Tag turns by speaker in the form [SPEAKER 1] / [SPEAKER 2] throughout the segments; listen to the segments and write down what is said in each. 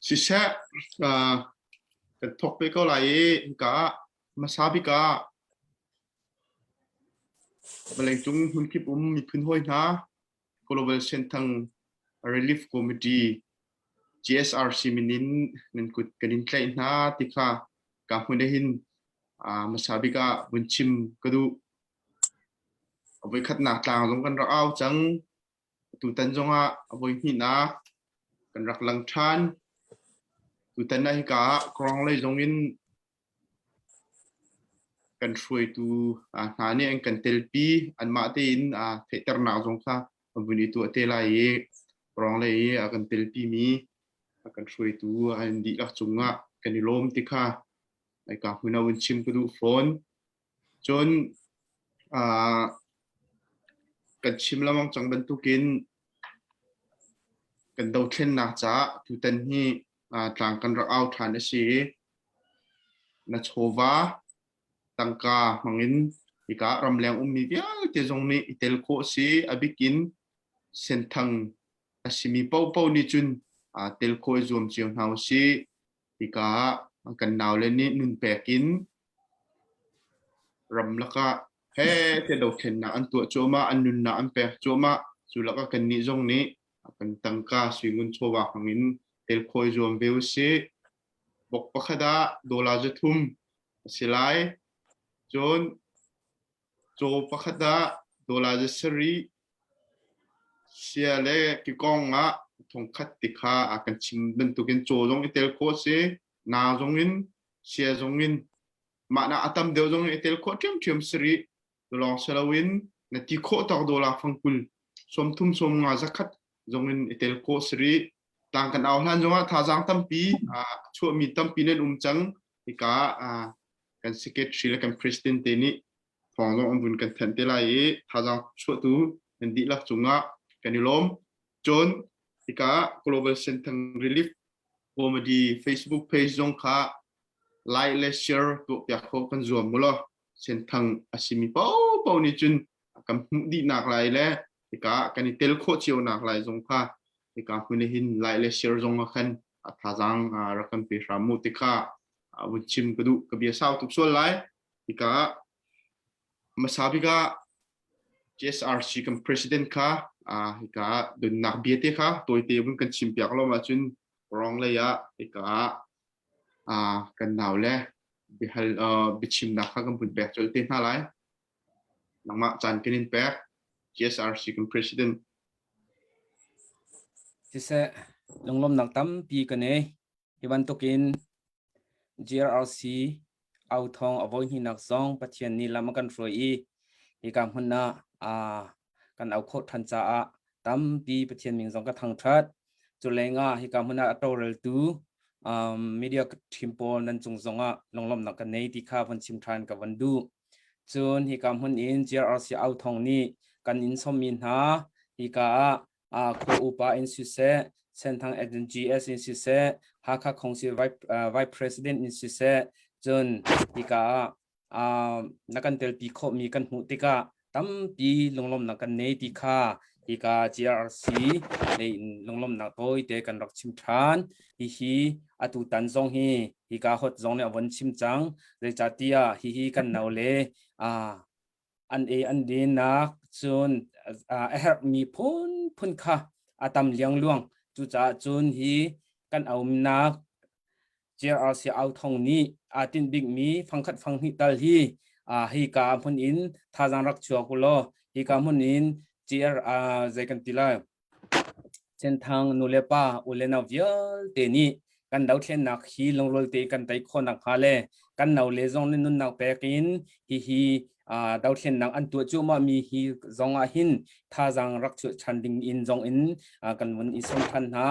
[SPEAKER 1] Siseh, kan thawk ve ko lai i hika ah hmasa bik ah vawleicung hmunkip um miphun hawi hna Global Senthang Relief Committee GSRC min in nan kut kan in tlaih hna ti kha ka hmun hin hmasa bik ah vun chim ka duh. Voikhatnak tlang zong kan rak au cang. Tutan zongah a voihnihnak kan rak lang ṭhan. Tutan ah hika ah Kawng lei zong in kan hruaitu hna nih an kan telpi. Anmah tein theihternak zong kha an vun i tuah te lai i Kawng lei i a kan telpimi a kan hruaitu an dihlak cungah kan i lawm ti kha hika hmun ah vun chim ka duh fawn. Cun kan chim lengmang cang bantukin kan dothlennak caah tutan hi tlang kan rak au ṭhan a si i na chawva tangka hmangin hika ramleng ummi vialte zong nih i tel khawh a si. A bikin Senthang a simi paohpaoh nih cun tel khawh i zuam cio hna u sih. Hika ah kan naule nih nun pek in ramlak ah he te dothlennak an tuah cuahmah, an nunnak an pek cuahmah. Cu lakah kannih zong nih kan tangka suingun chawva hmang in tel khawh i zuam ve usih. Bok pakhat ah dollar 300 a si lai. Cun Caw pakhat ah dollar 7 sia le kikawng ah thongkhat ti kha a kan chim bantukin caw zong i tel khawh a si. Na zong in, sia zong in, mah na a tam deuh zong in i tel khawh ṭhiamṭhiam si rih. Lawng si loin na ti khawh tawk dollar fangkul 30 50 zakhat zong in i tel khawh si rih. Tlang kan au hlan zongah thazaang tampi a chuahmi tampi nan um cang. Hika ah kan secretary le kan president te nih thawng zong an vun kan thanh te lai i thazaang chuahtu nan dihlak cungah kan i lawm. Cun hika Global Senthang Relief Comedy Facebook page zong kha like le share tuahpiak khawh kan zuam mu law Senthang a simi paohpaoh nih cun kan hmuh dihnak lai le hika kan i tel khawh cio nak lai zong kha hika hmun hin like le share zong ah khan a thazaang rak kan pe hram mu ti kha vun chim ka duh ka bia sau tuk sual lai hika hmasa bik ah GSRC kan president kha hika donnak bia te kha tawite vun kan chim piak lo ahcun rong lei ah hika kan nau le bihal biachimnak kha kan vun pek colh te hna lai nangmah caan kan in pek GSRC kan president
[SPEAKER 2] Siseh lunglawmnak tampi ka nei Hi bantukin GRC authawng a voihnihnak zong Pathian nih lam a kan hruai i hika hmun ah kan au khawh ṭhan caah tampi Pathian min zong ka thangṭhat. Cu lengah hika hmun ah a tawlreltu media team pawl nan cung zongah lunglawmhnak ka nei ti kha von chim ṭhan ka von duh. Cun hika hmun in GRC authawng nih kan in sawmmi hna hika ah khua upa in siseh, Senthang GS in siseh, Hakha Khongsi Vice President in siseh, cun hika ah na kan telpi khawhmi kan hmuh tikah tampi lunglawmhnak kan nei ti kha hika GRC lei in lunglawmhnak tawite kan rak chim ṭhan. Hihi atu tan zong hi hika hot zong nih a von chim cang. Zeicahtiah hihi kan naule an ei an dinnak cun a herhmi phunphun kha a tam liangluang. Cucaah cun hi kan aumnak GRC authong nih aa tinh bikmi fangkhat fanghnih tal hi hika hmun in thazaang rak chuak u law hika hmun in GR zei kan ti lai Senthang nulepa ulenau vialte nih kan dothlennak hi lungrual tein kan tei khawh nakhnga le kan naule zong nih nunnak pek in hihi dothlennak an tuah cuahmahmi hi zong ah hin thazaang rak chuah ṭhan ding in zong in kan vun i sawm ṭhan hna.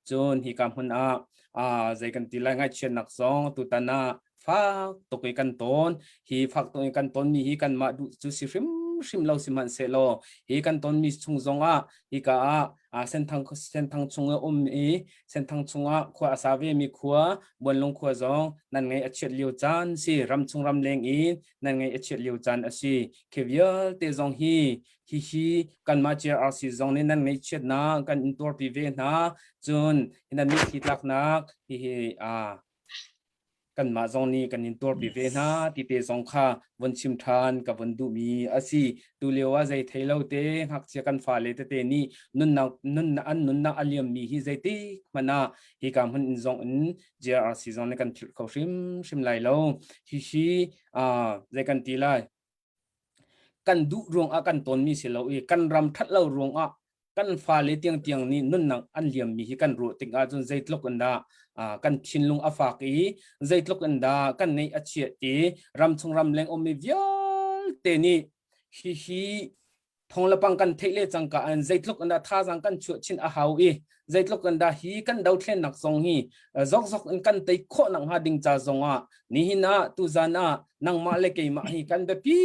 [SPEAKER 2] Cun hika hmun ah zei kan ti lai ngaihchiatnak zong tutan ah fak tuk i kan tawn. Hi fak tuk i kan tawnmi hi kanmah duh cu si hrimhrim. hrimhrim lo sihmanhsehlaw hi kan tonmi chung zongah hika ah Senthang Senthang chung a um i Senthang chungah khua a sa ve mi khua Buanlung khua zong nan ngaih a chiat lio caan si ramchung ramleng in nan ngaih a chiat lio caan a si. Khi vialte zong hi hihi kanmah GRC zong nih nan ngaihchiatnak kan in tuarpi ve hna. Cun nan mitthli tlaknak hihi kanmah zong nih kan in tuarpi ve hna ti te zong kha von chim ṭhan ka von duhmi a si. Tu lio ah zei thei lo te ngakchia kan fale tete nih nunnak nun an nunnak a liammi hi zeitik hmanh ah hika hmun in zong in GRC zong nih kan philh kho hrimhrim lai lo. Hihi zei kan ti lai kan duh ruangah kan tawnmi si lo i kan ram that lo ruangah kan fale tiangtiang nih nunnak an liammi hi kan ruah tik ahcun zeitluk in dah kan thinlung a fak i zeitluk in dah kan neih a chiah ti ramchung ramleng ummi vialte nih hihi thawnglepang kan theih le cangka in zeitluk in dah thazaang kan chuah chin a hau i zeitluk in dah hi kan dothlennak zong hi zokzok in kan tei khawh nak hnga ding ca zong ah nihin ah tuzan ah nangmah le keimah hi kan biapi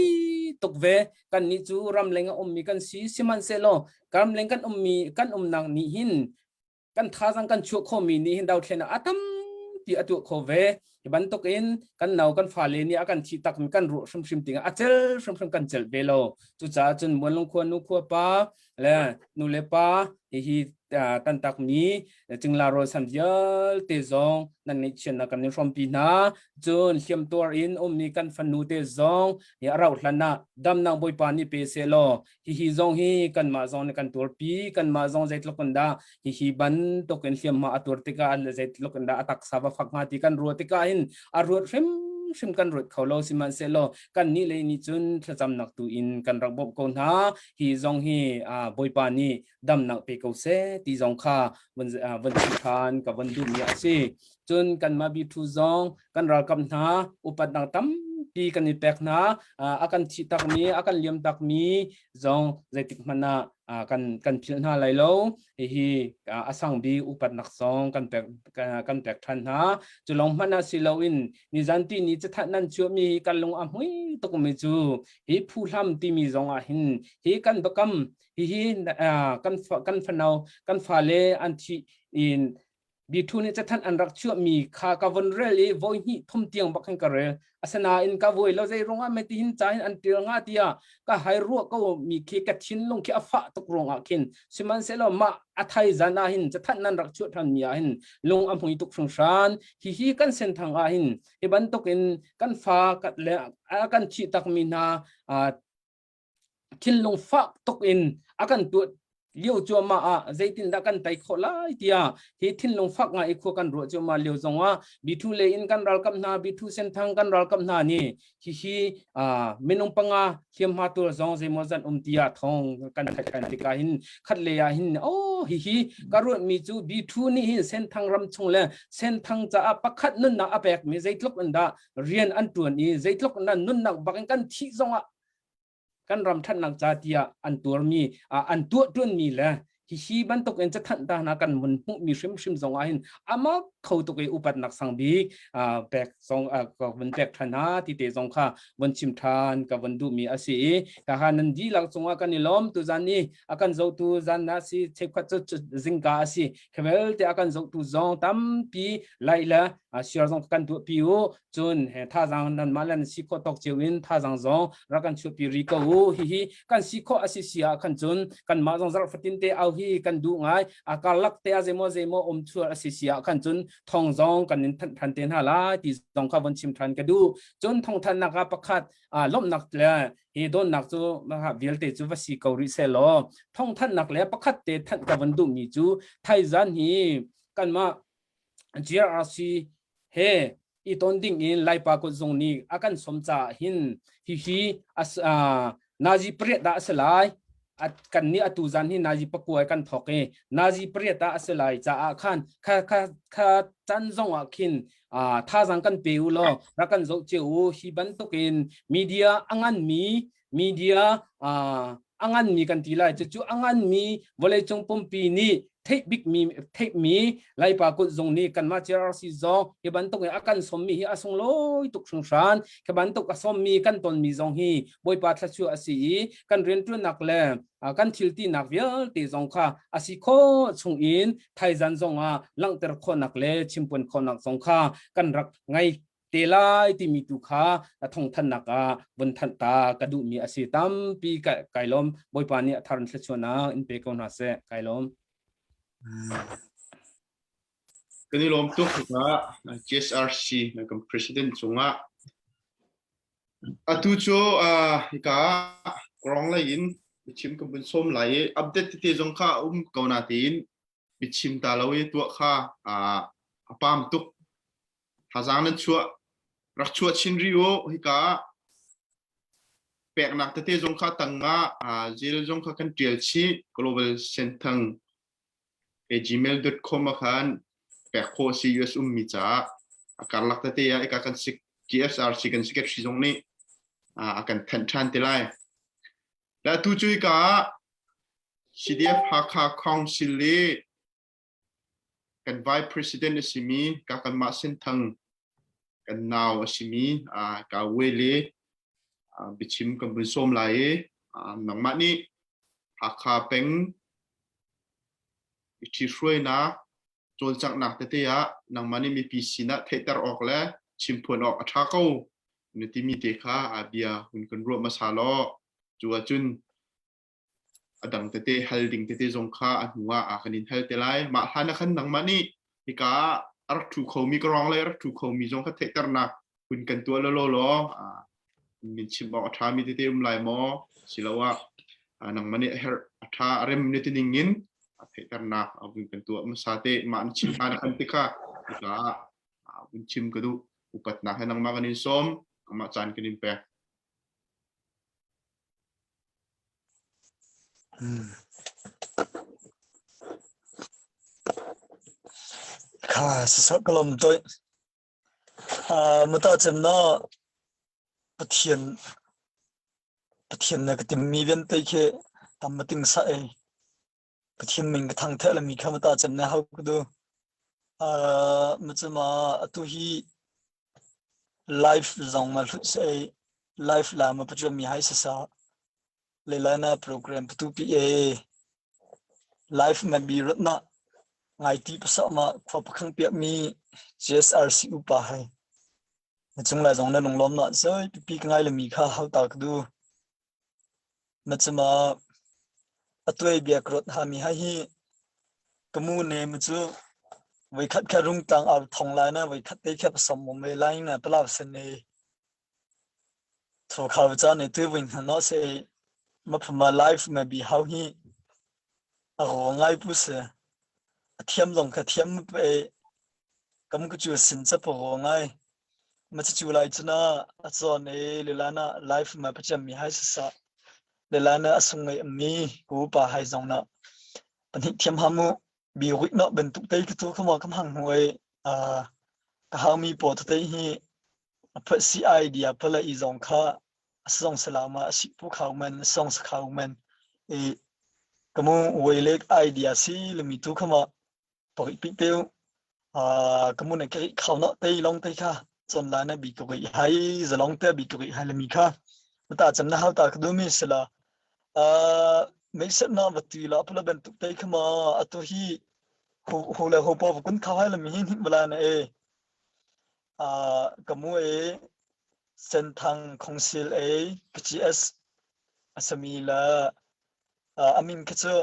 [SPEAKER 2] tuk ve. Kan nih cu ramleng a ummi kan si. Sihmanhsehlaw ramleng kan ummi kan umnak nih hin kan thazang kan chuah khomi nih hin dothlen ah a tampi a tuah kho ve. Hi bantuk in kan nau kan fale nih a kan thih tak mi kan ruah hrimhrim tingah a cel hrimhrim kan celh ve lo. Cucaah cun Muanlung khua nu khua pa le nu le pa hihi tantak mi cingla rawlsam vialte zong nan ngeihchiatnak kan in hrawmpi hna. Cun hliamtuar in ummi kan fanu te zong hi a rauh hlan ah damnak Bawipa nih pe seh law hihi zong hi kanmah zong nih kan tuarpi. Kanmah zong zeitluk in dah hihi bantuk in hliamhma a tuar tikah zeitluk in dah a taksa va fak hnga ti kan ruah tikah hin a ruat hrimhrim kan ruat kho lo. Sihmanhsehlaw kan nih lei nih cun thlacamnak tu in kan rak bawmh ko hna. Hi zong hi Bawipa nih damnak pe ko seh ti zong kha von chim ṭhan ka von duhmi a si. Cun kanmah B2 zong kan ralkap hna upatnak tampi kan i pek hna. A kan thih takmi, a kan liam takmi zong zeitik hmanh ah kan kan philh hna lai lo. Hihi a sang bik upatnak zong kan pek kan pek ṭhan hna. Cu lawng hmanh ah si loin nizan ti ni cathanh nan chuahmi hi kan lung a hmui tukmi cu hi phuhlam timi zong ah hin hi kan biakam hihi kan kan fanau kan fale an thih in Bithu nih cathanh an rak chuahmi kha ka von rel i voi hnih thum tiang bak hin ka rel. Asinain ka voi lo zei ruangah mei tihin ca hin an ṭial nga tiah ka hai ruah ko mi khi ka thinlung khi a fah tuk ruangah khin sihmanhsehlaw mah a thai zan ah hin cathanh nan rak chuah ṭhan mi ah hin lung a hmui tuk hringhran. Hihi kan senthang ah hin hi bantuk in kan fa le a kan thih tak mi hna thinlung fak tuk in a kan tuah lio cuahmah ah zeitindah kan tei khawh lai tiah hi thinlung fak ngai i khua kan ruah cuahmah lio zongah B2 le in kan ralkap hna B2 Senthang kan ralkap hna nih hihi minung panga hliamhma tuar zong zeimaw zan um tiah thawng kan theih kan tikah hin khat le ah hin oh hihi ka ruat mi cu B2 nih hin Senthang ram chung le Senthang caah pakhat nunnak a pek mi zeitluk in dah rian an tuan i zeitluk in dah nunnak bakin kan thih zongah kan ram ṭhatnak ca tiah an tuarmi an tuah ṭuanmi le hihi bantuk in cathanh ta hna kan mun hmuhmi hrimhrim zong ah hin amak kho tuk i upatnak sang bik pek zong ka vun pek ṭhan hna ti te zong kha vun chim ṭhan ka vun duhmi a si i ka ha nan dihlak cungah kan i lawm. Tu zan ni a kan zohtu zan na si cheukhat cu zingka a si khevel te a kan zohtu zong tampi like le share zong kan tuah pi u. Cun thazaang nanmah le nan si khawh tawk cio in thazaang zong rak kan chuahpi ri ko u. Hihi kan si khawh a si si ah khan cun kanmah zong zarh fatin te au hi kan duh ngai. A karlak te a zeimaw zeimaw um chuah a si si ah khan cun thong zong kan in thanh than te hna lai ti zong kha von chim than ka duh. Cun thongthannak ah pakhat lawmhnak le hi dawnnak cu vialte cu va si ko rih seh law thongthannak le pakhat te thanh ka von duhmi cu thaizan hi kanmah GRC he i ton ding in Laipa kut zung nih a kan som caah hin hihi nazi pariat dah a si lai. Kan nih atu zan hi nazi pakua kan thok i nazi pariat ah a si lai caah khan kha kha kha can zong ah khin thazang kan pe u law rak kan zoh cio u. Hi bantukin media a nganmi media a nganmi kan ti lai cucu a nganmi vawleicung pumpi nih. Theih bikmi theihmi Laipa kut zung nih kanmah GRC zong hi bantuk in a kan sawmmi hi a sunglawi tuk hringhran. Hi bantuk a sawmmi kan tonmi zong hi Bawipa thluachuah a si i kan rianṭuannak le kan thiltinak vialte zong kha a si khawh chung in thaizan zong ah langhter khawhnak le chimpuan khawhnak zong kha kan rak ngei te lai timi tu kha thawngthannak ah vun thanh ta ka duhmi a si. Tampi kai lawm. Bawipa nih a thar in thluachuahnak in pe ko hna seh. Kai lawm.
[SPEAKER 1] Kan i lawm tuk hika GSRC kan president cungah atu cu hika Krong lei in biachim kan vun sawm lai i update tete zong kha a um ko na tiin biachim ta lo i tuah kha a pam tuk. Thazaang nan chuah rak chuah chin rih u. Hika peknak tete zong kha tangah zil zong kha kan ṭial chih. Global Senthang gmail.com ah khan pek khawh si US ummi caah a karlak tete ah ika kan sik GSRC kan secretary zong nih a kan thanh ṭhan te lai. Le atu cu hika CDF Hakha Council i kan vice president a simi ka kanmah Senthang kan nau a simi ka wele biachim kan vun sawm lai i nangmah nih Hakha peng i ṭhihruainak cawlcanghnak tete ah nangmah nih mipi sinah theihter awk le chimphuan awk a ṭha ko na timi te kha a bia hun kan ruah hmasa law cu ahcun a dang tete hal ding tete zong kha a hnu ah a kan in hal te lai. Mah hlan ah khan nangmah nih hika ah a rak ṭhu khomi ka ruang le a rak ṭhu khomi zong kha theihternak hun kan tuah law law min chim awk a ṭhami tete um lai maw siloah nangmah nih a herh a ṭha a rem ni ti ning in a theihternak a vun kan tuah hmasa te mah na chim hlan khan tikha hika ah vun chim ka duh. Upatnak he nangmah kan in sawm nangmah caan kan in pek.
[SPEAKER 3] Kha sasawh ka lawm toi. Mata cem na Pathian Pathian na ka timmi vialte khi tam ma ting sa ei. Pathian min ka thang theh lami kha mata cem na hau ka du. Macuma atu hi live zong ma hlut se ei. Live la ma pachuan mi hai sasa. Leilana program patu pi e. Live ma bi rat na ngai ti pasa ma khua pakhang piak mi GSRC upa hai. Na cung lai zong na lunglawm na zoi pipi ka ngai lami kha hau ta ka du. Macuma atuai bia ka rot ha mi hai hi ka mu ne mu cu voikhat kha rungtlang ar thong lai na voikhat te kha pasam mom ve lai na palaw sen ne tho kha cha ne tu wing hna no se ma phama life ma bi hau hi a ro ngai pu se a thiam zong kha thiam pe kam ku chu sin cha po ro ngai Ma cu lai cu na a cawn i lilana life ma pacem mi hai sasa lilana a sung ngai mi ku pa hai zong na pahnih thiam hamu bi ruit no bantuk te ki tu khama kam hang hu ai a ka hau mi po te hi a pha si idea phala i zong kha a song salama a si pu khau man song sa khau man e kamu wei idea si lemi tu khama Pawih pi teu ka mun ka ri khau no te long te kha chon la na bi ko ri hai zalong te bi ko ri hai lami kha ta cham na hau ta ka du mi sila mei set na va ti la pula ben tuk te kha ma atu hi ho ho le ho pa kun khau hai lami hi bala na e ka mu e Senthang Khongsil e KGS asami la amin kha chu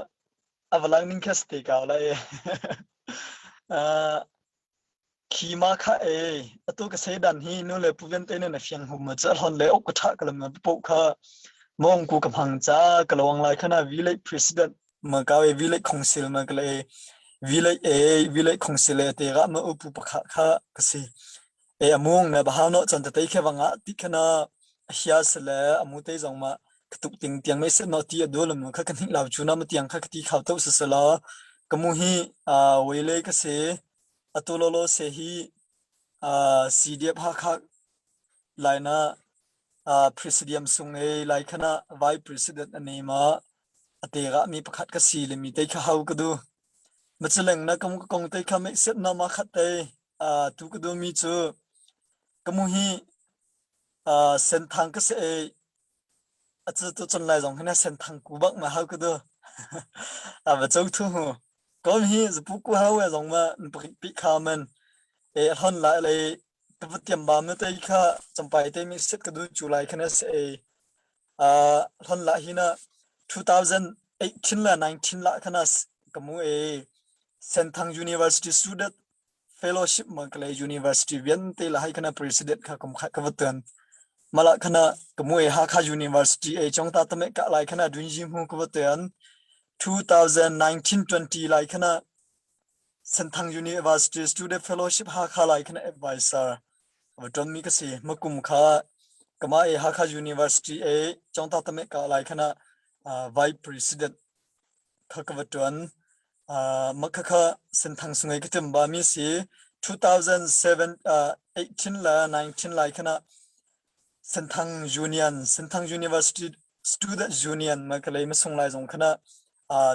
[SPEAKER 3] A va lang ning kha si te ko lai. Uh, khi ma kha e atu ka sei dan hi nu le pu vialte ne na fiang hum ma cha hon le ok ka tha ka lam po kha mong ku ka phang cha ka lawang lai khana village president ma ka e village council ma ka le village e village council e te ga ma upu pakha kha ka si e amung na ba no chan te khe wanga ti khana hia se le amu te zong ma ka tuk ting tiang mei set no ti a dulam kha kan hing lau chu na ma tiang kha ka ti khau to se se la ka mu hi a wele ka se atu lo lo se hi a CDF ha kha lai na a presidium sung e lai khana vice president ani ma ate ga mi pakhat ka si le mi te kha hau ka du. Macileng na kam kong te kha mei set na ma khat te tu ka du mi cu kamu hi senthang ka se a cu tu chon lai zong hina senthang ku bak ma hau ka du a va cho thu hu kom hi zapu ku hau e zong ma pi kha man e hon la le ka va tiam ba me te kha champai te mi set ka du chu lai khana se hon la hi na 2018 la 19 la khana kamu e Senthang University student fellowship ma kale university vian te la hai khana president kha kum kha ka va tuan mala khana kamu e Hakha University e chong ta tame ka lai khana dunji mu ka va tuan 2019-20 lai khana Senthang University Student Fellowship Hakha lai khana advisor va ton mi ka si makum kha kama e Hakha University e chongta tame ka lai khana vice president kha ka va tuan makha kha Senthang sungai ka tim ba mi si 2007 18 la 19 lai khana Senthang Union Senthang University Student Union ma ka lei ma sung lai zong khana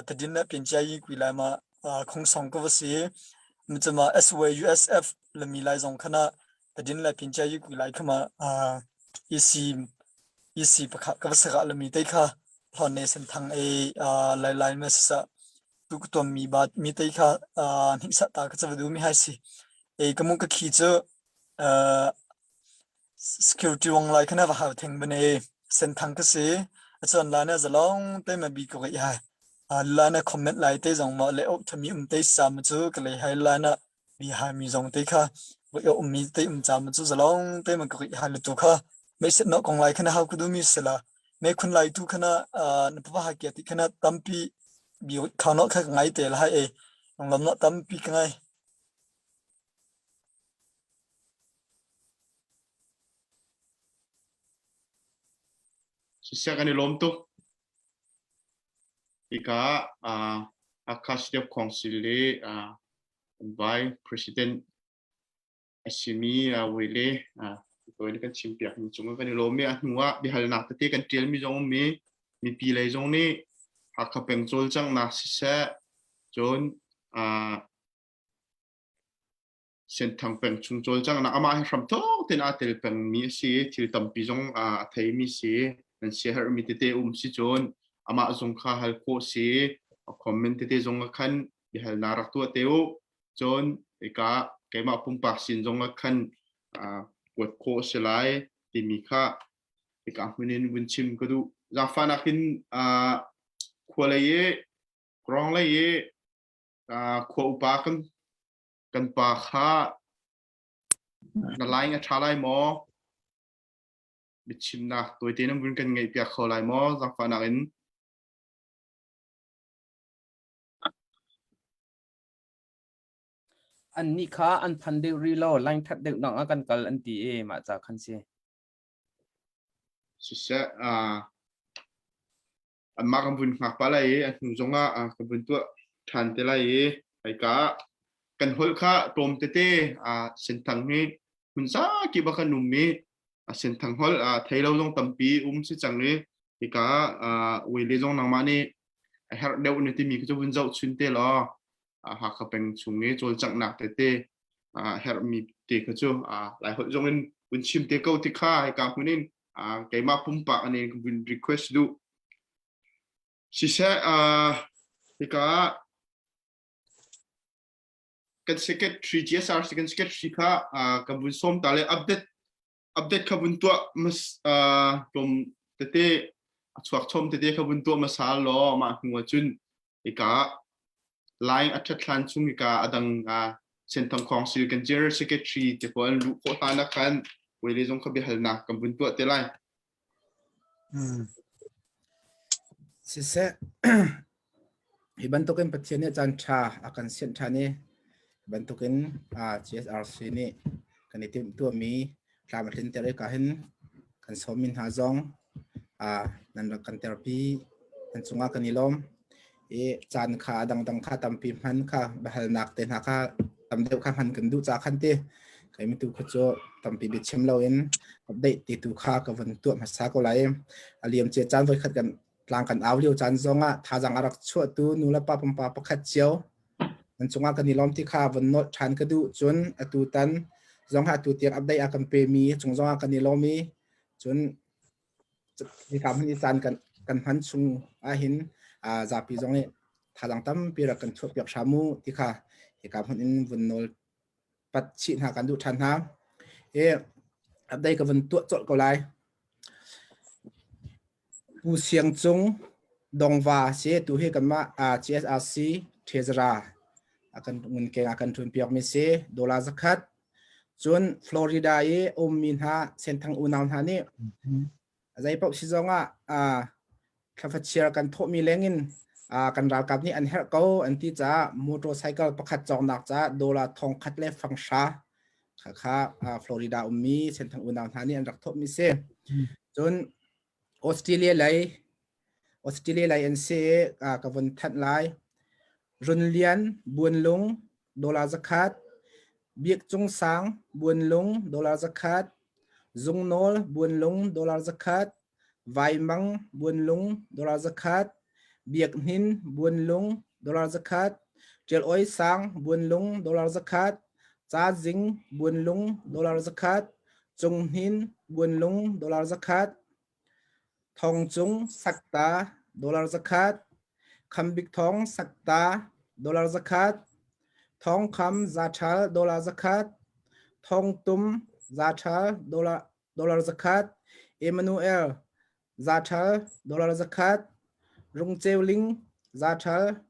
[SPEAKER 3] tadin na pin chia yi kui lai ma khong song ka va si mchama SYUSF lami lai zong khana tadin la pin chia yi kui lai khama EC EC pakha ka va saka lami te kha hlon ne Senthang e lai lai ma sa tu ka tuam mi ba mi te kha hnik sa ta ka chawa du mi hai si e kamu ka khi chu Security wang lai khana va hau theng bane senthang ka si achon la na zalong te ma bi ko gai hai la na comment lai te zong ma le ok thami um te sa ma chu ka le hai la na bi hai mi zong te kha va yo um mi te um cha ma chu zalong te ma ka gai hai lu tu kha me sit no kong lai khana hau ku du mi sela me khun lai tu khana na pa ha kia ti khana tampi bi kha no kha ngai te la hai e lam na tampi ka ngai.
[SPEAKER 1] Siseh kan i lawm tuk. Hika ah Hakha City of Council le Vice President a simi Wile tuin kan chimpiak mi cung kan i lawm i a hnu ah biahalnak tete kan ṭialmi zong um i mipi lei zong nih Hakha peng cawlcanghnak siseh cun Senthang peng chung cawlcanghnak amah hi hramthawk tein aa tel pengmi a si i thil tampi zong a theimi si. Nan siaherhmi tete um si cun amah zong kha hal khawh si. A comment tete zong ah khan biahalnak rak tuah te u. Cun hika keimah pumpak sin zong ah khan kuat khawh a si lai timi kha hika hmun in vun chim ka duh. Zaangfahnak in khua lei i Krawng lei i khua upa kan kan pa kha na line a ṭha lai maw? Biachimnak tawite nan vun kan ngaihpiak kho lai maw? Zaangfahnak in.
[SPEAKER 2] Annih kha an phan deuh rih lo, line ṭhat deuh nak ah kan kal an ti i mah ca khan si.
[SPEAKER 1] Siseh, anmah kan vun hngak pah lai i a hnu zongah kan vun tuah ṭhan te lai i hika kan holh kha tlawm tete senthang hi hmun zakip ah kan um i senthang holh thei lo zong tampi um si cang i hika wele zong nangmah nih a herh deuh na timi khi cu vun zoh chun te law Hakha peng chung i cawlcanghnak tete herhmi te kha cu Laiholh zong in vun chim te ko ti kha hika hmun in keimah pumpak an in vun request duh. Siseh hika kan secretary GSR kan secretary kha kan vun sawm ta le update update kha vun tuah mas tlawm tete a chuak chom tete kha vun tuah hmasa law mah hnu ah cun hika line a ṭhat hlan chung hika a dang Senthang Council kan General Secretary te pawl an luh khawh hlan ah khan wele zong kha biahalnak kan vun tuah te lai.
[SPEAKER 4] Siseh, hi bantukin Pathian nih caan ṭha a kan sianh ṭhan i hi bantukin GSRC nih kan i timhtuahmi tlam a tlinter i ka hin kan sawmmi hna zong nan rak kan terpi nan cungah kan i lawm i caan kha a dangdang kha tampi hman kha biahalnak te hna kha tam deuh kha hman kan duh ca khan ti kai mi tu kha cu tampi biachim loin update ti tu kha ka vun tuah hmasa ko lai a liam cia caan voi khat kan tlang kan au lio caan zongah thazaang a rak chuahtu nu le pa pumpa pakhat cio. Nan cungah kan i lawm ti kha von nolh ṭhan ka duh. Cun atu tan zong atu tiang update a kan pemi cung zongah kan i lawm i cun hika hmun i caan kan kan hman chung ahhin zapi zong nih thazaang tampi rak kan chuahpiak hram u ti kha hika hmun in vun nawl pat chih hna kan duh ṭhan hna. I update ka vun tuah colh ko lai. Pu Siang Cung Dongva si tu hi kanmah GSRC Treasurer a kan ngunkeng a kan ṭuan piakmi si dollar zakhat. Cun Florida i ummi hna Senthang unau hna nih zei paoh si zong ah thlafachiar kan thawhmi lengin kan ralkap nih an herh ko an ti caah motorcycle pakhat cawknak caah dollar thong khat le fang hra kha Florida ummi Senthang unau hna nih an rak thawhmi si. Cun Australia lei Australia lei an si i ka vun thanh lai. Runlian Buanlung dollar zakhat, Biak Cung Sang Buanlung dollar zakhat, Zungnawl Buanlung dollar zakhat, Vaimang Buanlung dollar zakhat, Biak Hnin Buanlung dollar zakhat, Ṭial Oi Sang Buanlung dollar zakhat, Ca Zing Buanlung dollar zakhat, Cung Hnin Buanlung dollar zakhat, Thong Cung Sakta dollar zakhat, Khambik Thong Sakta dollar zakhat, Thong Kham Zaṭhal dollar zakhat, Thong Tum Zaṭhal dollar dollar zakhat, Emmanuel Zaṭhal dollar zakhat, Rung Ceu Ling Zaṭhal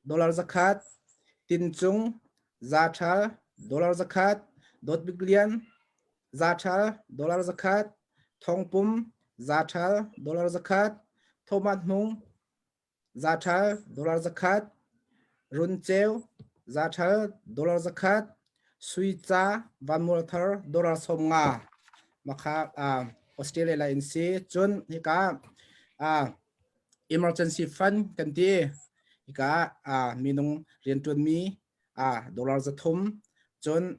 [SPEAKER 4] dollar zakhat, Tin Cung Zaṭhal dollar zakhat, Dawt Bik Lian Zaṭhal dollar zakhat, Thongpum zaṭhal dollar zakhat, Thomas Hmung zaṭhal dollar zakhat, Runceu zaṭhal dollar zakhat, Suica Vanmualthar dollar 50 makha Australia la in si. Cun hika emergency fund kan ti. Hika minung rianṭuanmi dollar 300 cun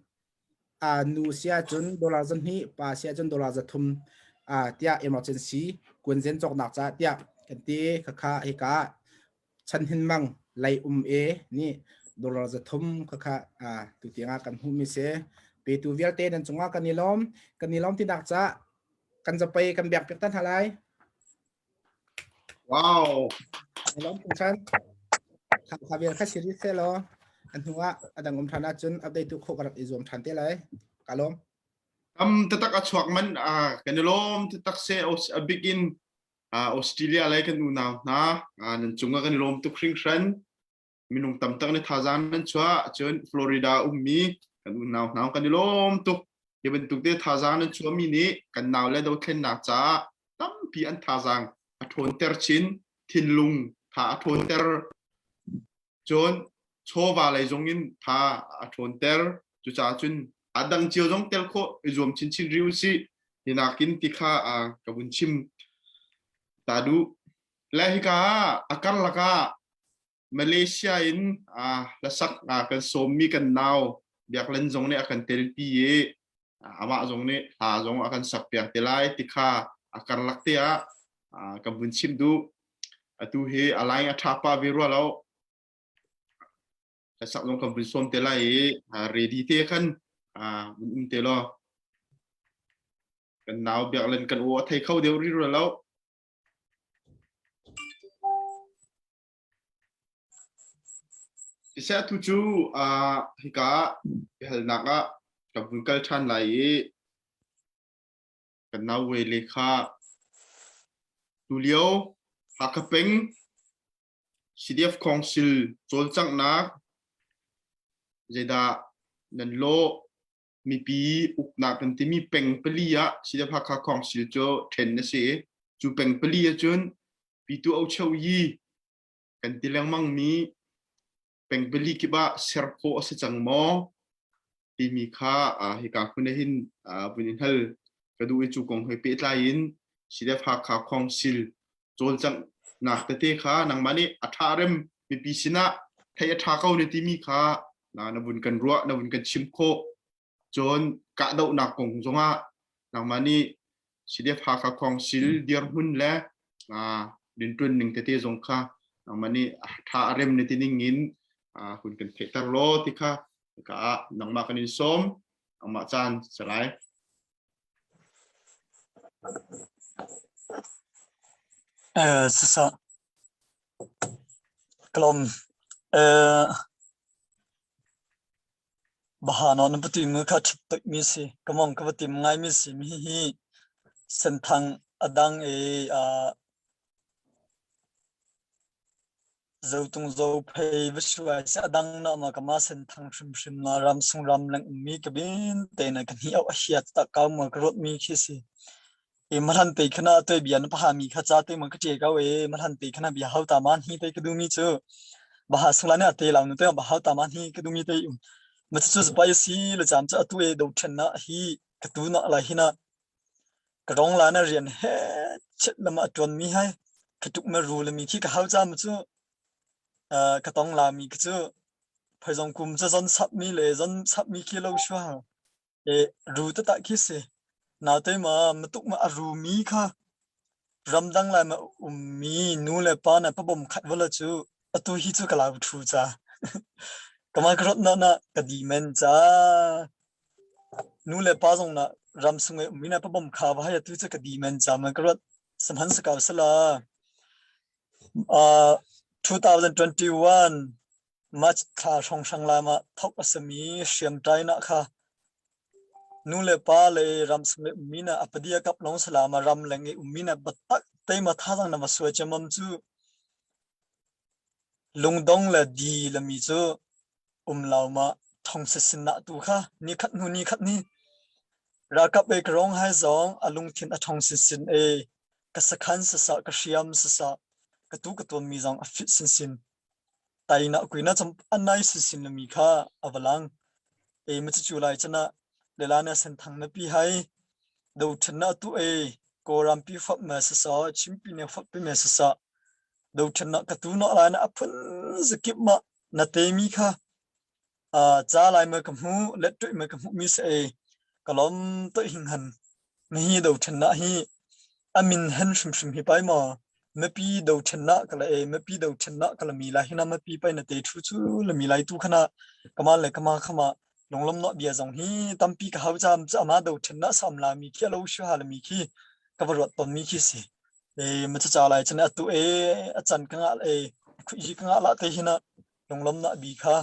[SPEAKER 4] nu si ahcun dollar 200 pa si ahcun dollar 300 tiah emergency kuanzen cawknak caah tiah kan ti khakha hika chan hin mang lei um e nih dollar 300 khakha tu tiangah kan hmuhmi si petu vialte nan cungah kan i lawm kan i lawm tinak caah kan zapei kan biak piak tan hna lai
[SPEAKER 1] Wow.
[SPEAKER 4] Lawm tung Kha vial kha siri se law an hnu ah a dang um than ahcun update tu khawh ka rak i zuam than te lai. Ka lawm.
[SPEAKER 1] Tam tatak a chuak man kan i lawm tatak se a big in Australia lei kan unau hna nan cungah kan i lawm tuk hringhran. Minung tam tak nih thazaang nan chuah cun Florida ummi kan unau hna kan i lawm tuk. Hi bantuk te thazaang nan chuahmi nih kan nau le dothlennak caah tampi an thazaang a ṭhawnter chin, thinlung tha a ṭhawnter. Cun chawva lei zong in tha a ṭhawnter. Cucaah cun a dang cio zong tel khawh i zuam chinchin rih usih. Hi nakin ti kha ka vun chim ta duh. Le hika ah a karlak ah Malaysia in hlasak kan sawmmi kan nau Biaklen zong nih a kan telpi i amah zong nih hla zong a kan sakpiak te lai ti kha a karlak te ah kan vun chimh duh. Atu hi a line a ṭha pah ve rua lo. Hlasak zong kan vun sawm te lai i ready te khan vun um te law. Kan nau Biaklen kan aw a thei kho deuh rih rua lo. Siseh atu cu hika ah biahalnak ah kan vun kal ṭhan lai i kan nau Wele kha tulio Hakha peng CDF Council cawlcanghnak zeidah nan lawh mipi uknak kan timi peng pali ah CDF Hakha Council cu ṭhen a si i cu peng pali ahcun Pitu Ocho Yi kan ti lengmang mi peng pali kip ah ser khawh a si cang maw timi kha hika hmun ah hin vun in hal ka duh i cu kong he pehtlai in CDF Hakha Council cawlcanghnak tete kha nangmah nih a ṭha rem mipi sinah thei a ṭha ko na timi kha na vun kan ruah na vun kan chim khawh Cun kahdohnak kong zongah nangmah nih CDF Hakha Council dirhmun le rianṭuan ning tete zong kha nangmah nih a ṭha a rem na ti ning in. Hun kan theihter law ti kha ka ah nangmah kan in sawm nangmah caan salai.
[SPEAKER 3] Eh, sasa. Kalom. Eh, Bahana na pati mu kha ṭhat tuk mi si. Ka mong ka va tim ngai mi si. Mi hi senthang adang e uh, Zotung Zophei va suai si adang na ma ka ma senthang hrimhrim na ram sung ram leng ummi ka bin te na ka hni au a hiat ta kau ma ka rot mi khi si. E mahlan te khana toi bia na paha mi kha cha te ma ka ṭe kau e mahlan te khana bia hau ta man hi te ka du mi cu baha sungla ne ate lau nu te ba hau ta man hi ka du mi te um ma chu pai si le cham chu atu e do then na hi ka tu na la hi na ka rong la na rian he chet lama tuan mi hai ka tuk ma ru le mi khi ka hau cha ma chu ka tong la mi ka chu phaizong kum cha zon sap mi le zon sap mi khi lo shwa E ru taktak khi si. Naute ma matuk ma a rumi kha ramdang lai ma ummi nu le pa na pabom khat vala cu atu hi cu ka lau thu ca. Kama ka rot na na ka di men ca. Nu le pa zong na ram sung e ummi na pabom kha va hai atu cu ka di men ca ma ka rot samhan sakau sala. Uh, 2021 March thla hrawnghrang lam ah thawk a simi hriamtlainak kha nu le pa le ramsung le ummi na apadia kap long salama ram leng i ummi na batak teima thazang na va suai chamam cu lungdong le di lami cu um lo ma thong sisin na tu kha ni khat hnu ni khat ni ralkap e karong hai zong a lungthin a thong sinsin e ka sakhan sasa ka hriam sasa ka tu ka tuan mi zong a fit sinsin Tainak kuina cham anai sinsin lami kha a va lang. E ma cu lai chana lela na senthang na pi hai do than na tu e Kawlram pi fap ma sasa Chimpi ne fap pi ma sasa do than na ka tu na lai na aphun zakip ma na te mi kha ca lai ma ka hmu let tuih ma ka hmuh mi si e ka lom to hing han mi hi dothlennak hi a min hen hrimhrim hi pai maw mipi dothlennak ka la e mipi dothlennak ka la mi lai hina mipi pai na te thu cu la mi lai tu khana kamal le kama khama lunglom no bia zong hi tampi ka hau cham chu ama dothlennak sam la mi khi alo shu ha la mi khi ka va ruat ton mi khi si e ma cha lai chan atu e a chan ka nga e khu ji ka nga la te hina lunglom na bi kha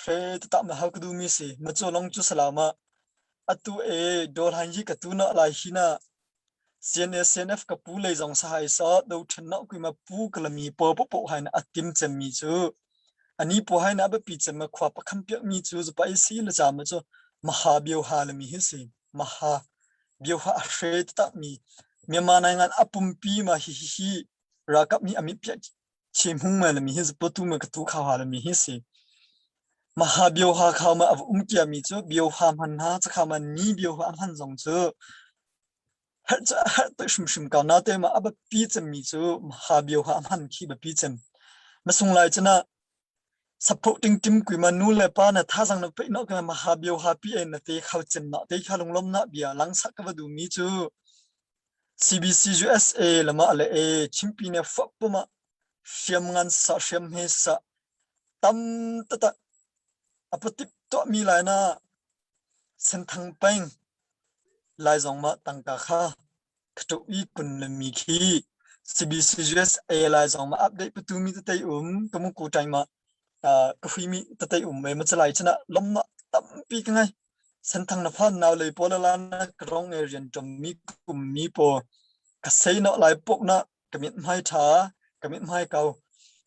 [SPEAKER 3] hre ta ma hau ka du mi si ma chu long chu salama Atu e dawlhan hi ka tu na lai hi na CNA CNF ka pu lei zong sahai sa do then na kui ma pu kalami po po po hai na atim cem mi cu ani po hai na biapi cem ma khua pakham piak mi cu zupa i si la cha ma cu maha bio ha la mi hi si maha bio ha a hre tak mi Myanmar nai ngan apumpi ma hi hi hi ralkap nih amit piak Chimhung ma lami hi potu ma ka tu kha ha lami hi si. Maha bio ha kha ma av um kia mi chu bio ha man ha chakha ma ni bio ha man zong chu har cha har te shum shum ka na te ma aba pi chem mi chu maha bio ha man khi ba pi chem ma sung lai chana supporting team kui ma nu le pa na tha jang na pe no ka maha bio ha pi en na te khau chem na te kha lung lom na bia lang sak ka ba du mi chu CBC USA lamah le e Chimpi ne fak pum ah hriamngan sa hriamhme sa tam taktak a patip tuahmi lai na Senthang peng lai zong mah tangka kha khaṭo i kun le mi khi CBC USA lai zong mah update patu mi tete um kamu ku ṭai ma ka hui mi tete um me ma chalai chana lomma tampi ka ngai Senthang na phan nau lei pawl la na ka rong e rian ṭom mi kum mi paw ka sei no lai pok na ka mit hmai ṭha ka mit hmai kau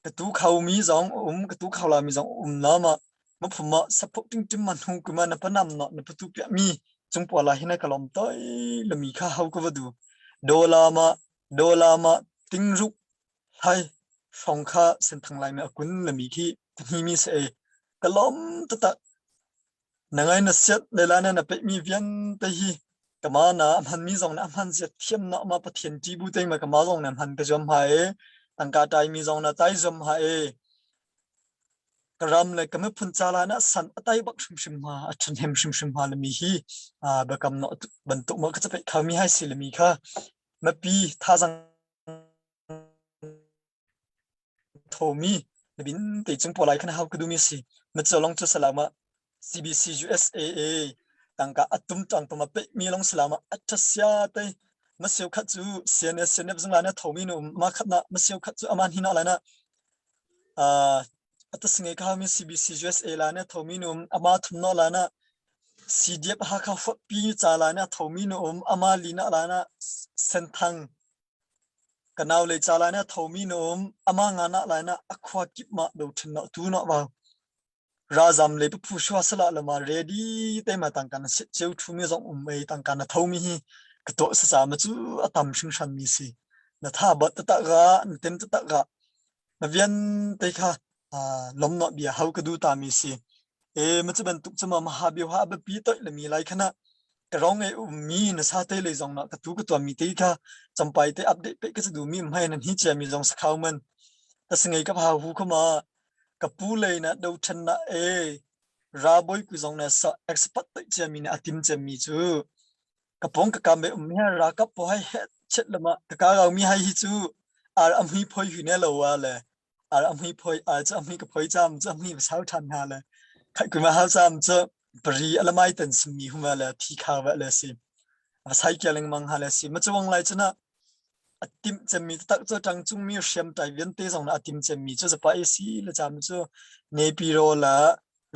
[SPEAKER 3] ka tu khau mi zong um ka tu khau la mi zong um na ma ma phum ma sapuk ting tim ma hnu kuma na panam no na patu pia mi chung pawla hi na ka lom toi la mi kha hau ka va du dola ma dola ma tingruk hai hrawng kha senthang lai me akun la mi khi hni mi se ka lom ta Na ngai na siat le la na na peihmi vialte hi kama na a hmanmi zong na a hman zia thiam na ma Pathian ṭih bu te ma kama zong na hman ka zuam ha e tangka taimi zong na tai zuam ha e ka ram le ka miphun ca la na san a tai bak hrimhrim ma a ṭhahnem hrimhrim ma le mi hi a biakam no bantuk ma ka capeih kho mi hai si le mi kha mipi thazang thomi. Na bin te chung polai khan hau ka du mi si. Ma cholong chu salama CBC USAA tangka atum tang pama pe mi long salama athasia te ma seu khat chu CNS CNF zung la na thomi nu ma khat na ma seu khat chu aman hina la na atasinge ka mi CBC USA la na thomi nu ama thum no la na CDF Hakha pi cha la na thomi nu um ama lina la na senthang Ka naule ca lai na thomi na um, amah nga na lai na a khua kip ma do thin na tu na wa. Razam le phu shwa sala lama ready te ma tang kan sit cheu thu mi zong um ei tang kan na thomi hi ka to sa sa ma chu atam hring hran mi si. Na tha bat ta ta ga na tem ta ta ga na vian te kha lom no bia hau ka du ta mi si. E ma chu bantuk chu ma maha bia ha ba pi toi le mi lai khana ka rong e um mi na sa te le zong na ka tu ka tua mi te kha champai te update pe ka chu du mi mai nan hi che mi zong sakhau man ta singai ka pha hu khama ka pu le na do than na e ra boi ku zong na sa expert te che mi na atim che mi chu ka pong ka kam be um mi ra ka po hai he chet lama ka ka rau mi hai hi chu ar am hi phoi hu ne lo wa le ar a mui phoi ar cu a mui ka phoi cam cu a mui sau ṭhan hna le khai kuma hau cam cu pari alamai tan simi huma le thi kha wa le si a sai kia lengmang ha le si ma chuang lai chuna a tim cemmi tak cu tang chung mi hriam tai vian te zong na a tim cemmi cu zapa si le cham cu Nepiro la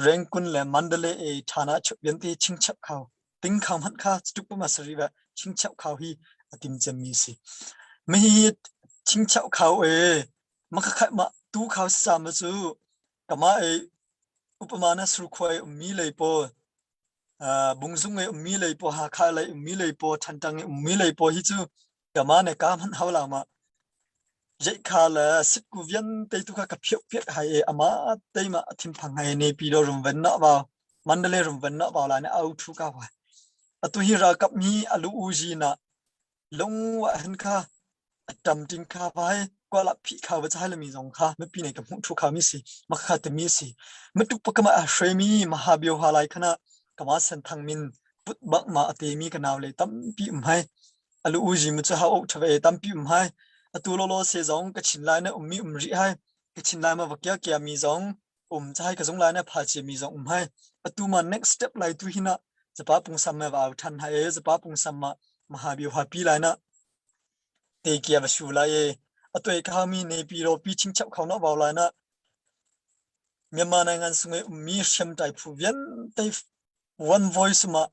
[SPEAKER 3] Rengkun le Mandalay e thana chup vian te chingchap khau ting khau hmanh kha tuk pa ma sari ba chingchap khau hi a tim cemmi si mi hi chingchap khau e Makhakhat mah tu khau sam cu kamah i upama na surkhua i ummi lei pawl, bungzung i ummi lei pawl, Hakha lei ummi lei pawl, Thantlang i ummi lei pawl hi cu kamah ne ka hmanh hau lo ma. Zeikha le sitku vialte tu kha ka phiok piak hai i amah teimah a thinphang hai Nepi do rumven na vau, Mandalay rumven na vau lai na au thu ka vai. Atu hi ralkap mi alu uzi na lung wa hen kha a ṭam ṭing kha vai kuala phih kha va chai lami zong kha mipi nih ka hmuh thu kha mi si makha te mi si matuk pakama a hremi mahabio ha lai khana kama sen thang min put bak ma ate mi ka naw le tampi um hai alu uji mu chu ha ok thave tampi um hai atu lo lo se zong ka chin lai na ummi um ri hai ka chin lai ma vakya kya mi zong um chai ka zung lai na pha che mi zong um hai atu ma next step lai tu hina zapa pungsam ma va than hai zapa pungsam ma mahabio ha pi lai na Te kia va su lai i a tuai ka mi Nepi ro pi chingchap kho na vau lai na Myanmar nangan sungai ummi hriamtlai phu vialte one voice ma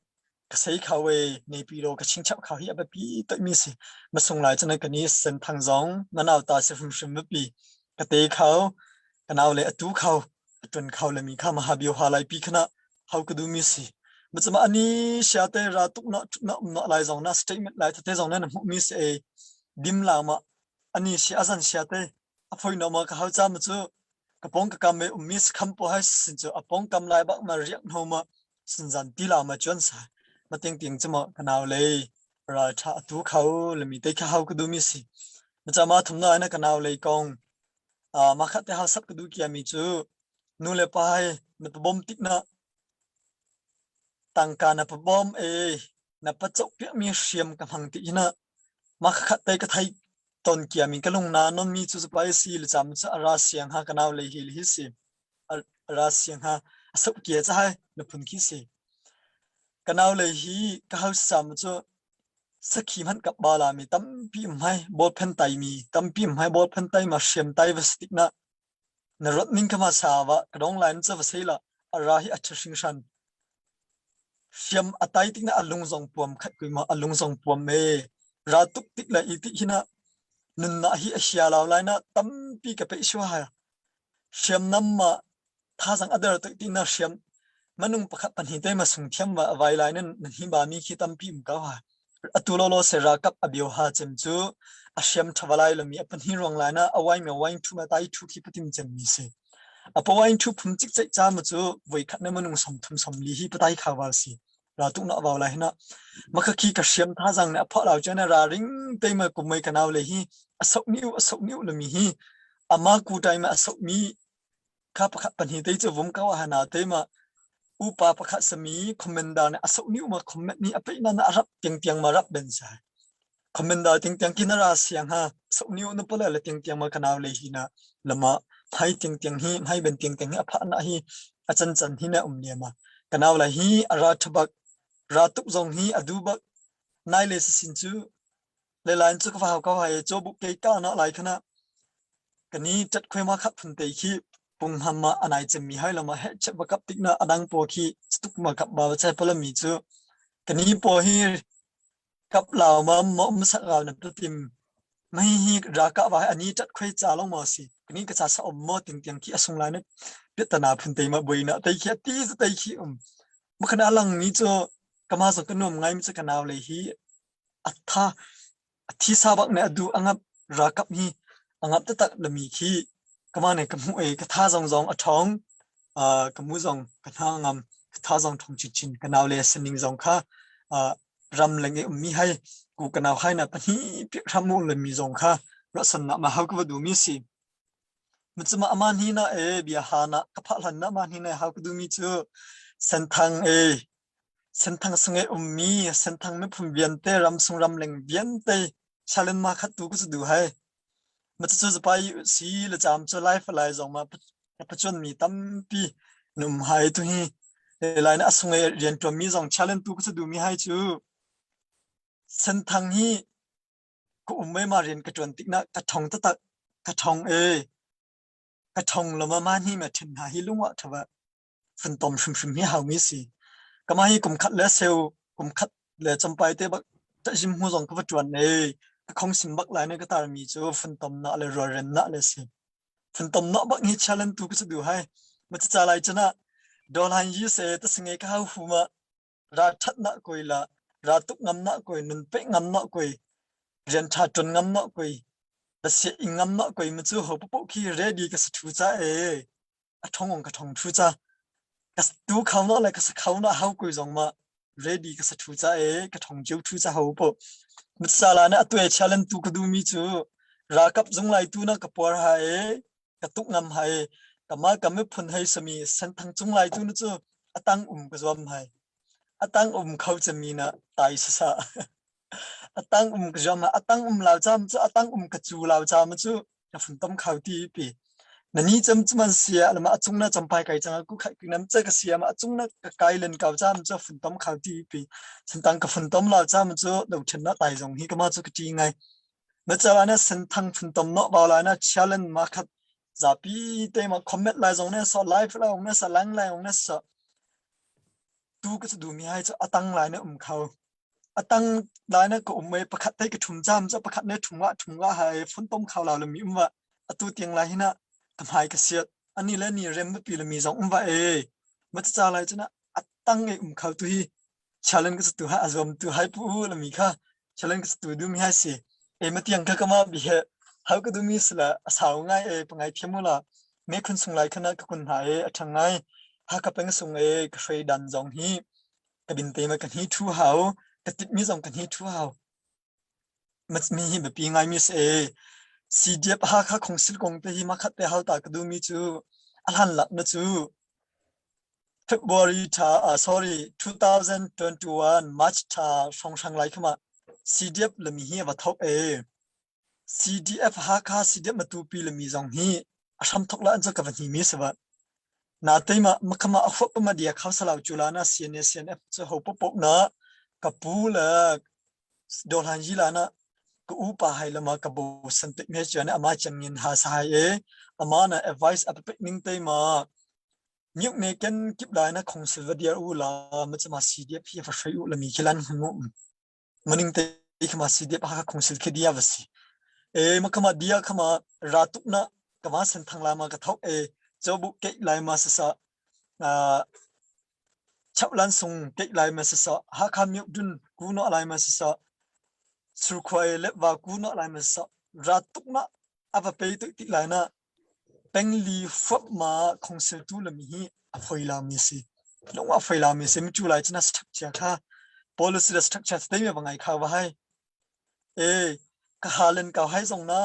[SPEAKER 3] ka sei kho e Nepi ro ka chingchap kho hi a biapi toimi si masung lai cun kan i sen thang zong manau ta si hrimhrim biapi ka te kho ka nau le atu kho ṭun kho le mi kha mahabio ha lai pi khana hau ka du mi si macama ani sia te ra tuk na na um na lai zong na statement lai te zong na na hmuh mi si e dim la ma ani si azan sia te a phoi no ma ka hau cha ma chu ka pong ka kam me um mi kham po hai sin chu a pong kam lai bak ma riak no ma sin zan ti la ma chuan sa ma ting ting chu ma ka naw le ral tha tu khau le mi te kha hau ka du mi si macama thum na na ka naw le kong Mah kha te hau sak ka duh kiami cu nu le pa he na pabawm tik na tangka na pabawm e na pacoh piakmi hriam ka hmang ti hin ah mah kha te ka thei ton kiami ka lung na non mi cu zupai si le cam cu a ra siang ha ka nau le hi le hi si a ra siang ha a sok kia cha hai na phun khi si ka nau le hi ka hau sam cu Sakhi hmanh kap bala mi tampi um hai bawlphen tai mi tampi um hai bawlphen tai ma hriam tai va si tik na na rat ning kha ma sa wa ka dong lai cha va sei la a ra hi a ṭha hringhran hriam a tai tik na a lung zong puam khat kui ma a lung zong puam me ra tuk tik la i tik hi na nunna hi a hia lau lai na tampi ka pe shua ha hriamnam ma thazang a der tuk ti na hriam manung pakhat pahnih te ma sung thiam wa vai lai nan nan hi ba mi khi tampi um ka ha atu lo lo se ra kap abio ha chem chu a hriam thavalai lami a pahnih ruang lai na awai me wain thu ma tai thu khi patim chem mi si a pawain thu phum chik chai cha ma chu voi khat na manung som thum som li hi patai kha wa si ra tuk na waw lai na maka khi ka hriam tha jang ne apha law chana ra ring te ma kumai kanaw le hi asok niu asok niu lami hi ama ku tai ma asok mi Kha pakhat pahnih te cu vum ko ah na te ma upa pakhat sami commander nih a sok ni uma comment ni a peih na na rap tiang tiang ma rap ben sai. Commander tiang tiang kin ra siang ha sok ni na pala le tiang tiang ma kanau le hi na lama. Hmai tiangtiang hi hmai ben tiangtiang hi a phah na hi a can can hi na um niam a. Kanau lai hi a ra thabak ra tuk zong hi a du bak nai le sin cu le lain cu ka va hau ko hai cho bu ke ka na lai khana kani tat khoi ma khat phun te khi pung ham ma anai chem mi hai lama he che ba kap tik na adang po khi stuk ma kap ba chai pala mi chu kani po hi kap lao ma mo um sak rao na tim mai hi ra ka wa ani tat khoi cha long ma si kani ka cha sa om mo ting tiang khi asung lai na pitana phun te ma boi na te khi ti te khi um makhana lang mi chu kama so ka nuam ngai mi chu kanau le hi atha thisa bak ne adu angap rakap hi angap tatak lami khi kama ne ka hmu e ka tha zong zong a thong ka mu zong ka hna ngam ka tha zong thong chin chin ka nau le sining zong kha ram leng e ummi hai ku ka nau hai na pahnih pi ram mu le mi zong kha rasan na ma hau ka du mi si Mucuma aman hi na e bia ha na ka pha hlan na man hi na hau ka du mi chu senthang e Senthang sung i ummi Senthang miphun vialte ramsung ramleng vialte challenge ma khat tu ku cu duh hai. Ma cucu zapai si le caam cu lai falai zong ma pachuan mi tampi num hai tu hi lai na asung i riantuan mi zong challenge tu ku cu duh mi hai cu Senthang hi ka um mei ma rian ka tuan tik na ka thong tatak ka thong e ka thong lama ma ni ma thin hna hi lungwa thawa funtom hrimhrim hi haumi si. Kama hi kum khat le seu kum khat le champai te bak zim hu zong ka va tuan ei ka khong sim bak lai ne ka tar mi chu funtom na le rualrem na le si. Funtom na bak ni challenge tu ka du hai. Ma cha lai chana dolan yi se ta singe ka hau hu ma ra that na koi la ra tuk ngam na koi nun pe ngam na koi rian tha ton ngam na koi la se ngam na koi ma chu ho po khi ready ka sa thu cha e a thong ong ka thong thu cha ka tu khau no le ka sa khau na hau kui zong ma ready ka sa thu cha e ka thong jiu thu cha hau po mitsala na atue challenge tu ka du mi chu rakap zung lai tu na ka por ha e ka tuk ngam hai kama kame phun hai sami san thang chung lai tu na chu atang um ka zuam hai atang um khau chami na tai sa sa atang um ka zuam atang um lao cham chu atang um ka chu lao cham chu ka funtom khau ti pi na ni cham chuman sia lama achung na champai kai changa ku khai nam cha ka sia ma achung na ka kai len kau cham chu funtom khau ti pi santang ka funtom lao cham chu do then na tai zong hi kama chu ka ti ngai na chawa na senthang funtom no ba la na challenge ma khat zapi te ma comment lai zong ne so live lai ong ne sa lang lai ong ne sa tu ka chu du mi hai chu atang lai na um khau atang lai na ka um mei pakhat te ka thum jam cha pakhat ne thum wa thum wa hai phun tom khau la lo mi um wa atu tiang lai hina ka hmai ka siat ani le ni rem pi le mi zong um wa e ma cha lai chana atang e um khau tu hi challenge ka tu ha azom tu hai pu la mi kha challenge ka tu du mi hai si e ma tiang ka kama bi he hau ka du mi sla asau ngai e pangai thiamula me khun sung lai khana ka kun ha e athang ngai ha ka peng sung e ka hrei dan zong hi ka bin te ma ka hni thu hau ka tit mi zong ka hni thu hau mi hi biapi ngai mi se CDF Hakha khongsil kong te hi ma khat te hal ta ka du mi chu a hlan lak na chu February tha uh, sorry 2021 March tha hrong hrang lai khama CDF lami hi va thok e CDF Hakha CDF Matupi le mi zong hi a hram thok la an cu ka va hni mi si ba. Na teima makhama a huap ma dia khau salau chula na CNA CNF cu ho pop na ka pu le dolhan yi la na ka u pa hai lama ka bo san te me chuan ama chang ngin ha sa hai e ama na advice a pe ning te ma myuk ne ken kip lai na khong silva dia u la ma chama CDF hi fa hrei u la mi khilan hmu maning te khama CDF Hakha khongsil khi dia va si e makhama dia khama ratuk na kama sen thang lama ka thok e chobu ke lai ma sa sa chaplan sung ke lai ma sa sa Hakha myuk dun ku no lai ma sa sa surkhwai le wa ku no lai ma sa ratuk na ava pe tu ti lai na Pengli fuapma khongsiltu lami hi a foi lami a si. Lung a foi lami a si. Micu lai cun a structure kha policy le structure te me bangai kha va hai. E ka halen ka hai zong na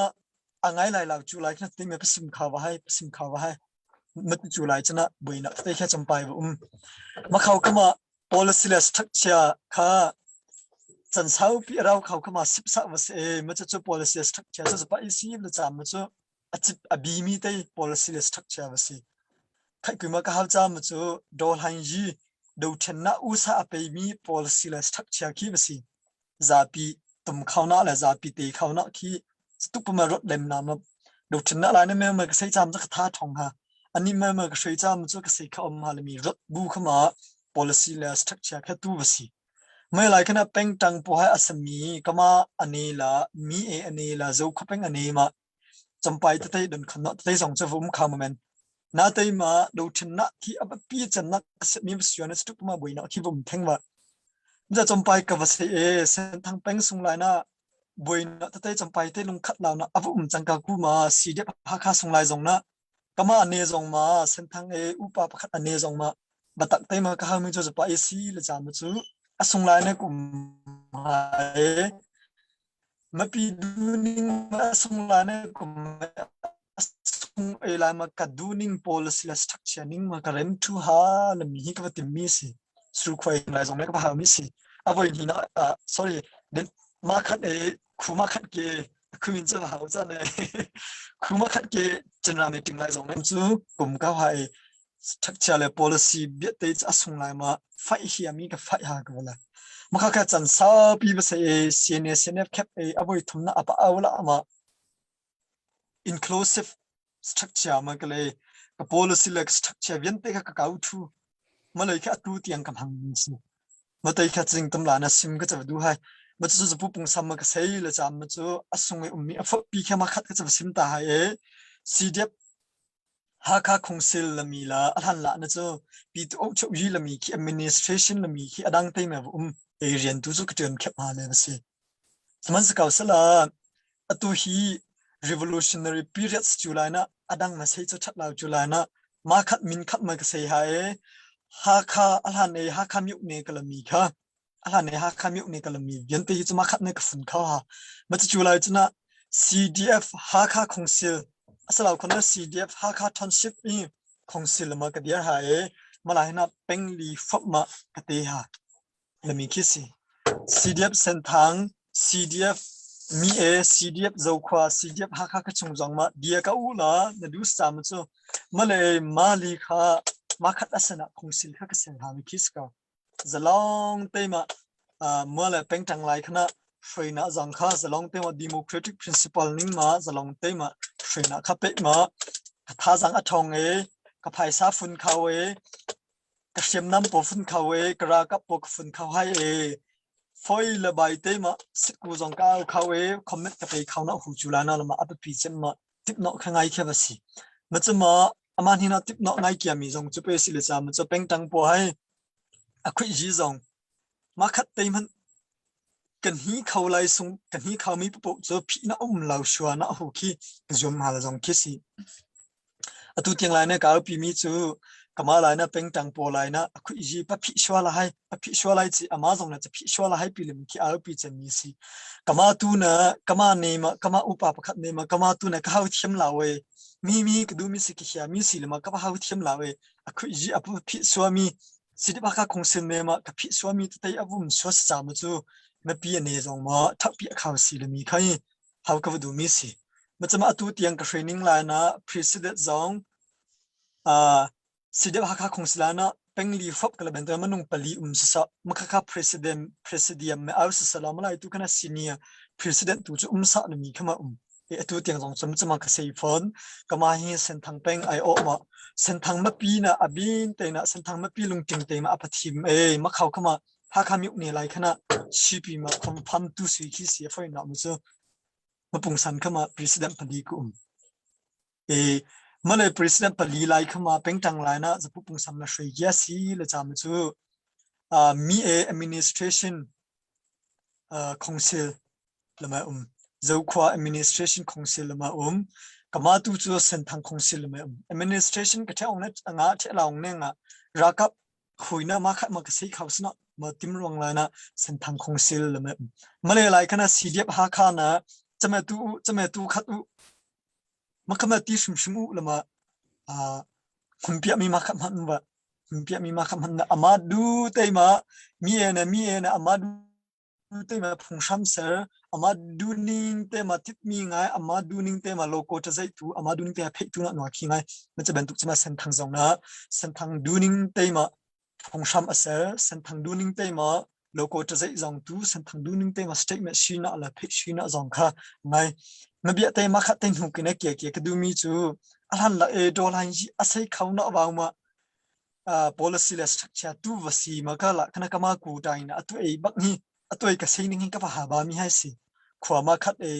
[SPEAKER 3] a ngai lai lau cu lai kha te me pasim kha va hai pasim kha va hai. Mat cu lai cun buina te kha champai va um. Makhau kama policy le structure kha chan sau pi rau khau kama sip sa va se ma chu policy structure chu pa isi le cham ma chu. A cip a bimi te policy le structure va si. Khaih kuima ka hau ca mu cu dawhlain yi doṭhennak usa a peimi policy le structure khi va si. Zapi tum khaunak le zapi te khaunak khi tuk pama rot lem na ma doṭhennak lai na me ma ka sei cam ka tha thong ha. Ani me ma ka hrei cam cu ka sei kha om ha le mi rot bu khama policy le structure kha tu va si. Mei lai kana peng tang po hai asami kama ane la mi e ane la zo kho peng ane ma Champai tete don khan na tete zong cu vum kha men. Na tei ma do thin na khi a pi chan na mi suan stu ma bui na khi vum theng wa. Ja champai ka va se e sen thang peng sung lai na bui na tete champai te lung khat law na avum chang ka ku ma si de ha kha sung lai zong na kama ane zong ma senthang e upa pakhat ane zong ma batak te ma ka ha mi chu pa e si le cha ma chu asung lai na kum hai Mapi duning sung la ne kum sung ei lai ma ka duning policy la structure ning ma ka rem thu ha la mi hi ka va tim mi si su khwai lai zong le ka ha mi si avoi ni na sorry den ma khat e khu ma khat ke khumin cha hau cha ne khu ma khat ke general meeting lai zong le chu kum ka hai structure le policy bia te a sung lai ma fight hi mi ka fight ha ka wala makha kha chan saupi ba se CNA CNF cap a avoi thum na apa awla ama inclusive structure ma ka le ka policy le structure vian te kha ka kau thu ma lei kha atu tiang ka hmang mi si ma tei kha ching tam la na sim ka cha du hai ma chu chu pu pung sam ma ka sei le cham ma chu asung e ummi afo pi kha ma khat ka cha sim ta hai e CDF Hakha Khungsil lami la a hlan la na cu Pi Tu Ohchuk Yi lami khi administration lami khi a dang te me um e rian tu cu ka ṭuan khep ha le va si. Sihmanhsehlaw sala atu hi revolutionary periods cu lai na adang na sei cu ṭhat lo cu lai na ma khat min khat ma ka sei ha e Hakha a hlan e Hakha myuk ne ka lami kha a hlan i Hakha mioh ne ka lami vialte hi cu ma khat ne ka fun kho ha. Ma cu lai cuna CDF Hakha Khongsil asalo khon na CDF Hakha Township i Khongsil ma ka diar ha e malai na pengli fop ma ka te ha lami khi si CDF Senthang CDF mi e CDF Zokhua CDF Hakha ka chung zong ma dia ka u la na du sa ma chu male mali kha ma khat asana khongsil kha ka sel ha mi khi ska Zalong te ma mua le pengtang lai khana hruainak zong kha zalong te ma democratic principle ning ma zalong te ma hruainak kha pek ma ka thazang a thong e ka phaisa fun kho e ka hriamnam po fun kho e ka ralkap po ka fun kho hai e foi le bai te ma sitku zong ka au kho e comment ka pe kho na hu chu la na ma apapi cem ma tip no kha ngai khe ba si ma chu ma ama ni na tip no ngai kia mi zong chu pe si le cha ma chu pengtang po hai A khuihzi zong mahkhat te hmanh kan hi kho lai sung kan hi khomi paoh cu phih na um lo shua na hu khi ka zuam hal zong khi si. Atu tiang lai na ka upi mi cu kama lai na pengtang paw lai na a khuihzi pa phih shua la hai a phih shua lai chi ama zong na cha phih shua la hai pilim khi a upi cem mi si. Kama tu na kama ne ma kama upa pakhat ne ma kama tu na ka hau thiam la we mi mi ka du mi si ki hia mi si le ma ka hau thiam la we a khuihzi a phih suami Sidibaka khungsin me ma ka phih suami tete a vum suas ca mu cu mipi ane zong ma thakpi a khau si le mi khai hau ka va du mi si ma chama atu tiang ka training lai na president zong uh Sidip Hakha khungsila na pengli fop kala ben manung pali um sa makha president presidium me au sa salam lai tu kana senior president tu chu um sa na mi khama um E atu tiang zong cun cuma ka sei fawn. Kama hi Senthang peng ai awh ma Senthang mapi na abin te na Senthang mapi lungting te ma apathim e makhau khama Hakha miuk ne lai khana CP ma confirm tu sui khi si foi na mu cu mapungsan khama president pali ku um. E malay president pali lai khama pengtang lai na zapu pungsam na shrei gya si le cham cu mi e administration council lamai um. Zokhua Administration Council lamai um. Kama tu cu Senthang Council lamai um. Administration ka theong ne anga the laung ne nga rakap khuina ma khat ma ka sei khau sna ma tim ruang lai na Senthang Council lamai um. Malay lai kana CDF Hakha na chame tu chame tu khat u makama ti shim shim u lama a khumpia mi ma khat man ba khumpia mi ma khat man na ama du te ma mi e na mi e na ama du. te ma phunghram ser ama duning te ma titmi ngai ama duning te ma logo ta zai tu ama duning te phei tu na nuwa khi ngai ma che bantuk chima senthang zong na senthang duning te ma phunghram a ser senthang duning te ma logo ta zai zong tu senthang duning te ma statement shi na la phei shi na zong kha ngai na bia te ma kha te hnu kine kia kia ka du mi chu a hlan la e do line ji a sei khau na waw ma policy le structure tu va si ma ka la kana kama ku tai na atu ei bak ni atu ei ka sei ning ka ha ba mi hai si khua ma khat e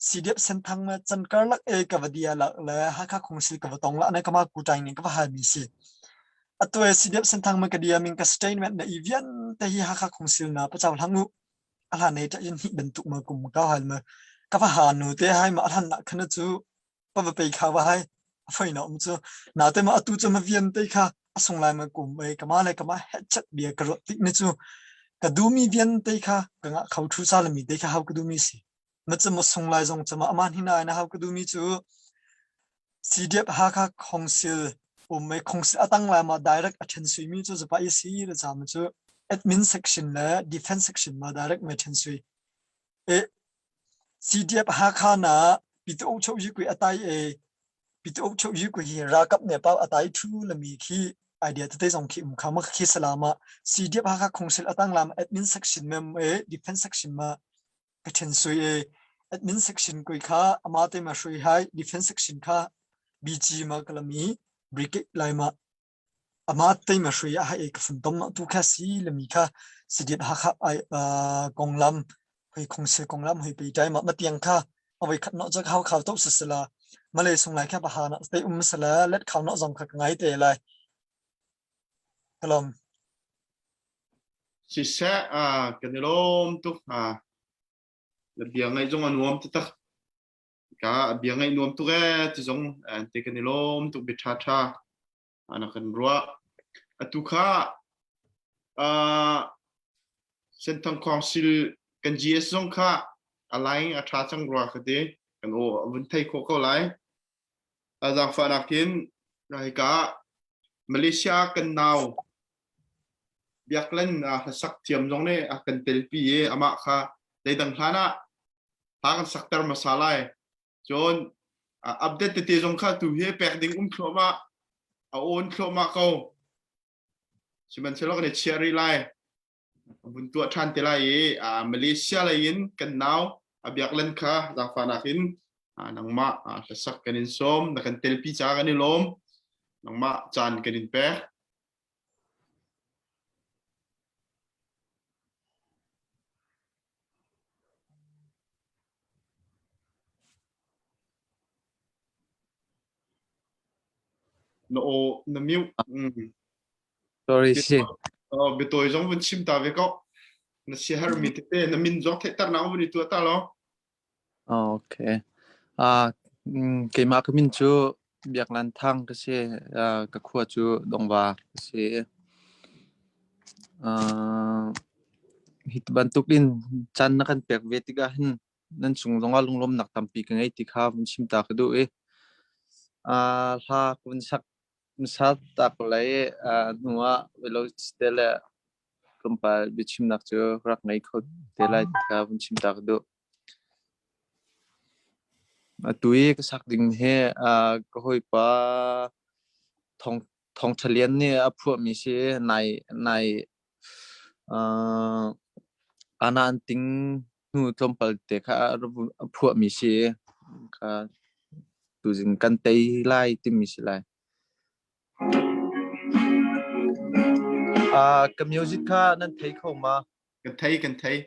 [SPEAKER 3] CDF senthang ma chan kar lak e ka vadia la le Hakha khongsil ka tong la na kama ku tai ning ka va ha mi si atu e CDF senthang ma ka dia ming ka statement na ivian te hi Hakha khongsil na pa chaw hlangu ala nei ta in hi bentuk ma kum ka hal ma ka va ha nu te hai ma alhan na khana chu pa va pe kha va hai a foi na um chu na te ma atu chu ma vian te kha a sung lai ma kum ei kama le kama headset bia ka ro tik ni chu ka du mi vian te kha ka nga khau thu sa le mi te kha hau ka du mi si ma chu mo sung lai zong chama aman hi na na hau ka du mi chu CDF Hakha Council um mei council atang lai ma direct athen sui mi chu zapa isi le cham chu admin section le defense section ma direct me then sui e CDF Hakha na Pite Ukchoh a tai i Pite Ukchoh hi ralkap nih pau a tai ṭhu lami khi idea tete zong khi um kha ma khi salam ah CDF Hakha Khongsil a tang lam admin section mem e defense section ma ka ṭhen sui e admin section koi kha ama te ma hrui hai defense section kha BG ma kalami brigade lai ma Amah teima hrui ah hei ka funtom tu kha si lami kha Sidip Hakha ai konglam hoi khongsil konglam hoi pe dai ma matiang kha avoi khat no chak hau khau to sasala Malay sung lai kha baha na te um sala let khau no zong kha ka ngai te lai kalom
[SPEAKER 1] Siseh kan i lawm tuk na bia ngaih zong a nuam taktak. Ka bia ngaih nuam tuk ee ti zong te kan i lawm tuk bia ṭha ṭha ana kan ruah. Atu kha Senthang Council kan GS zong kha a line a ṭha cang rua ka ti. Kan aw a vun thei khawh ko lai. Zaangfahnak in hika Malaysia kan nau Biaklen hlasak thiam zong nih a kan telpi i amah kha leidang hlan ah hla kan sakter hmasa lai. Cun update tete zong kha tu hi pek ding um thluahmah a awn thluahmah ko. Sihmanhsehlaw kan i chiah rih lai. Vun tuah ṭhan te lai i Malaysia lei in kan nau a biaklen kha zaangfahnak in nangmah hlasak kan in sawm na kan telpi ca kan i lawm nangmah caan kan in pek. Na aw na mute.
[SPEAKER 5] Sorry si.
[SPEAKER 1] Oh, biatawi zong vun chim ta ve ko. Na siahermi tete na min zong theihternak vun i tuah ta law.
[SPEAKER 5] Oh, okay. Ah, keimah ka min cu Biak Lan Thang ka si. Ah, ka khua cu Dongva ka si. Ah, hi bantuk in caan na kan pek ve tikah hin nan chung zongah lunglawmnak tampi ka ngei ti kha vun chim ta ka duh i ah hla ka vun sak hmasa ta ko lai i ah hnu ah velo te le tlawmpal biachimnak cu rak ngei kho te lai ti kha vun chim ta ka duh. Atu i ka sak ding hi ah ka hawipa Thawng Thawng Ṭha Lian nih a phuahmi si nai nai uh, ana an ting hnu tlawmpal te kha a phuahmi si kha tuzing kan tei lai timi si lai. Uh, ka music kha nan thei kho ma?
[SPEAKER 1] Kan thei kan thei.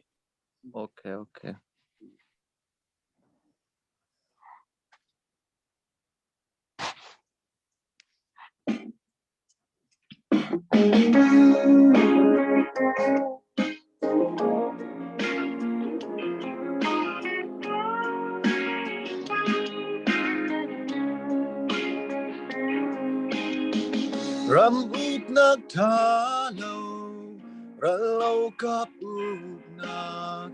[SPEAKER 5] Okay, okay. Ram uknak ṭha lo, ral lo kap uknak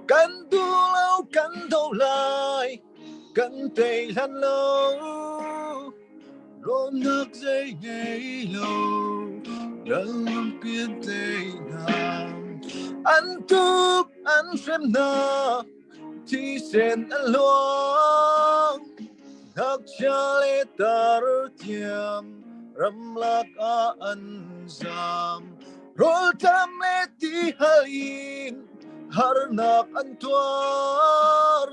[SPEAKER 5] kan duh lo kan do lai kan tei hlan lo Lawmnak zei ngei lo ral pian te hna an tuk. An hrem hna, thisen an luang. Ngakchia le tar tiang ramlak ah an zam. Rawlṭam le tihal in harnak an tuar.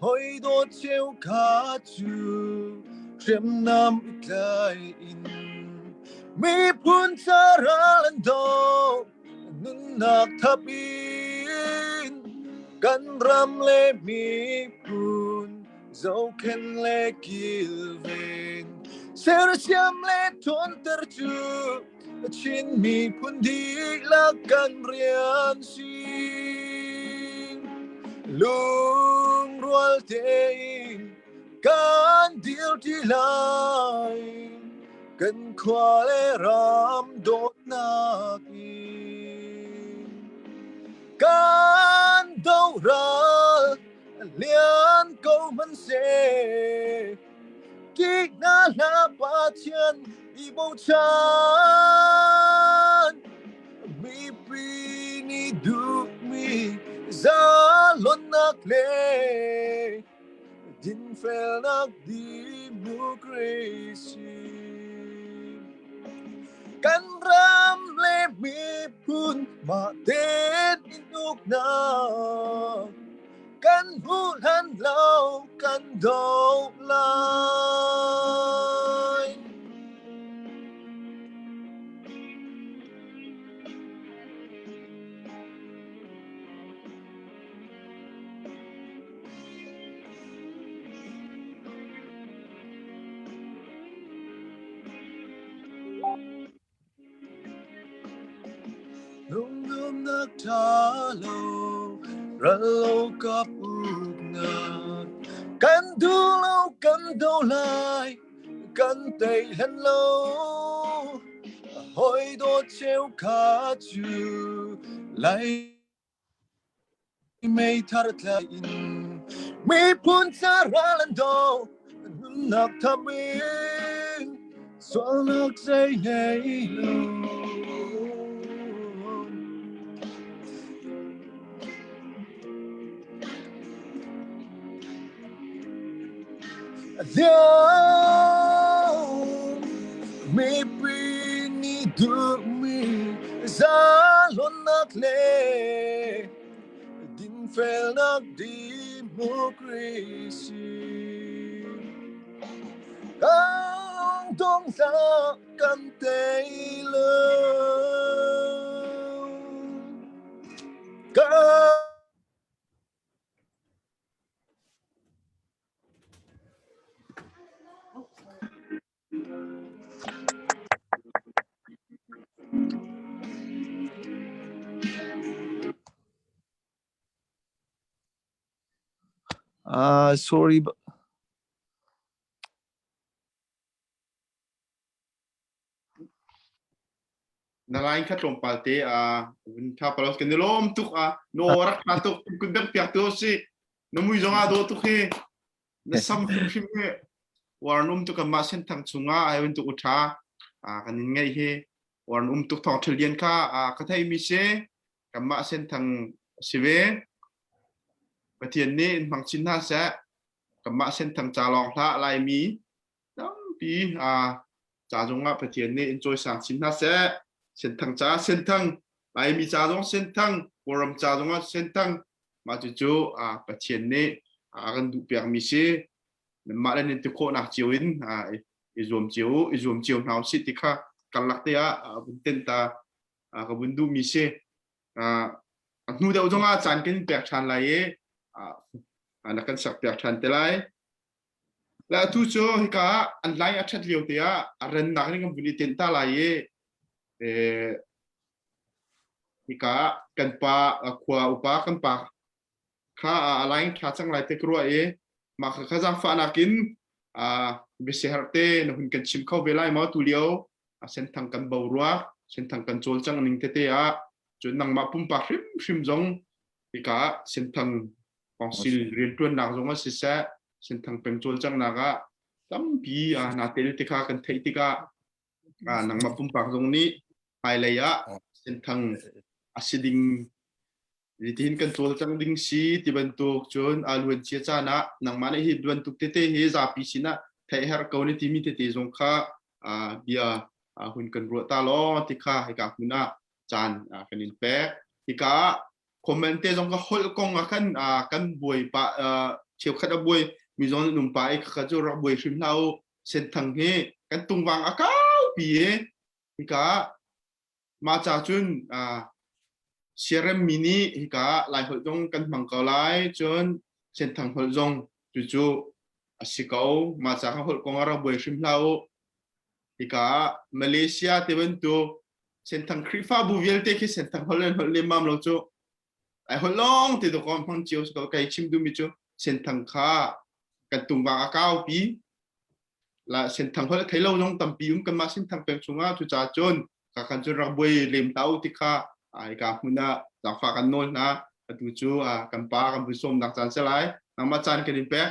[SPEAKER 5] Hawi dawt cheukhat cu hriamnam i tlai in miphun ca ral an doh. Nunnak thap in kan ram le miphun zohkhenh le kilven sersiam le ṭhawnter cu Chin miphun dihlak kan rian si. Lungrual tein kan dirṭi lai. Kan khua le ram dawtnak in kan doral lian ko hmanhseh Kik hna hlah Pathian i bochan mipi nih duhmi zalonnak le dinfelnak democracy. Kan ram le miphun mah tein in uknak kan hmu hlan lo kan do lai. Lungdumnak ṭha lo, ral lo kap uknak. Kan duh lo kan do lai, kan tei hlan lo. Hawi dawt cheukhat cu lai Meithar tlai in miphun ca ral an do nunnak tham in sualnak zei ngei lo. Mipi nih duhmi zalonnak le dinfelnak democracy kan dong hlah kan tei lo. Kan
[SPEAKER 6] Uh, sorry.
[SPEAKER 1] Na line kha tlawmpal te a vun tha palos kan i lawm tuk a no rak tha tuk kun bek piak tu si na mui zong a do tuk hi na sam hrimhrim hi warn um tuk mah senthang chungah ai un tuk u tha a kan in ngai hi warn um tuk thong thil lian kha a ka thei mi si kanmah senthang si ve Pathian nih in hmang chin hna seh kanmah senthang ca lawng hlah laimi tampi a ca zongah Pathian nih in cawisang chin hna seh senthang ca senthang Laimi ca zong senthang Kawlram ca zongah senthang mah cucu Pathian nih a kan duh piakmi si nanmah le nan ti khawhnak cio in i zuam cio i zuam cio hna usih ti kha karlak te ah vun ten ta ka vun duhmi si a hnu deuh zongah caan kan pek ṭhan lai i na kan sak piak ṭhan te lai Le atu cu hika ah an line a ṭhat lio te ah a rennak in kan vun i tenh ta lai i hika ah kan pa khua upa kan pa kha a line ṭha cang lai te ka ruah i mah kha kha zaangfahnak in biasiherh te na hun kan chim kho ve lai maw tu lio senthang kan bo rua senthang kan cawlcang ning tete ah cun nangmah pumpak hrimhrim zong hika ah senthang Council rianṭuannak zong ah siseh Senthang peng cawlcanghnak ah tampi naa tel ti kha kan theih tikah nangmah pumpak zong nih hmailei ah Senthang a si ding. Nitin kan cawlcang ding si ti bantuk cun a luan cia caan ah nangmah nih hi bantuk tete hi zapi sinah theih herh ko na timi tete zong kha bia hun kan ruah ta law ti kha hika hmun ah caan kan in pek. Hika ah comment te zong ka holh kong ah khan kan buai pa cheukhat a buai mi zong an um pa i khakha cu rak buai hrim hlah u. Senthang hi kan tungvang a kau pi i hika Mah ca cun siaremmi nih hika Laiholh zong kan hmang ko lai, cun Senthang holh zong cucu a si ko. Mah ca kha holh kong ah rak buai hrim hlah u. Hika Malaysia te bantuk Senthang Khrihfabu vialte khi Senthang holh in holh lemmam lo cu ai holh lawng te dawkaw hmang cio si ko. Kai chim duhmi cu Senthang kha kan tungvang a kaupi la senthang holh thei lo zong tampi um kanmah senthang peng chungah cucaah cun ka kan cun rak buai lem hlah u ti kha ai ka hmun ah zaangfah kan nawl hna atu cu kan pa kan vun sawmnak caan si lai nangmah caan kan in pek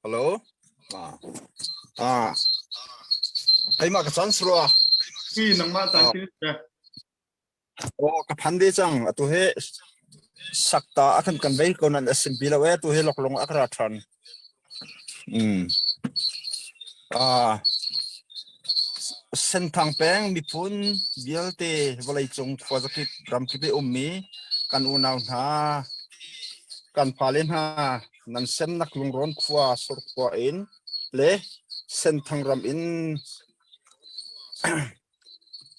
[SPEAKER 6] Hello. Ah. Ah. Keimah ka chan surua.
[SPEAKER 1] Si nangmah caan kin pe.
[SPEAKER 6] Oh, ka phan de cang. Atu he sakta a kan kan vei ko nan asim pi lo e tu he loklong a kra than. Mm. Ah. Senthang peng miphun vialte vawleicung khuazakip ramkip i ummi kan unau hna kan fale hna nan semnak lungrawn khua Surkhua in le Senthang ram in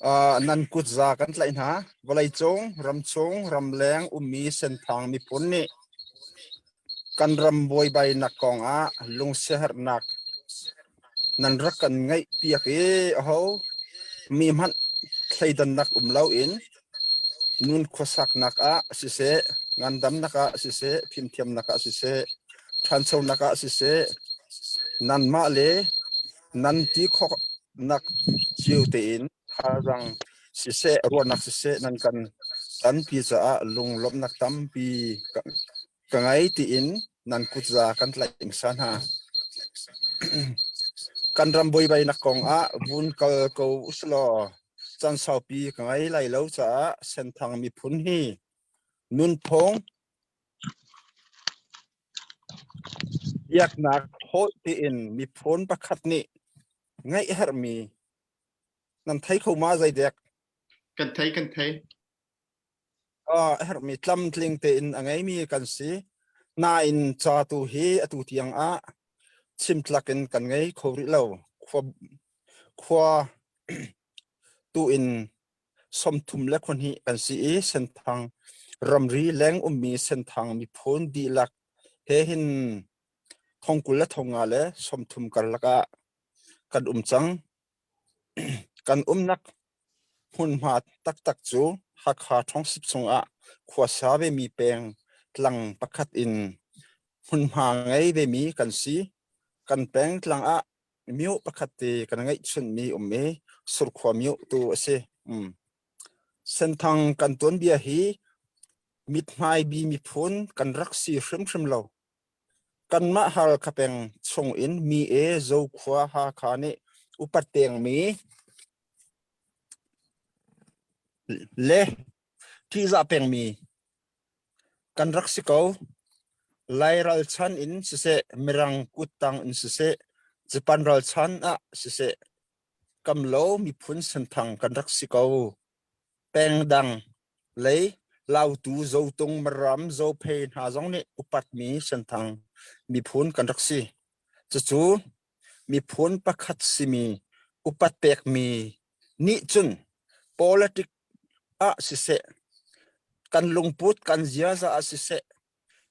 [SPEAKER 6] uh, nan kutza kan tlaih hna. Vawleicung ramchung ramleng ummi Senthang miphun nih Kan ram buaibainak kongah lungsiaherhnak nan rak kan ngeihpiak i aho mi hmanh thleidannak um loin nun khuasaknak ah siseh, ngandamnak ah siseh, fimthiamnak ah siseh, ṭhanchonak ah siseh, nanmah le nan ti khawhnak cio tein thazaang siseh, ruahnak siseh nan kan tanpi caah lunglawmhnak tampi ka ngei tiin nan kutza kan tlaih hmasa hna. Kan ram buaibainak kong ah vun kal ko usilaw caan saupi ka ngei lai lo caah Senthang miphun hi nunphung biaknak holh tiin miphun pakhat nih ngeih herhmi nan thei kho ma zeidek?
[SPEAKER 1] Kan thei kan thei.
[SPEAKER 6] A herhmi tlamtling tein a ngeimi kan si. Nain ca tu hi atu tiang ah chimtlak in kan ngei kho rih lo. Khua, khua tu in 30 le khuahnih kan si i Senthang ramri leng ummi Senthang miphun dihlak he hin thongkul le thonga le 30 karlak ah kan um cang. Kan umnak hmunhma taktak cu Hakha Township chungah khuasa vemi peng tlang pakhat in hmunhma ngei vemi kan si. Kan pengtlang ah myo pakhat te kan ngeihchunhmi um i Surkhua myo tu a si. Um. Senthang kan tuanbia hi mithmai bi miphun kan rak si hrimhrim lo. Kanmah Halkha peng chungin mi e Zokhua Hakha nih upat pengmi le ṭihzah pengmi kan rak si ko. Lai ralchan in siseh, Mirang kuttang in siseh, Japan ralchan ah siseh, kamlo miphun senthang kan rak si ko. Pengdang lei Lautu, Zotung, Maram, Zophei hna zong nih upatmi Senthang miphun kan rak si. Cucu miphun pakhat simi upat pekmi nih cun politic ah siseh, kan lungput kan ziaza ah siseh,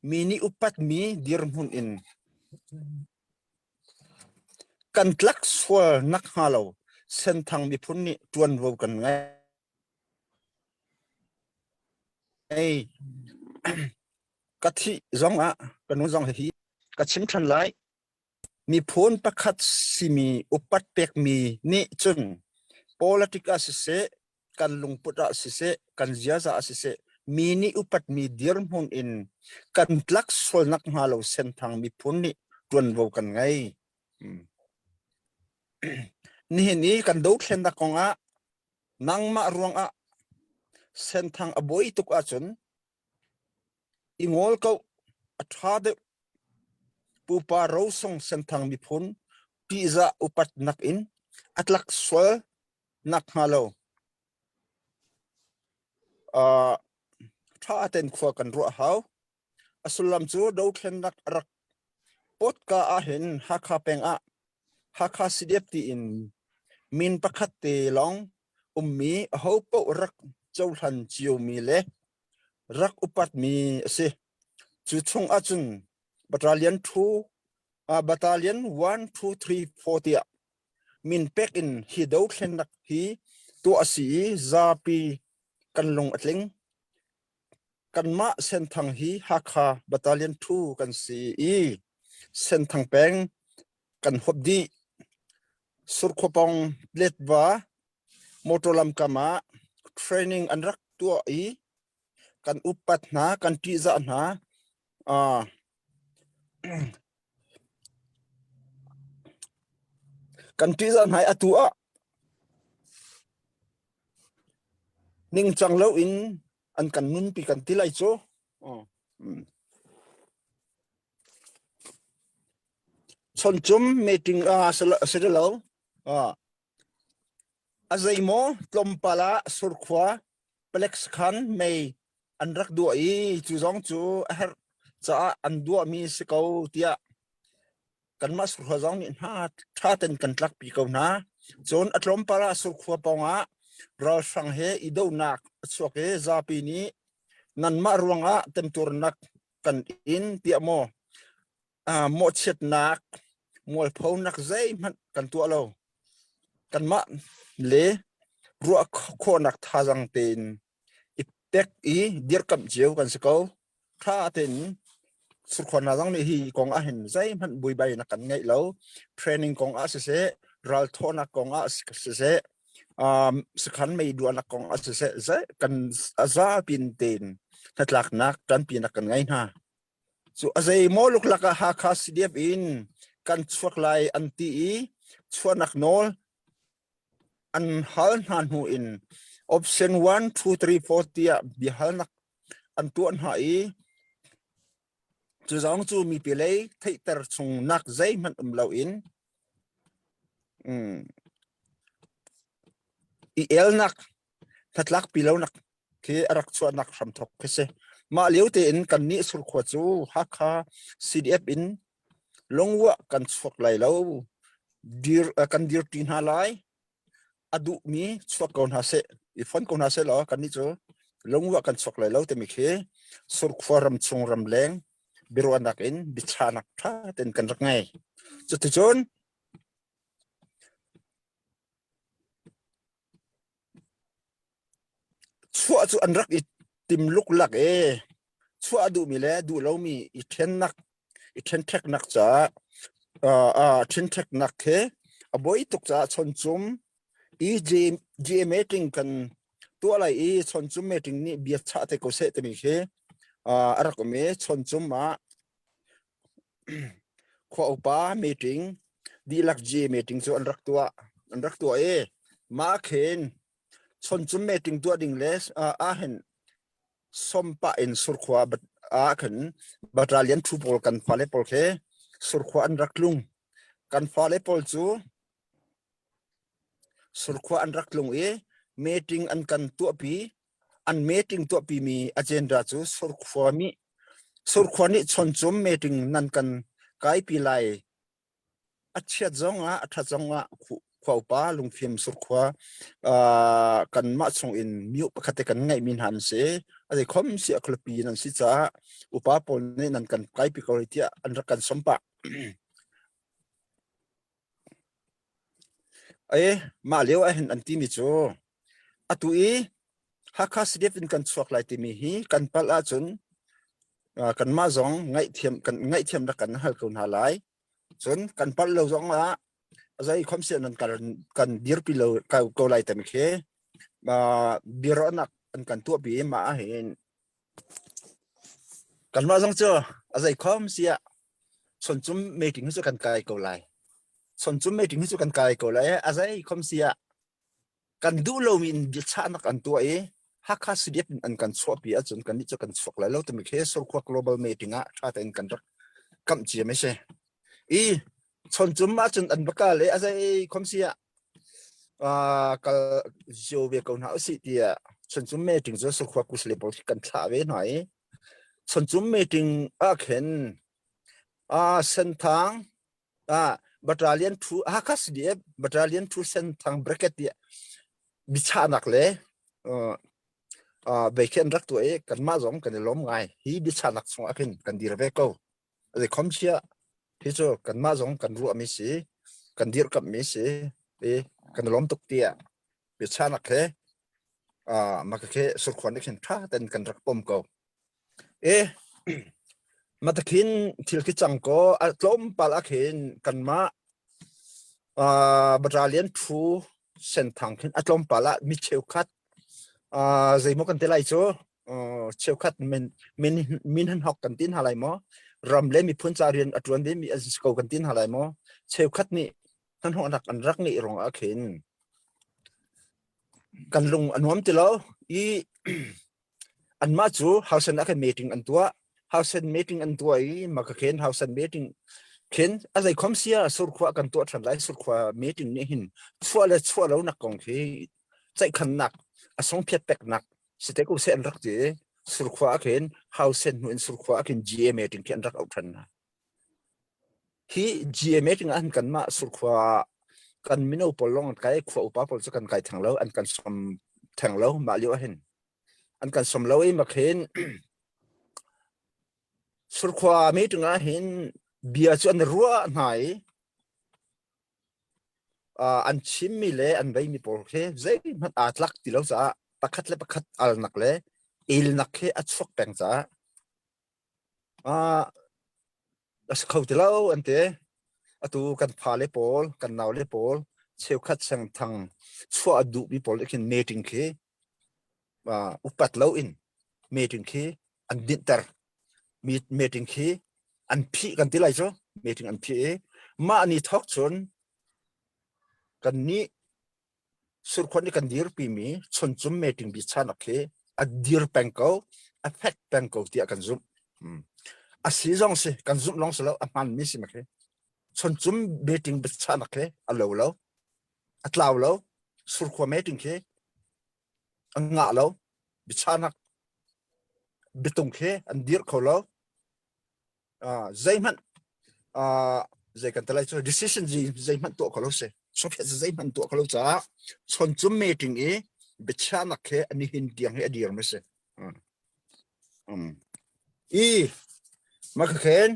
[SPEAKER 6] mi nih upatmi dirhmun in kan tlak sual nakhnga lo Senthang miphun nih ṭuanvo kan ngei. Ka thih zong ah ka nu zong hi ka chim ṭhan lai. Miphun pakhat simi upat pekmi nih cun politic ah siseh, kan lungput ah siseh, kan ziaza ah siseh, mi nih upatmi dirhmun in kan tlak sual nakhnga lo Senthang miphun nih. ṭuanvo kan ngei. Nihin i kan dothlennak kongah nangmah ruangah Senthang a buai tuk ahcun i ngol ko a ṭha deuh. Pupa rosung Senthang miphun ṭihzah upatnak in a tlak sual nakhnga lo uh, ṭha ten khua kan ruah hau. A sullam cu dothlennak a rak pawtka ahhin Hakha peng ah Hakha CDF tiin min pakhat te lawng ummi ahopaoh rak cohlan ciomi le rak upatmi a si. Cu chung ahcun Battalion 2, uh, Battalion 1, 2, 3, 4 tiah min pek in hi dothlennak hi tuah a si i zapi kan lung a tling. Kanmah Senthang hi Hakha Battalion 2 kan si i Senthang peng kan huap dih. Surkhuapong Letva motor lamkam ah training an rak tuah i kan upat hna, kan ṭihzah hna. Uh, kan ṭihzah hna i atu ah ningcang loin an kan nunpi kan ti lai cu. Oh. Mm. Chawncum meeting ah si lo. Ah. A zeimaw tlawmpal ah Surkhua palek sakhan mei an rak duah i cu zong cu a herh caah an duahmi si ko tiah kanmah Surkhua zong nih hna ṭha ten kan tlakpi ko hna. Cun a tlawmpal ah Surkhua pawngah ralhrang he i dohnak a chuak i zapi nih nanmah ruangah temtuarnak kan in tiah maw uh, mawhchiatnak mualphonak zeihmanh kan tuah lo. Kanmah le ruah khawhnak thazaang tein i pek i dirkamh cio kan si ko. Tha tein surkhua hna zong nih hi kong ah hin zeihmanh buaibainak kan ngeih lo. Training kong ah siseh, ralthawhnak kong ah siseh, um, sakhan mei duahnak kong ah siseh, zei kan a zapin tein hnatlaknak ṭanpinak kan ngei hna. Cu a zeimaw luklak ah Hakha CDF in kan chuak lai an ti i chuahnak nawl an hal hna hnu in option 1, 2, 3, 4 tiah biahalnak an tuah hna i cu zong cu mipi lei theihter chungnak zeihmanh um loin mm, i elnak hnatlakpi lonak khi a rak chuahnak hramthok khi si. Mah lio tein kannih Surkhua cu Hakha CDF in lungwah kan chuak lai lo. Dir, kan dirṭi hna lai. A duhmi chuak ko hna seh, i fon ko hna seh law kannih cu lungwah kan chuak lai lo timi khi Surkhua ramchung ramleng biaruahnak in biachahnak ṭha tein kan rak ngei. Cuticun Chuah cu an rak i tim luklak i chuah a duhmi le duh lomi i ṭhennak i ṭhenṭheknak caah uh, ṭhenṭheknak khi a buai tuk caah chawncum i GA meeting kan tuah lai i chawncum meeting nih bia chah te ko seh timi khi uh, a rak um i chawncum ah khua upa meeting dihlak GA meeting cu an rak tuah an rak tuah i mah khin chawncum meeting tuah ding le ah hin sompa in surkhua ah khin battalion thu pawl kan fale pawl khi surkhua an rak tlung kan fale pawl cu surkhua an rak tlung i meeting an kan tuahpi an meeting tuahpi mi agenda cu surkhua mi surkhua nih chawncum meeting nan kan kaipi lai A chiat zongah a ṭhat zongah khua upa lungfim surkhua uh, kanmah chungin mi pakhat te kan ngeihmi hna an si. A zei khom si a khualipi nan si caah upa pawl nih nan kan kaipi ko rih tiah an rak kan som pah. Ei, mah lio ah hin an timi cu atu i Hakha CDF in kan chuak lai timi hi kan palh ahcun uh, kanmah zong ngaihthiam kan ngaihthiam rak kan hal ko hna lai. Cun kan palh lo zong ah zei khom sian nan kan kan dirpi lo ko lai timi khi uh, biaruahnak an kan tuahpi mah ah hin kanmah zong cu a zei khom siah. Chawncum meeting hi cu kan kai ko lai. Chawncum meeting hi cu kan kai ko lai. A zei khom si ah kan duh lomi in biachahnak an tuah i Hakha CDF in an kan chuahpi ahcun kannih cu kan chuak lai lo timi khi Surkhua Global Meeting ah ṭha tein kan rak kamh cia mi si. I chawncum ahcun an va kal i a zei khom si ah uh, kal zio ve ko hna usih tiah chawncum meeting cu Surkhua kusle pawl khi kan thlah ve hna i chawncum meeting ah khin uh, Senthang ah battalion thu Hakha CDF battalion thu Senthang bracket tiah biachahnak le uh, uh, bei khi an rak tuah i kanmah zong kan i lawm ngai hi biachahnak chungah khin kan dir ve ko zei khom chia hi cu kanmah zong kan ruahmi si kan dirkamhmi si i kan i lawm tuk tiah biachahnak he uh, maka khi surkhuan nih khin tha ten kan rak pom ko E matakhin thil khi cang ko a tlawmpal ah khin kanmah uh, battalion thu senthang khin a tlawmpal ah mi cheukhat uh, zeimaw kan ti lai cu uh, cheukhat min min min han hok kan tin ha lai maw ram le miphun ca rian a tuan ve mi an si ko kan tin ha lai maw cheukhat nih hnahnawhnak an rak ngeih ruang ah khin kan lung a nuam ti lo i Anmah cu hausen ah khin meeting an tuah. Hausen meeting an tuah i maka khin hausen meeting khin a zeikhom sia surkhua kan tuah ṭhan lai surkhua meeting nih hin chuah le chuah lo nak kong khi ceihkhannak a songphiat peknak si te ko seh an rak ti i surkhua ah khin hausen hnu in surkhua ah khin GA meeting khi an rak auh ṭhan hna. Hi GA meeting ah hin kanmah surkhua kan mino pawl lawng an kai khua upa pawl cu kan kai theng lo an kan som theng lo mah lio ah hin an kan som lo i makhin surkhua meeting ah hin bia cu an ruah hna i uh, an chimmi le an veimi pawl khi zeihmanh aa tlak ti lo caah pakhat le pakhat alnak le elnak khi a chuak peng caah uh, a si kho ti lo an ti. Atu kan fale pawl, kan naule pawl, cheukhat sengthang chuah a duhmi pawl nih khin meeting khi uh, upat lo in meeting khi an dinhter. Meeting khi an phih kan ti lai cu. Meeting an phih i mah ni thawk cun kan nih Surkhua nih kan dirpimi Chuncum meeting biachanak khi a dir peng ko, a fek peng ko tiah kan zumh. Hmm. A si zong si, kan zumh lawng si lo, a hmanmi si khi. Chuncum meeting biachanak khi a lo lo, a tlau lo, Surkhua meeting khi a ngah lo, biachanak biatung khi an dir kho lo. Zeihmanh zei kan ti lai cu decision zeihmanh tuah kho lo si Soviet zeihmanh tuah kho lo caah chawncum meeting i biachiahnak he an hin tiang hi a dir mi si i makakhen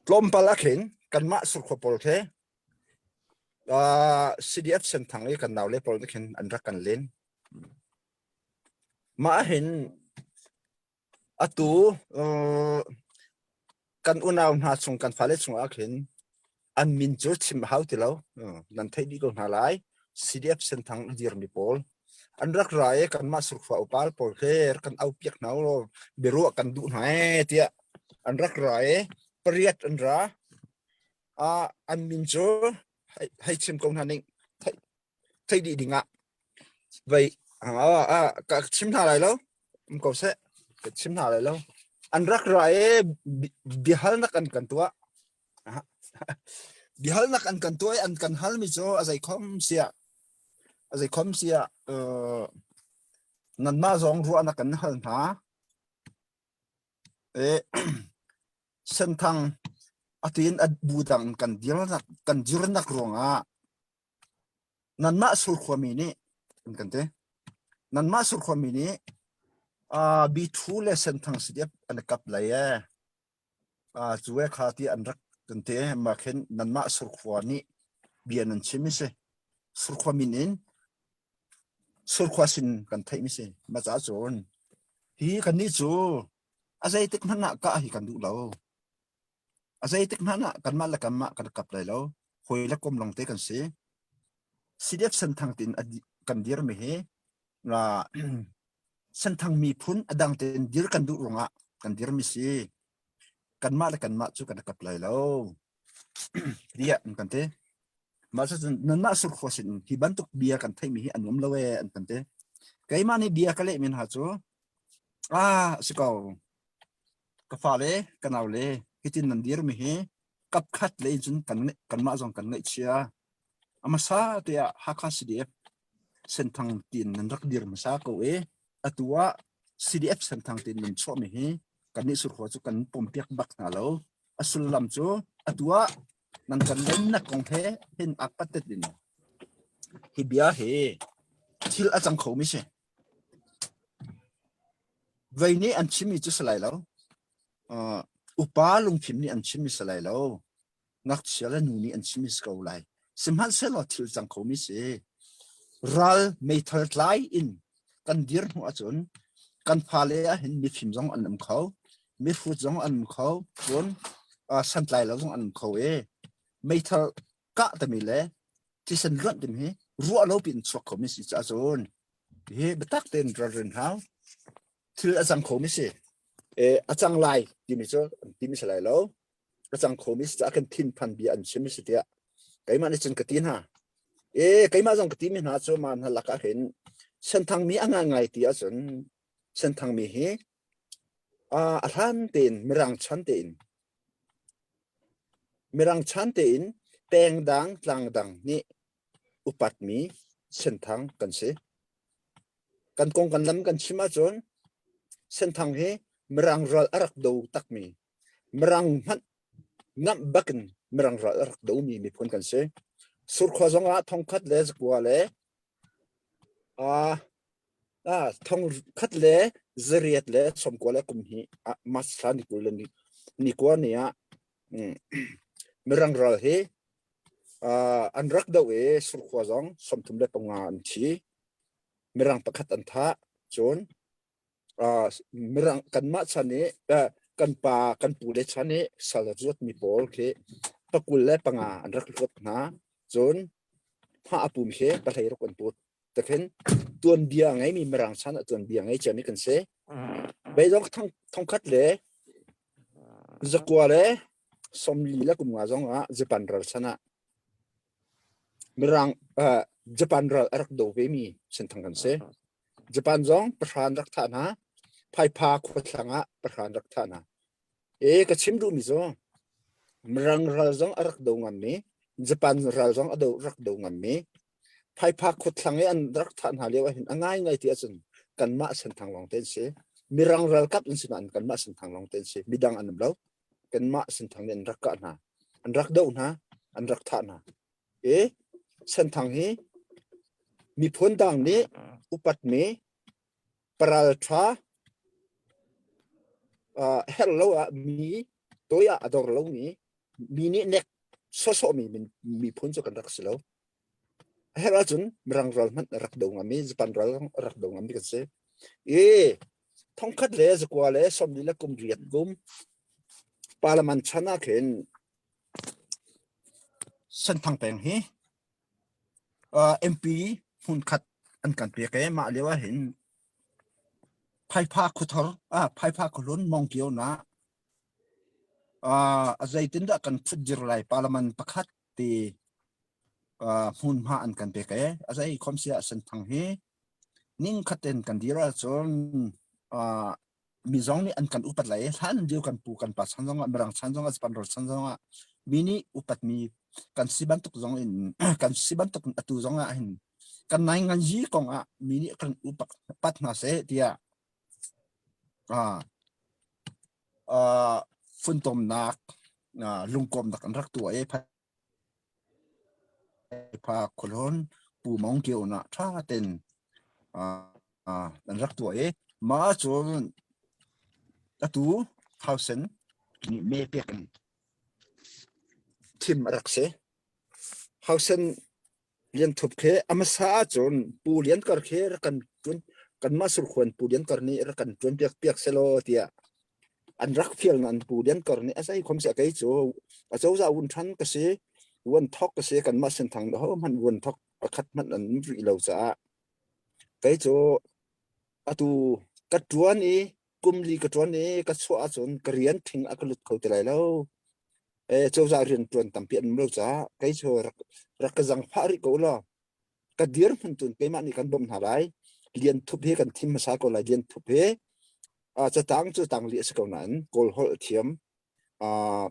[SPEAKER 6] tlawmpal a khin kanmah surkhua pawl khi CDF senthang i kan naule pawl nih khin an rak kan len Mah hin atu kan unau hna chung kan fale chungah khin an min cu chim a hau ti lo. Nan theih dih ko hna lai. CDF Senthang a dirmi pawl an rak ra i kanmah surkhua upal pawl khi rak kan aupiak hna ulaw biaruah kan duh hna ee tiah an rak ra i pariat an ra. Ah an min cu hei chim ko hna ning. Theih dih ding ah vei ah ka chim hna lai lo um ko seh ka chim hna lai lo an rak ra i biahalnak an kan tuah biahalnak an kan tuah i an kan halmi cu a zeikhom siah a zeikhom siah nanmah zong ruahnak kan hal hna e senthang atin a bu dang kan dirnak kan dirnak ruangah Nanmah Surkhuami nih an kan ti. Nanmah Surkhuami nih uh, B2 le Senthang CDF an kap lai ee. Uh, cu e kha ti an rak kan ti. Mah khin nanmah Surkhua nih bia nan chim si. Surkhua min in Surkhua sin kan theih mi si. Ma ca cun hi kan nih cu a zeitik hmanh ah kah hi kan duh lo. A zeitik hmanh ah kanmah le kanmah kan kap lai lo. Hawi le kom lawngte kan si. CDF Senthang tiin kan dirmi hi Senthang miphun a dang tein dir kan duh ruangah kan dirmi si. Kanmah le kanmah cu kan i kap lai lo. Tiah an kan ti. Mah cucun nanmah surkhua sin in hi bantuk bia kan theihmi hi a nuam lo ee an kan ti. Keimah nih bia ka lehmi hna cu ah a si ko. Ka fale, ka naule hitin nan dirmi hi kapkhat lei cun kan kanmah zong kan ngaihchia. A hmasa te ah Hakha CDF Senthang tiin nan rak dir hmasa ko i atu ah CDF Senthang tiin nan chuahmi hi kannih surkhua cu kan pompiak bak hna lo. A sullam cu atu ah nan kan lennak kong he hin aa pattet in hi bia hi thil a cang khomi si. Vei nih an chimmi cu si lai lo. Uh, upa lungfim nih an chimmi si lai lo. Ngakchia le nu nih an chimmi si ko lai. Sihmanhsehlaw thil cang khomi si. Ral meithal tlai in kan dir hnu ahcun kan fale ah hin mifim zong an um kho, mihrut zong an um kho, cun uh, santlai lo zong an um kho i meithal kah timi le thisen luanh timi hi ruah lo piin chuak khomi si caah cun hi biatak tein ralrin hau thil a cang khomi si e a cang lai timi cu timi si lai lo a cang khomi si caah kan thinphan bia an chim si tiah keimah nih cun ka ti hna e keimah zong ka timi hna cu ma hna lakah hin senthang mi a ngai ngai ti ahcun senthang mi hi a hlan tein mirang chan tein mirang chan tein peng dang tlang dang nih upatmi Senthang kan si. Kan kong kan lam kan chim ahcun Senthang hi Mirang ral a rak do takmi, Mirang hmanh ngamh bakin Mirang ral a rak domi miphun kan si. Surkhua zongah thongkhat le zakua le uh, uh, thongkhat le zariat le sawmkua le kum hi uh, March thla ni 20 le ni, ni kua ni ah mm, Mirang ral hi An rak doh i Surkhua zong 35 an thi. Mirang pakhat an thah. Cun mirang kanmah chan i kan pa kan pule chan i sal a zuatmi pawl khi pakul le panga an rak luat hna. Cun hma a pum khi pahlei ruk an put. Takhin tuanbia ngeimi Mirang chan ah tuanbia ngei ciami kan si. Beidong thongkhat le zakua le 40 le kum nga zong ah Japan ral chan ah Mirang uh, Japan ral a rak do vemi senthang kan si. Japan zong pahran rak thah hna. Phaipha khuathlang ah pahran rak thah hna. E ka chim duhmi cu Mirang ral zong a rak do ngammi, Japan ral zong a do rak do ngammi, Phaipha khuathlang i an rak thah hna lio ahhin a ngaingai ti ahcun kanmah Senthang lawng te an si. Mirang ralkap an si nain kanmah Senthang lawng te an si. Midang an um lo. Kanmah Senthang nih an rak kah hna. An rak doh hna. An rak thah hna. E Senthang hi miphun dang nih upatmi paralṭha uh, herh lo ah mi toi ah a dor lomi mi nih nek sawsawhmi miphun cu kan rak si lo. A herh ahcun Mirang ral hmanh a rak do ngam i Japan ral a rak do ngam mi kan si. I thongkhat le zakua le 40 le kum riat kum parliament chan ah khin Senthang peng hi uh, MP hmunkhat an kan pek i mah lio ah hin Phaipha khuthor ah Phaipha khuhlun Mongkio na uh, a zeitindah kan thutdir lai parliament pakhat ti uh, hmunhma an kan pek e a zei khom sia Senthang hi ning khatin kan dir ahcun uh, mi zong nih an kan upat lai hlan lio kan pu kan pa chan zong ah mirang chan zong ah Japan ro chan zong ah mi nih upat mi kan si bantuk zong in kan si bantuk in atu zong ah hin kan nai ngan yi kong ah mi nih kan upat pat hna seh tiah ah uh, funtomnak uh, lungkawmnak an rak tuah i Pha khualhawn Pu Maung Kio na ṭha ten an rak tuah i mah cun atu Hausen nih me pek in thim a rak si. Hausen Lian Thup khi a hmasa ahcun Pu Lian Kar khi rak kan ṭuan kanmah surkhuan Pu Lian Kar nih rak kan ṭuan piak piak selaw tiah an rak fial nain Pu Lian Kar nih a zei khom seh kei cu acozah vun ṭhan ka si vuan thok ka si kanmah Senthang ho hmanh vuan thok pakhat hmanh an um rih lo caah kei cu atu ka ṭuan i Kum li ka ṭuan i ka chuah ahcun ka rian ṭhing a ka lut kho ti lai lo. Eh, cozah rian ṭuan tampi an um lo caah kei cu rak, rak ka zangfah rih ko law ka dirhmun tun keimah nih kan bawmh hna lai. Lian Thup hi kan thim hmasa ko lai. Lian Thup hi uh, catang cu tang li a si ko nain Kawl holh thiam uh,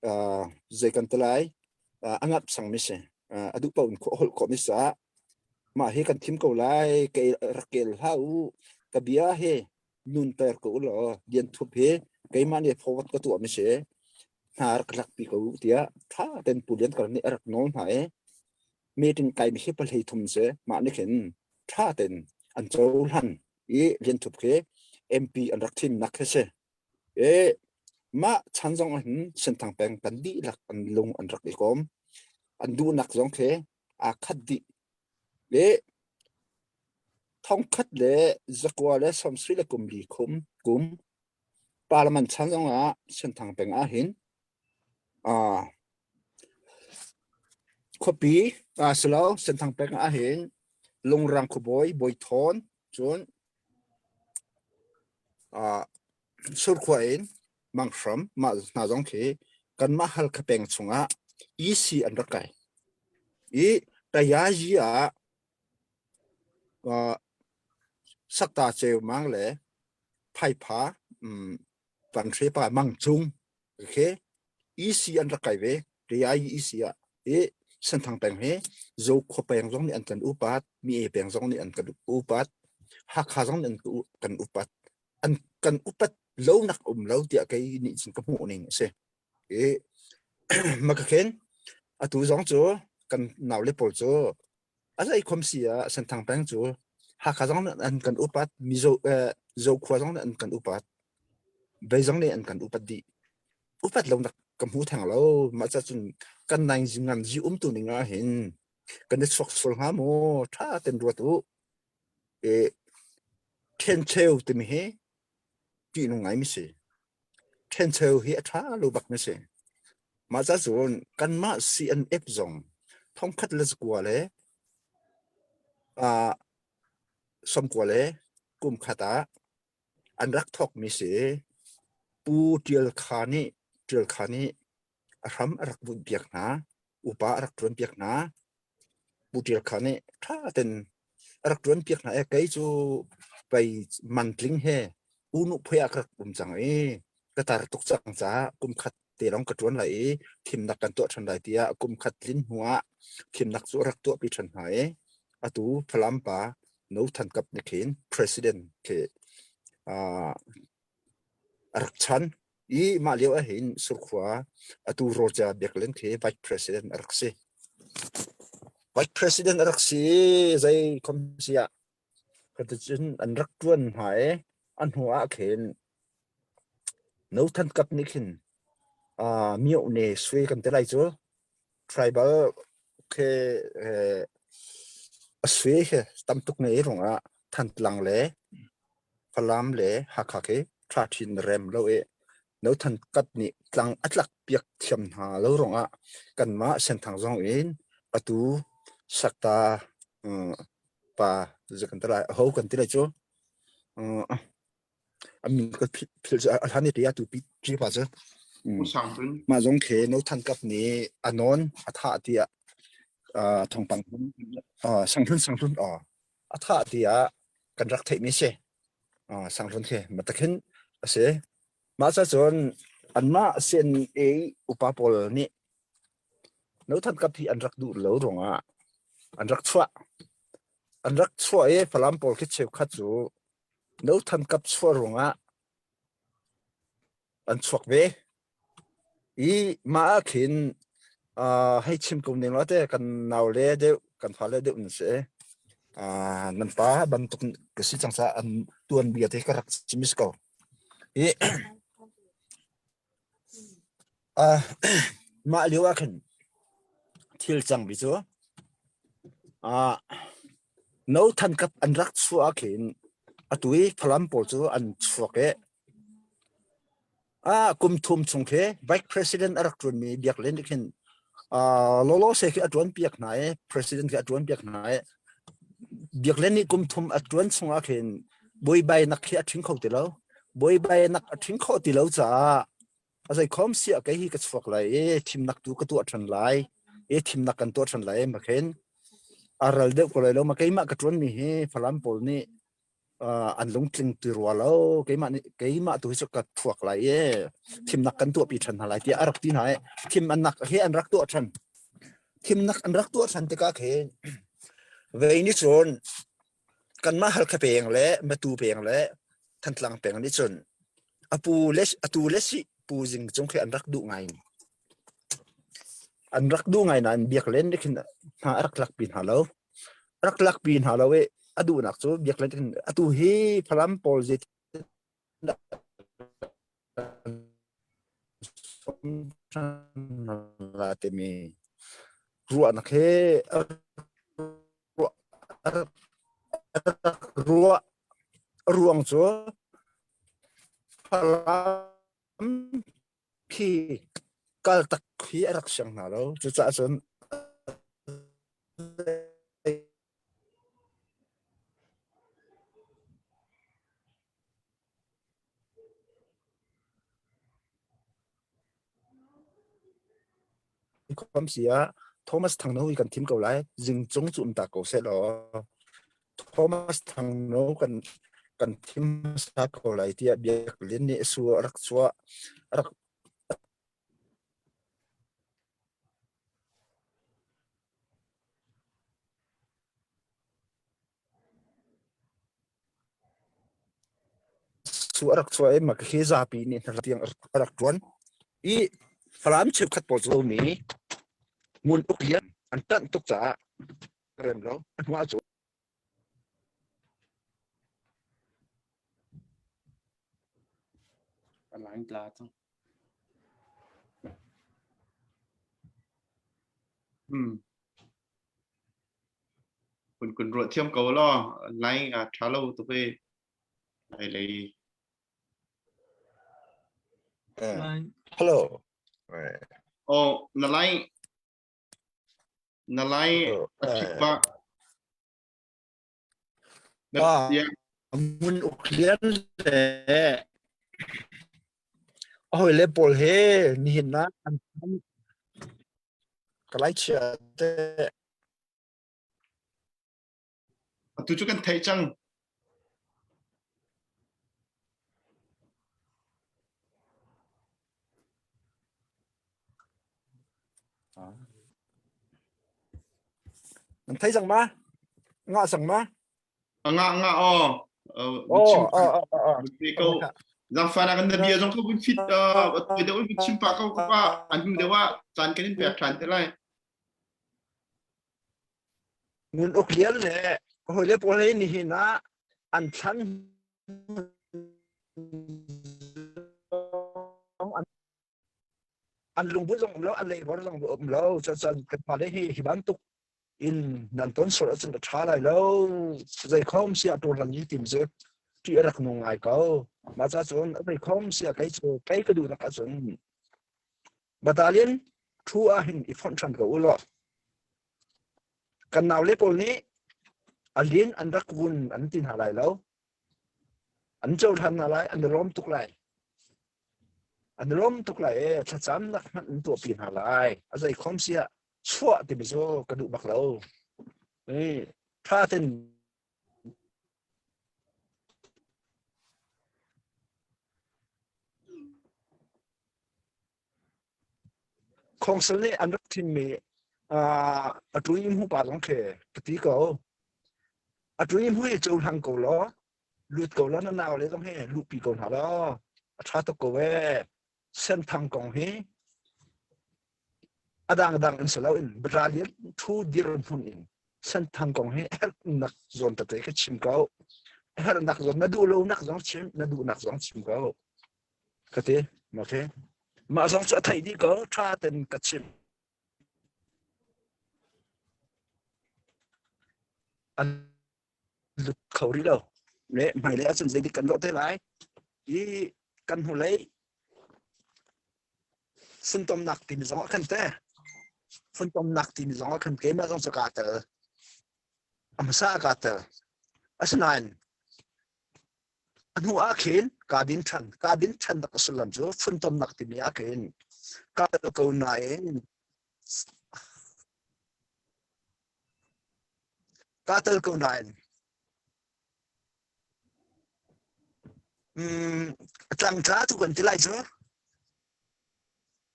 [SPEAKER 6] uh, zei kan ti lai uh, a ngap sangmi si. Uh, a duh paoh in holh khawhmi si caah mah hi kan thim ko lai. Ke rak kel hlah u. Ka bia hi nunter ko u law Lian Thup hi keimah nih forward ka tuahmi si. Hna rak lakpi ko u tiah tha ten Pu Lian Kar nih a rak nawl hna i meeting kaimi hi pahlei thum si mah nih khin ṭha tein an cohlan i Lian Thup khi MP an rak thimnak khi si. E mah chan zong ah hin Senthang peng kan dihlak an lung an rak i kom. An duhnak zong khi aa khat dih. E thongkhat le zakua le sawmsarih le kum li khum kum parliament chan zong ah Senthang peng ah hin ah Khuapi silo Senthang peng ahhin Lungrang khuabawi Bawi Thawn cun Surkhua in Manghram mah hna zong khi kanmah Halkha peng chungah EC an rak kai. I Tayazi ah Sakta Ceumang le Phaipha Panhre pa Mang Cung khi EC an rak kai ve. TI EC ah i Senthang peng hi Zokhua peng zong nih an kan upat, Mi peng zong nih an kan upat, Hakha zong nih an kan upat. An kan upat lo nak um lo tiah kei nih cun ka hmuh ning a si. I makakhen atu zong cu kan naule pawl cu A zeikhom si ah Senthang peng cu Hakha zong nih an kan upat, Mizo eh, Zokhua zong nih an kan upat, Bei zong nih an kan upat dih. Upat lo nak ka hmu theng lo. Mah ca cun kan nai ngan zi um tu ning ah hin kan i chuak sual hnga maw? Tha ten ruat u. E ṭhencheu timi hi ṭihnung ngai mi si. Ṭhencheu hi a ṭha lo bak mi si. Mah ca cun kanmah CNF zong thongkhat le zakua le uh, sawmkua le kum khat ah an rak thawkmi si. Pu Ṭial Kha nih Ṭial Kha nih a hram a rak bunh piak hna, upa a rak ṭuan piak hna. Pu Ṭial Kha nih ṭha ten a rak ṭuan piak hna i kei cu pei mantling he u nu phui ah ka rak um cang i ka tar tuk cang caah kum khat te lawng ka ṭuan lai i thimnak kan tuah ṭhan lai tiah kum khat tlin hnu ah thimnak cu a rak tuahpi ṭhan hna i atu Falam pa No Than Kap nih khin president khi uh, a rak chan i mah lio ahhin Surkhua atu Roger Biaklen khi vice president a rak si. Vice president a rak si zei khom si ah cun an rak ṭuan hna i a hnu ah khin No Than Kap nih khin uh, myohne sui kan ti lai cu tribal khi eh, a sui khi tam tuk nei rungah Thantlang le Falam le Hakha khi ṭha ṭhin rem lo i No Than Kap nih tlang a tlak piak thiam hna lo ruangah kanmah Senthang zong in atu Sakta um, pa zei kan ti lai aho kan ti lai cu uh, a min ka philh a hlan i atu pi pi pa cu
[SPEAKER 1] U Sang Tun.
[SPEAKER 6] mah zong khi No Than Kap nih a nawn a thah tiah uh, thawngpang uh, Sanghlun Sanghlun uh, a thah tiah kan rak theihmi si. Uh, Sanghlun khi matakhin a si. Mah ca cun anmah CNA upa pawl nih No Than Kap hi an rak duh lo ruangah an rak chuah. An rak chuah i Falam pawl khi cheukhat cu No Than Kap chuah ruangah an chuak ve. I mah ah khin uh, hei chim ko ning law te kan naule deuh kan fale deuh nan si. Uh, nan pa bantuk ka si cang caah an tuanbia te ka rak chim ko. I uh, mah lio ah khin thil cang bi cu uh, No Than Kap an rak chuah ah khin atu i Falam pawl cu an chuak i Ah, kum thum chung khi vice president a rak ṭuanmi Biak Len nih khin uh, lawlaw se khi a ṭuan piak hna i president khi a ṭuan piak hna i Biak Len nih kum thum a ṭuan chungah khin buaibainak khi a ṭhing kho ti lo. Buaibainak a ṭhing khawh ti lo caah a zeikhom siah kei hi ka chuak lai i thimnak tu ka tuah ṭhan lai i thimnak kan tuah ṭhan lai ma khin a ral deuh ko lai lo ma keimah ka ṭuanmi hi Falam pawl nih an lungtling ti rua lo keimah nih keimah tu hi cu ka thuak lai i thimnak kan tuahpi ṭhan hna lai tiah a rak ti hna i thim an nak hi an rak tuah ṭhan thimnak an rak tuah ṭhan tikah khin vei nih cun kanmah Halkha peng le Matu peng le Thantlang peng nih cun a pu le atu le si Pu Zing Cung khi an rak duh ngai. An rak duh ngai nain Biak Len nih khin hna a rak tlakpi hna lo. A rak tlakpi hna lo i a duhnak cu Biak Len khin atu hi Falam pawl zeitindah timi ruahnak he ruah ruang cu Falam khi kaltak khi a rak siang hna lo. Cucaah cun Khom si ah Thomas Thangno hi kan thim ko lai. Zingcung cu um ta ko seh law Thomas Thangno kan kan thim hmasa ko lai tiah Biak Lian nih su a rak chuah. A rak Su a rak chuah i mah hi zapi nih hna tiang a rak ṭuan i Falam cheukhat pawl cu mi Ngun Uk Lian an ṭanh tuk caah rem lo a hnu ah cu
[SPEAKER 2] A line tla cang.
[SPEAKER 1] Hmm. Kun kun ruah thiam ko law line a ṭha lo tuk i lai lei.
[SPEAKER 6] Hello.
[SPEAKER 1] Oh, na line na line a chik ba.
[SPEAKER 6] Ah, Ngun Uk Lian le a hawile pawl he nihin ah an Ka laichia te.
[SPEAKER 1] Atu cu kan theih cang.
[SPEAKER 6] Nan thei cang ma? Ngah cang ma?
[SPEAKER 1] Nga nga aw.
[SPEAKER 6] Oh, oh, oh, oh.
[SPEAKER 1] Ko Zangfana kan na bia zong kha vun fit atu deuh vun chim pa ko ka an hnu deuh ah caan kan in pek ṭhan te lai.
[SPEAKER 6] Ngun uk lian le hawile pawl he nihin ah an thlan an lungput zong um lo an leivor zong um lo cucan kan fale hi hi bantuk in nan ton sual ahcun a ṭha lai lo zeikhom sia ṭawlran hi tim cu ṭih a rak nung ngai ko mah ca cun a zeikhom sia kei cu kei ka duhnak ahcun battalion thu ah hin i fonh ṭhan ko u law kan naule pawl nih a lin an rak vun an ti hna lai lo An cohlan hna lai, an i lawm tuk lai. An i lawm tuk lai i thlacamnak hmanh an tuahpi hna lai. A zeikhom si ah chuah timi cu ka duh bak lo. Ṭha ten Khawngsil nih an rak thimmi a ṭui hmu pa zong khi ka ti ko. A ṭui hmu hi cohlang ko law, lut ko law na naule zong hi luhpi ko hna law a ṭha tuk ko ee. Senthang kong hi a dangdang in si loin battalion ṭhu dirhmun in Senthang kong hi herhnak zawn tete ka chim ko. Herhnak zawn na duh lonak zong chim, na duhnak zong chim ko. Ka ti. Okay. Mah zong cu a theih dih ko. Ṭha ten ka chim. An lut kho rih lo. Le hmailei ahcun zeidik kan lawh te lai. I kan hnulei funtomnak timi zong ah khan te. Funtomnak timi zong ah khan keimah zong cu kaa tel. A hmasa ah kaa tel. Asinain a hnu ah khin
[SPEAKER 7] Kaa din ṭhan. Kaa din ṭhan nak a sullam cu funtomnak timi ah khin kaa tel ko nain kaa tel ko nain mm, tlangtla tu kan ti lai cu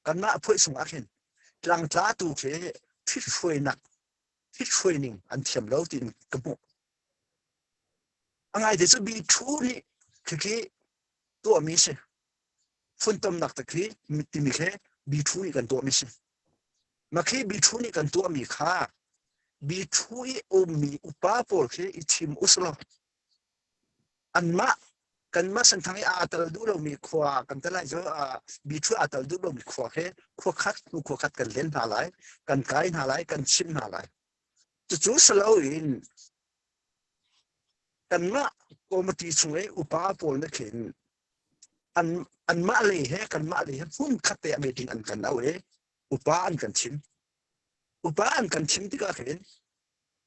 [SPEAKER 7] kanmah phuai sung ah khin tlangtla tu khi ṭhithruainak ṭhithruai ning an thiam lo tiin ka hmuh. A ngaite cu bi ṭhu nih khikhi tuahmi si. Funtomnak te khi timi khi bi ṭhu nih kan tuahmi si. Mah khi bi ṭhu nih kan tuahmi kha bi ṭhu i ummi upa pawl khi i thim usulaw anmah kanmah Senthang i aa tel duh lomi khua kan tel lai cu bi ṭhu aa tel duh lomi khua khi khua khat hnu khua khat kan len hna lai, kan kai hna lai, kan chim hna lai. Cucu si loin kanmah committee chung i upa pawl nih khin an anmah lei he kanmah lei he hmunkhat te ah meeting an kan auh i upa an kan chim. Upa an kan chim tikah khin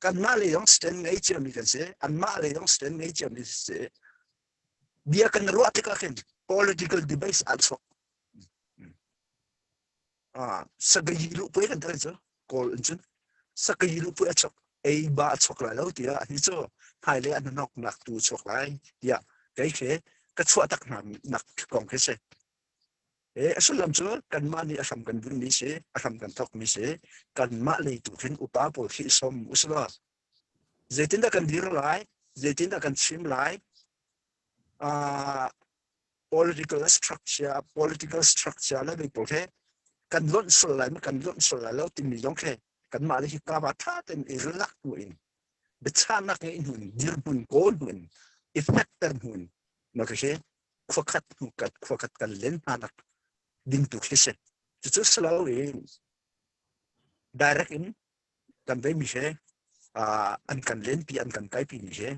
[SPEAKER 7] kanmah lei zong stand ngei ciami kan si, anmah lei zong stand ngei ciami si. Bia kan ruah tikah khin political debates aa chuak. Ah, sakayi lu pui kan tel cu kawl in cun sakayi lu pui a chuak ei ba a chuak lai lo tiah hi cu hmailei an nok nak tu chuak lai tiah kei khi ka chuah tak hna nak kong khi si. E a sullam cu kanmah nih a hram kan bunh mi si, a hram kan thok mi si, kanmah lei tu khin upa pawl khi som usulaw zeitindah kan dir lai, zeitindah kan chim lai, ah political structure political structure le mi pawl he kan lonh sual lai ma kan lonh sual lai lo timi zong khi kanmah le hi ka va tha ten i rilak hnu in biachahnak ngeih hnu in dirhmun kawl hnu in i fekter hnu in ma ka khi khuakhat hnu kat khuakhat kan len hna nak ding tu khi si cucu silo in direct in kan vei mi he an kan lenpi an kan kaipi mi he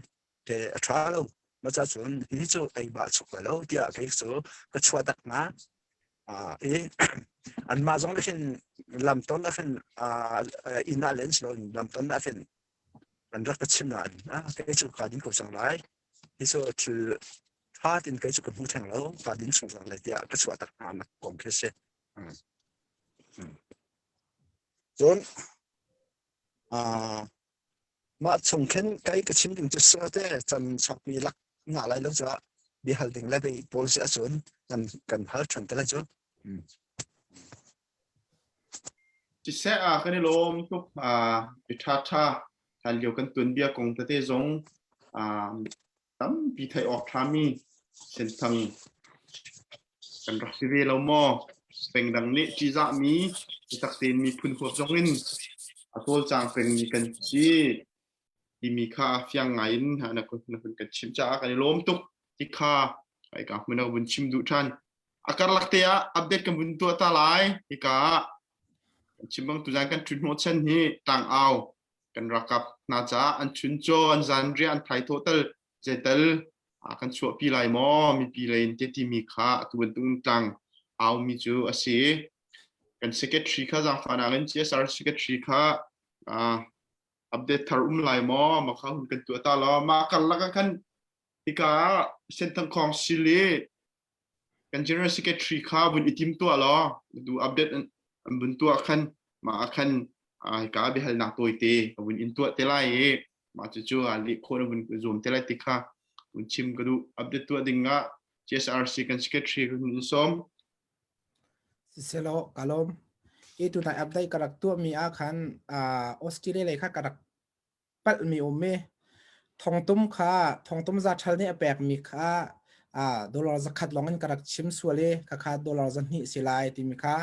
[SPEAKER 7] te a ṭha lo. Mah ca cun hi cu ei bah chuk lai lo tiah kei cu ka chuah tak hna. I anmah zong nih khin lamton ah khin inn ah len si loin lamton ah khin an rak ka chim nain kei cu kaa din ko cang lai. Hi cu thil ṭha tiin kei cu ka hmu theng lo, kaa din chung cang lai tiah ka chuah tak hna nak kong khi a si. Cun Mah chung khin kei ka chim ding cu sate can chuakmi lak ngah lai lo caah biahal ding le bei pawl si ahcun kan kan hal ṭhan te lai cu.
[SPEAKER 1] Siseh ah kan i lawm tuk. Uh, ṭha ṭha hlan lio kan tuanbia kong tete zong uh, tampi theih awk ṭhami Senthang kan rak si ve lo maw? Pengdang nih ṭihzahmi biatak tein miphun huap zong in a cawlcang pengmi kan si timi kha fiang ngai in na na hun kan chimh caah kan i lawm tuk ti kha hika hmun ah vun chim duh ṭhan. A karlak te ah update kan vun tuah ta lai. Hika ah kan chim bang tuzan kan ṭhut hnawhchan hi tlangau kan ralkap hna caah an chuncaw an zanriah an thaithawh tal zeital kan chuahpi lai maw mipi lei in te timi kha atu bantuk tlang aumi cu a si kan secretary kha zaangfahnak in CSR secretary kha update thar um lai maw ma kha hun kan tuah ta law ma karlak ah khan hika Senthang Khong sili kan general secretary kha vun i tim tuah law du update an vun tuah khan mah ah khan hika biahalnak tawite ka vun in tuah te lai i mah cucu a leh khawh na vun zuam te lai ti kha vun chim ka duh update tuah ding ah GSRC kan secretary kan in sawm
[SPEAKER 4] Siselaw ka lawm. I tunai update ka rak tuahmi ah khan Australia lei kha ka rak palhmi um i thongtum kha thongtum za ṭhal nih a pekmi kha dollar 100 lawng in ka rak chim sual i khakha dollar 200 si lai timi kha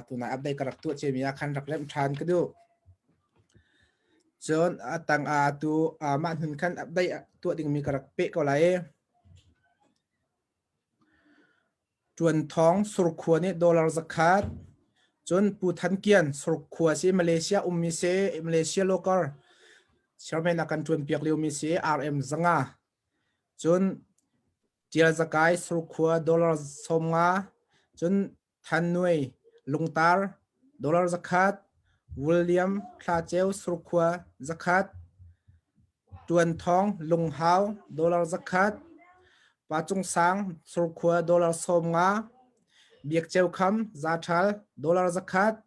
[SPEAKER 4] tunai update ka rak tuah ciami ah khan rak remh ṭhan ka duh. Cun a tang ah tu mah hnun khan update tuah dingmi ka rak peh ko lai i Ṭuanthawng Surkhua nih dollar 100, cun Pu Than Kian Surkhua si Malaysia ummi si Malaysia local chairman a kan ṭuanpiak liomi si RM 500, cun Ṭial Zakai Surkhua dollar 50, cun Than Nuai Lungtar dollar 100, William Thla Ceu Surkhua 100, Ṭuanthawng Lunghau dollar 100. Pa Cung Sang, Surkhua dollar 50, Biak Ceu Kham, Zaṭhal dollar 100,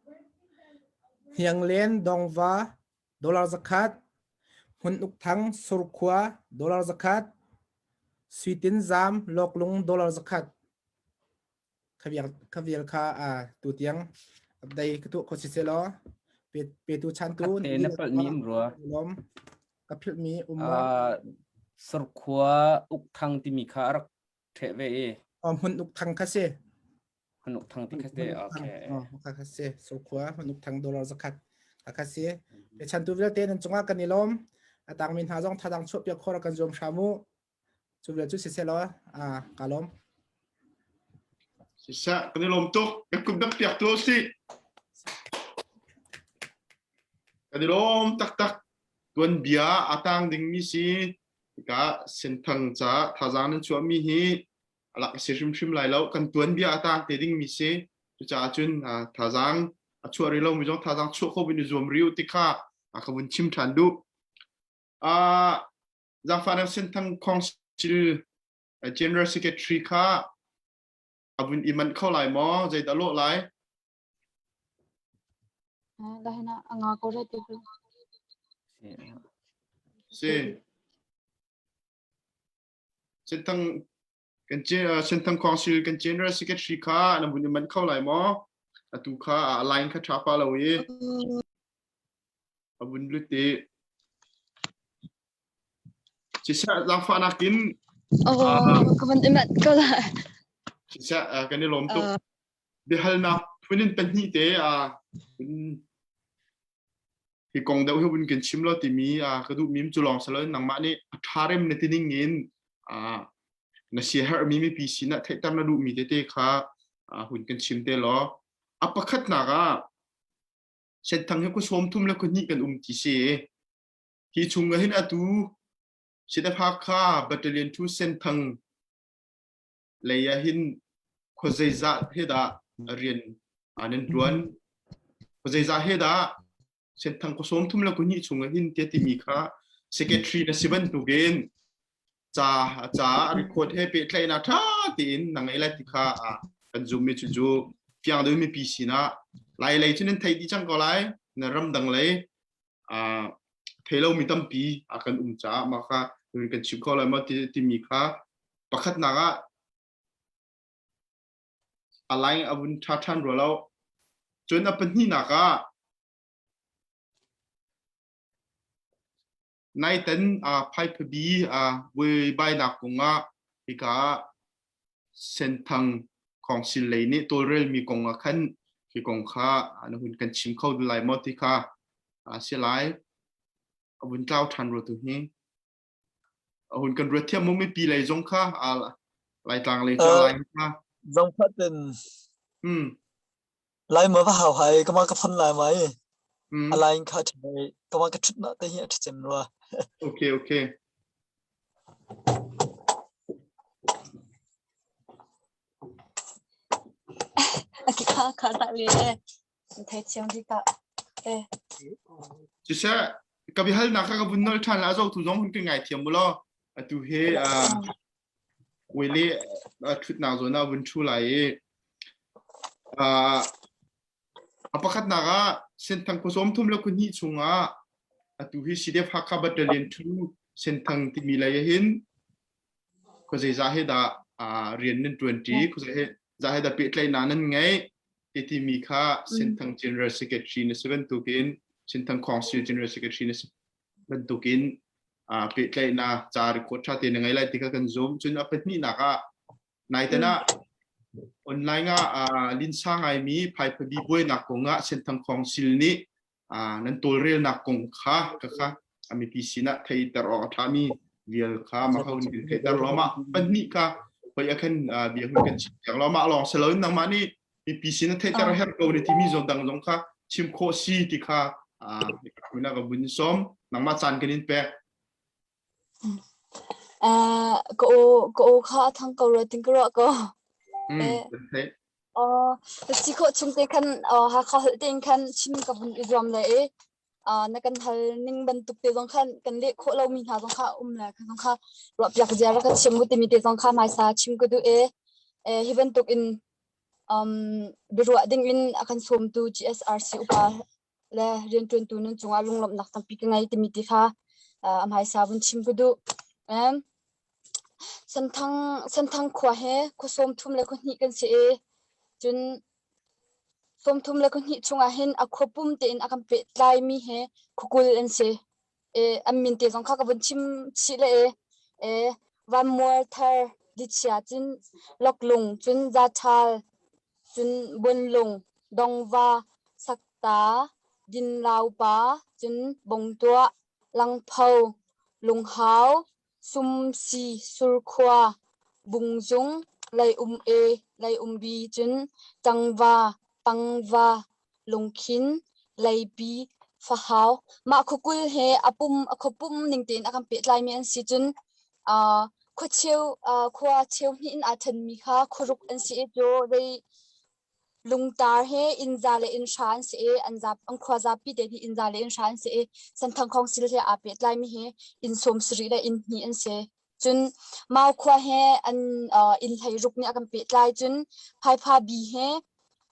[SPEAKER 4] Hniang Len Dongva dollar 100, Hmun Uk Thang, Surkhua dollar 100, Suitin Zam, Loklung dollar 100. Kha vial kha tutiang update ka tuah kho si selaw petu chantu
[SPEAKER 2] Khatte na palhmi um rua.
[SPEAKER 4] Lom ka philhmi um ma.
[SPEAKER 2] Surkhua uk thang timi kha a rak ṭheh ve i.
[SPEAKER 4] Hmun uk thang kha si.
[SPEAKER 2] Hmun uk thang ti kha te okay.
[SPEAKER 4] Kha kha si. Surkhua hmun uk thang dollar 100 kha kha si. Pe chantu vialte nan cungah kan i lawm. A tangmi hna zong thadang chuah piak khor kan zuam hram u. Cu vial cu siseh law kaa lawm.
[SPEAKER 1] Siseh, kan i lawm tuk. Kan kut dak piak tu si. Kan i lawm taktak. Tuan bia a tang dingmi si. Hika Senthang ca thazaang nan chuahmi hi alak a si hrimhrim lai lo. Kan tuan bia a tang te dingmi si. Cucaah cun thazaang a chuah rih lomi zong thazaang chuah kho in i zuam rih u ti kha a ka vun chim ṭhan duh. Zaangfahnak Senthang Council General Secretary kha a vun i manh kho lai maw? Zeidah lawh lai? Si. Senthang kan Senthang Council kan General Secretary kha na vun i manh kho lai maw? Atu kha a line kha ṭha pa lo i a vun lut i Siseh zaangfahnak in
[SPEAKER 8] Oh, ka van imat ko lai.
[SPEAKER 1] Siseh kan i lawm tuk. Biahalnak phun in pahnih te hi kong deuh hi vun kan chim lo timi ka duh mi cu lawng saloin nangmah nih a ṭha rem na ti ning in na siaherhmi mipi sinah theihter na duhmi tete kha hun kan chim te law a pakhatnak ah Senthang hi khua 30 le khua hnih kan um ti si. Hi chung ah hin atu Sitafakha Battalion 2 Senthang lei ah hin khua zeizah he dah rian nan ṭuan? Khua zeizah he dah Senthang khua 30 le khua hnih chung ah hin tiah timi kha secretary na si bantukin ca ca record he pehtlaihnak ṭha tein na ngei lai ti kha kan zummi cu cu fiang deuh mipi sinah lai lei cu nan thei dih cang ko lai na ramdang lei thei lomi tampi a kan um caah mah kha kan chim kho lai maw timi kha pakhatnak ah a line a vun ṭha ṭhan rua lo cun a pahnihnak ah Naitan Phaiphabi buaibainak kongah hika Senthang Council lei nih tawlrelmi kong ah khan hi kong kha na hun kan chim kho lai maw ti kha a si lai. A vun tlau ṭhan rua tu hi. A hun kan ruat thiam mu mipi lei zong kha Laitlang lei cu lai kha.
[SPEAKER 3] Zong phat in
[SPEAKER 1] Hmm.
[SPEAKER 3] Lai ma va hau hai kama ka phon lai mai. A line kha ṭhai kama ka ṭhut na te hi a ṭhacem rua.
[SPEAKER 1] Okay okay.
[SPEAKER 8] Kha kha tak le thei thiam di ta. Eh.
[SPEAKER 1] Siseh ka bihal nak ka vun nol ṭhan la zo tu zong hun ka ngai thiam mu law atu he Wele ṭhutnak zawn ah vun ṭhu lai i a pakhatnak ah Senthang khua 30 le khua hnih chungah atu hi CDF Hakha Battalion 2 Senthang timi lei ah hin khua zeizah he dah rian nan ṭuanṭi, khua zeizah he dah pehtlaihnak nan ngeih ti timi kha Senthang General Secretary na si bantukin Senthang Council General Secretary na si bantukin pehtlaihnak ca record ṭha tein na ngei lai ti kha kan zum. Cun a pahnihnak ah naitan ah online ah linsa ngaimi Phaiphabi buainak kong ah Senthang Council nih nan tawlrelnak kong kha ka kha a mipi sinah theiter awk a ṭhami vial kha mah kha hun kan theiter law mah pahnih kha hoi a khan bia hun kan chim piak law mah lawng si loin nangmah nih mipi sin a theihter a herh ko ne timi zawn dang zong kha chim khawh si ti kha mina ka vun sawm nangmah caan kan in pek
[SPEAKER 8] ka o ka o kha a thang ko ro ting ka ruah ko si khawh chung te khan Hakha holh tein khan chim ka vun i zuam le i. Na kan hal ning bantuk te zong khan kan leh khawh lomi hna zong kha um le kha zong kha ruahpiak zia rak kan chim mu timi te zong kha hmaisa chim ka duh e. Hi bantuk in um, biaruah ding in a kan sawmtu GSRC upa le rianṭuantu nan cungah lunglawmhnak tampi ka ngei timi ti kha a hmaisa vun chim ka duh. Um, Senthang, Senthang khua he khua 30 le khua hnih kan si i cun 30 le khua hnih chungah hin a khua pum tein a kan pehtlaimi he khuakul an si. E, an min te zong kha ka vun chim chih le e, e Vanmual Thar, Dichia cun Loklung, cun Zathal, cun Buanlung, Dongva, Sakta, Dinlaupa, cun Bongtuah, Langpho, Lunghau, Sumsi, Surkhua, Bungzung, Leium E, Leium B, cun Tangva, Pangva, Lungkhin, Leipi, Fahau. Mah khuakul he a pum a khuapum ning tein a kan pehtlaimi an si cun uh, khuacheu uh, khua cheu hnih in aa ṭhenmi kha khuaruk an si i cu zei lungtar he innza le innhra an si i an zap an khua zapi te hi innza le innhra an si i Senthang Council he aa pehtlaimi hi inn sawm sarih le inn hnih an si. Cun Mau khua he an uh, inn hlei ruk nih a kan pehtlai. Cun Phaipha bi he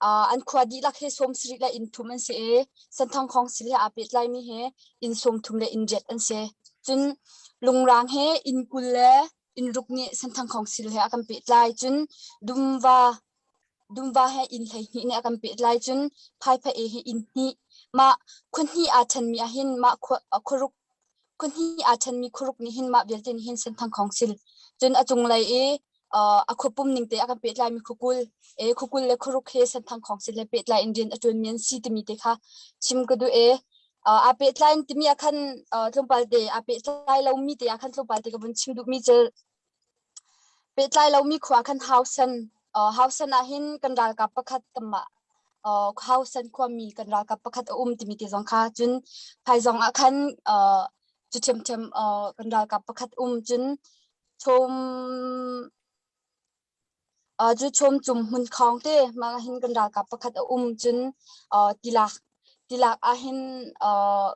[SPEAKER 8] uh, an khua dihlak he sawm sarih le inn thum an si i Senthang Council he aa pehtlaimi he inn sawm thum le inn riat an si. Cun Lungrang he inn 20 le inn ruk nih Senthang Council he a kan pehtlai. Cun Dumva Dumva he inn 12 nih a kan pehtlai. Cun Phaipha e he inn hnih. Mah khua hnih aa ṭhenmi ahhin mah khua, khuaruk khua hnih aa ṭhenmi khuaruk nih hin mah vialte nih hin Senthang Council. Cun a cunglei i uh, a khuapum ning te a kan pehtlaimi khuakul e khuakul le khuaruk he Senthang Council he pehtlai in rian a ṭuanmi an si timi te kha chim ka duh e. Uh, aa pehtlai timi ah khan uh, tlawmpal te aa pehtlai lomi te ah khan tlawmpal te ka vun chim duhmi cu Pehtlai lomi khua khan Hausan. Uh, Hausan ah hin kan ralkap pakhat kanmah uh, Hausan khuami kan ralkap pakhat a um timi te zong kha cun phaizong ah khan uh, cu ṭhiamṭhiam uh, kan ralkap pakhat um cun chom uh, cu chom cum hmun khawng te mah hin kan ralkap pakhat a um cun uh, tilak tilak ah hin uh,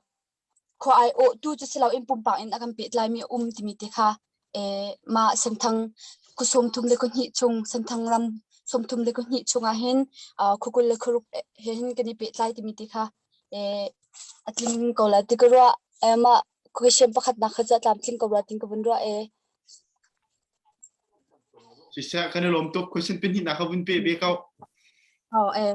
[SPEAKER 8] khua aiawhtu cu si loin pumpak in a kan pehtlaimi a um timi te kha eh, mah Senthang khu 30 le khu hnih chung Senthang ram 30 le khu hnih chungah hin uh, khu 20 le khu ruk he hin kan i pehtlai timi te kha eh, a tling ko la ti ka ruah eh, mah question pakhat nak kha cu a tlamtling ko rua tin ka vun ruah eh.
[SPEAKER 1] Siseh kan i lawm tuk. Question pahnihnak kha vun pe ve ko.
[SPEAKER 8] Oh, eh.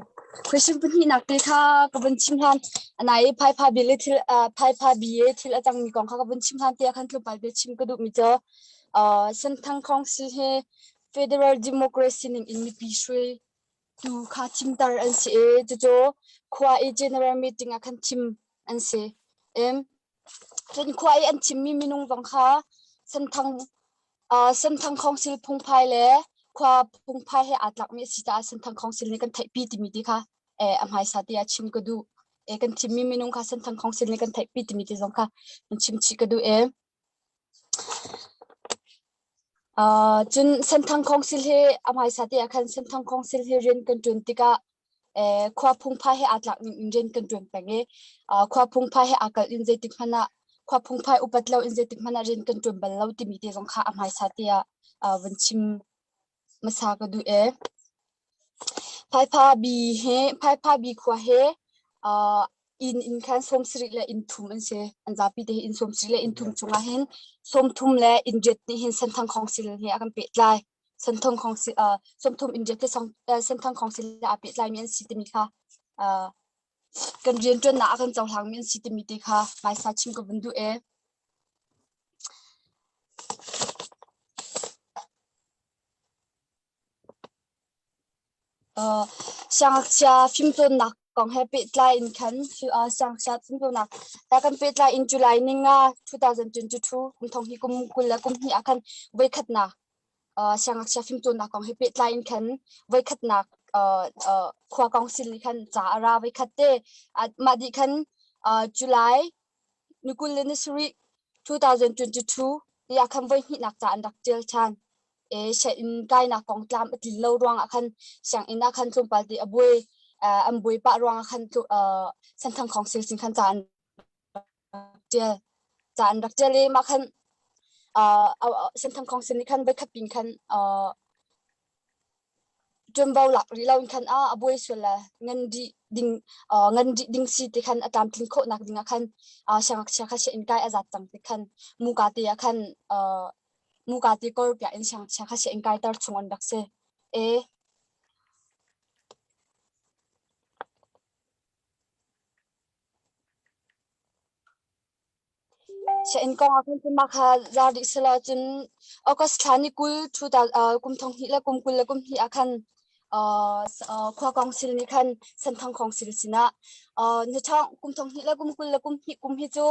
[SPEAKER 8] Question pahnihnak te kha ka vun chim hlan. Anai phaipha bi le thil phaipha bi e thil a cangmi kong kha ka vun chim hlan te khan tlawmpal te chim ka duhmi cu uh, Senthang Council he Federal Democracy ning in mipi hruai tu kha thimter an si i cucu khua i general meeting ah khan thim an si. Em Cun khua i an thimmi minung zong kha Senthang, uh, Senthang Council phungphai le khua phungphai he aa tlakmi a si caah Senthang Council nih kan theihpi timi ti kha eh, a hmaisa ti ah chim ka duh. Eh, kan thimmi minung kha Senthang Council nih kan theihpi timi ti zong kha kan chim chih ka duh e. Uh, cun Senthang Council hi a hmaisa te ah khan Senthang Council hi rian kan ṭuan tikah eh, khua phungphai he aa tlak ning in rian kan ṭuan peng i uh, khua phungphai he aa kalh in zeitik hmanh ah khua phungphai upat lo in zeitik hmanh ah rian kan ṭuan bal lo timi te zong kha a hmaisa te ah uh, van chim hmasa ka duh e. Phaipha bi he Phaipha bi khua he uh, inn inn khan 70 le inn thum an si. An zapi te hi inn 70 le inn thum chungah hin 30 le inn riat nih hin Senthang Council he a kan pehtlai. Senthang Council uh, 30 inn riat le Senthang Council he aa pehtlai mi an si timi kha uh, kan rianṭuannak a kan cohlang mi an si timi te kha hmaisa chim ka vun duh e. Uh, siangngakchia fimcawnnak kong he pehtlai in khan uh, siangngakchia fimcawnnak ta kan pehtlai in July ninga 2022 kum thong hi kum 20 le kum hnih ah khan voikhatnak uh, siangngakchia fimcawnnak kong he pehtlai in khan voikhatnak uh, uh, khua council nih khan ca a ra voikhat te uh, mah dih khan uh, July ni 20 le ni sarih 2022 ti ah khan voihnihnak ca an rak ṭial ṭhan. E sianginn kainak kong tlam a tlin lo ruangah khan sianginn ah khan tlawmpal te a buai an buai pah ruangah khan Senthang Council sin khan ca an. ṭial. Ca an rak ṭial i mah khan Senthang Council nih khan voikhat pin khan ṭuanvo lak rih lo in khan a buai sual le ngan dih ding ngan dih ding si ti khan a tlamtlin khawhnak ding ah khan siangngakchia kha sianginn kai a zat cang ti khan muka te ah khan muka te kor piah in siangngakchia kha sianginn kaiter chung an rak si. E Sianginn kong ah khan cun mah kha za rih selaw cun August thla ni 20 kum thong hnih le kum 22 ah khan khua council nih khan Senthang council sinah ni thong kum thong hnih le kum 22 kum hi cu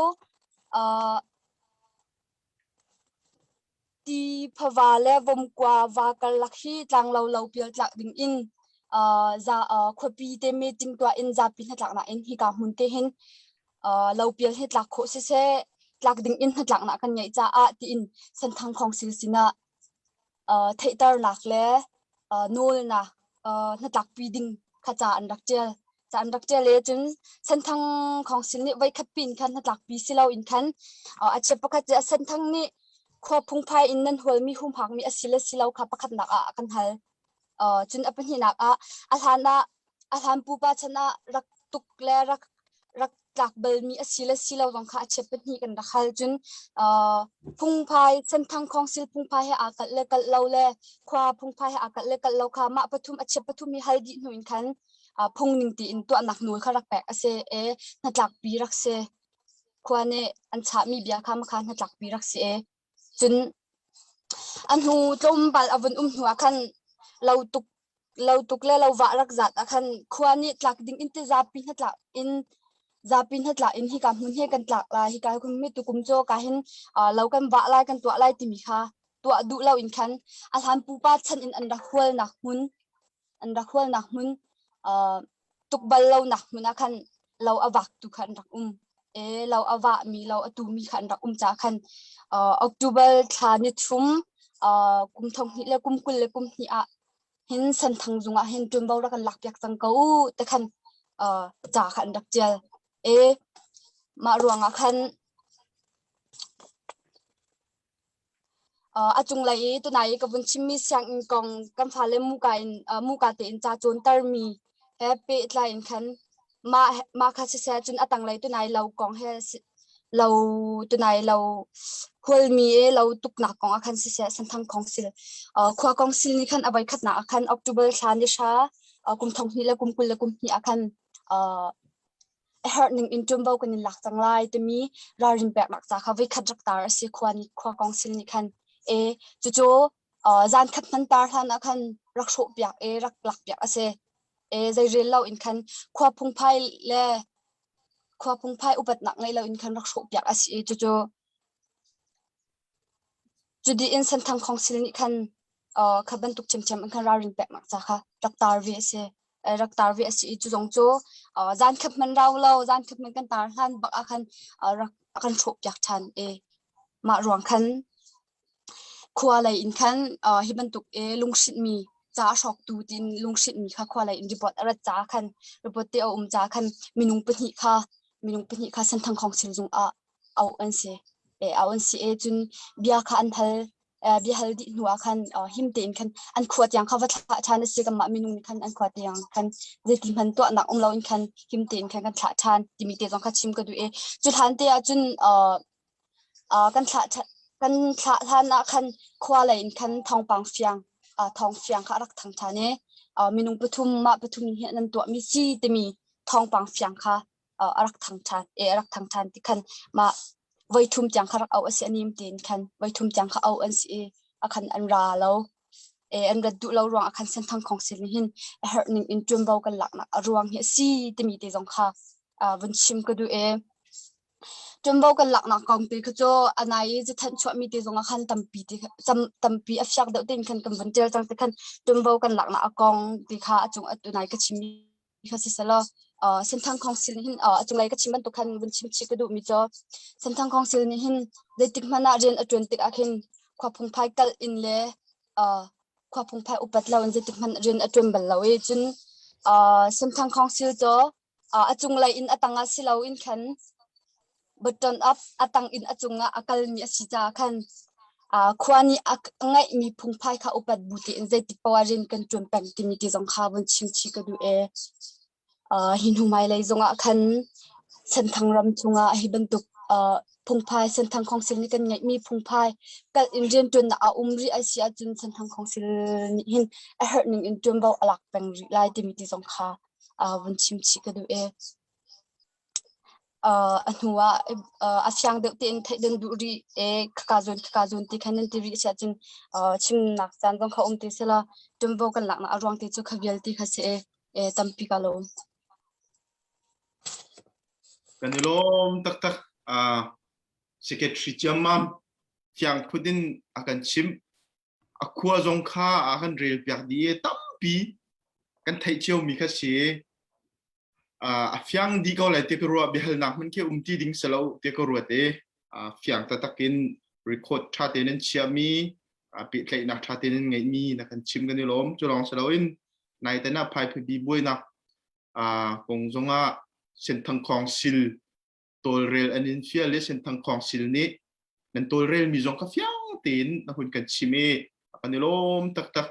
[SPEAKER 8] Ti phava le vomkua va karlak hi tlanglo lopial tlak ding in khuapi te meeting tuah in zapi hnatlaknak in hika hmun te hin lopial hi tlak khawh siseh tlak ding in hnatlaknak kan ngeih caah tiin Senthang Council sinah theihternak le nawlnak hnatlakpi ding kha ca an rak ṭial. Ca an rak ṭial i cun Senthang Council nih voikhat pin khan hnatlakpi si loin khan a chep pakhat cu Senthang nih khua phungphai in nan hualmi humhakmi a si le si lo kha pakhatnak ah a kan hal. Cun a pahnihnak ah a hlan ah a hlan pupa chan ah rak tuk le rak rak tlak balmi a si le si lo zong kha a chiat pahnih kan rak hal. Cun phungphai Senthang Council phungphai he aa kalh le kalh lo le khua phungphai he aa kalh le kalh lo kha mah pathum a chiat pathum hi hal dih hnu in khan phung ning tiin tuahnak nawl kha rak pek a si i hnatlakpi rak si. Khua nih an chahmi bia kha makha hnatlakpi rak si i cun a hnu tlawmpal a vun um hnu ah khan lo tuk lo tuk le lo vah rak zat ah khan khua nih tlak ding in ti zapi hnatlak in zapi hnatlak in hika hmun he kan tlak lai hika hmun mi tukum cu ka hin lo kan vah lai kan tuah lai timi kha tuah duh lo in khan a hlan pupa chan in an rak hualnak hmun an rak hualnak hmun tuk bal lonak hmun ah khan lo a vak tu kha an rak um e lo a vah mi lo a tu mi kha an rak um ca khan October thla ni thum kum thong hnih le kum 22 ah hin Senthang zung ah hin ṭuanvo rak kan lak piak cang ko u te khan ca kha an rak ṭial e mah ruang ah khan A cunglei i tunai i ka vun chimmi sianginn kong kan fale muka in muka tein ca cawntermi he pehtlai in khan mah mah kha siseh cun a tanglei tunai lo kong he lo tunai lo hualmi e lo tuknak kong ah khan siseh Senthang Council khua council nih khan a voikhatnak ah khan October thla ni hra kum thong hnih le kum 22 ah khan a herh ning in ṭuanvo kan in lak cang lai timi ralrin peknak ca kha voikhat rak tar a si khua nih khua council nih khan e cucu zan khat hman tar hlan ah khan rak hrawh piak e rak lak piak a si e zeirel lo in khan khua phungphai le khua phungphai upatnak ngei lo in khan rak hrawh piak a si i cucu Cudi in Senthang Council nih khan kha bantuk ṭhiamṭhiam in khan ralrin peknak ca kha rak tar ve a si. Rak tar ve a si i cu zong cu zan khat hmanh rau lo, zan khat hmanh kan tar hlan bak ah khan rak a kan hrawhpiak ṭhan i mah ruang khan khua lei in khan hi bantuk i lunghrinhmi ca a hrawktu tiin lunghrinhmi kha khua lei in report a rat caah khan report te a um caah khan minung pahnih kha minung pahnih kha Senthang Council zung ah auh an si. Auh an si i cun bia kha an hal. Bia hal dih hnu ah khan him tein khan an khua tiang kha va thlah ṭhan a si. Kanmah minung nih khan an khua tiang khan zeiti hmanh tuahnak um loin khan him tein khan kan thlah ṭhan timi te zong kha chim ka duh i cu hlan te ah cun kan thlah kan thlah hlan ah khan khua lei in khan thawngpang fiang thawng fiang kha a rak thang ṭhan i minung pathum mah pathum hi nan tuahmi si timi thawngpang fiang kha a rak thang ṭhan e a rak thang ṭhan ti khan mah voi thum tiang kha rak auh a si anim tiin khan voi thum tiang kha auh an si i a khan an ra lo e an rat duh lo ruang ah khan Senthang Council nih hin a herh ning in ṭuanvo kan laknak a ruang hi a si timi te zong kha vun chim ka duh e ṭuanvo kan laknak kong te kha cu anai i cathanh chuahmi te zong ah khan tampi te tampi a fiak deuh tein khan kan vun ṭial cang te khan ṭuanvo kan laknak a kong ti kha a cung tunai ka chim kha siselaw Senthang Council nih hin a cunglei ka chim bantuk khan vun chim chih ka duhmi cu Senthang Council nih hin zeitik hmanh ah rian a ṭuan tik ah khin khua phungphai kalh in le khua phungphai upat lo in zeitik hmanh rian a ṭuan bal lo i cun Senthang Council cu a cunglei in a tang ah si loin khan. Button up a tang in a cungah a kalmi a si caah khan khua nih a ngeihmi phungphai kha upat bu tein zeitik paoh ah rian kan ṭuan peng timi ti zong kha vun chim chih ka duh ee. Hi hnu hmailei zongah khan Senthang ram chungah hi bantuk phungphai Senthang Council nih kan ngeihmi phungphai kalh in rianṭuannak a um rih a si ahcun Senthang Council nih hin a herh ning in ṭuanvo a lak peng rih lai timi ti zong kha vun chim chih ka duh ee. A hnu ah a fiang deuh tein theih nan duh rih e khaka zawn khaka zawn ti khan nan ti rih si ahcun chimnak caan zong kha um ti sela ṭuanvo kan laknak a ruang te cu kha vialte kha si e e tampi ka lawm.
[SPEAKER 1] Kan i lawm taktak. Uh, Secretary Chiammam fiang phut in a kan chimh. A khua zong kha a kan rel piak dih i tampi kan theih ciomi kha si. A fiang dih ko lai ti ka ruah biahalnak hmanh khi um ti ding si lo ti ka ruat i fiang taktak in record ṭha tein an chiahmi pehtlaihnak ṭha tein an ngeihmi na kan chim kan i lawm cu lawng si loin nai tan ah Phaiphabi buainak kong zongah Senthang Council tawlrel an in fial i Senthang Council nih nan tawlrelmi zong kha fiang tein na hun kan chim i kan i lawm taktak.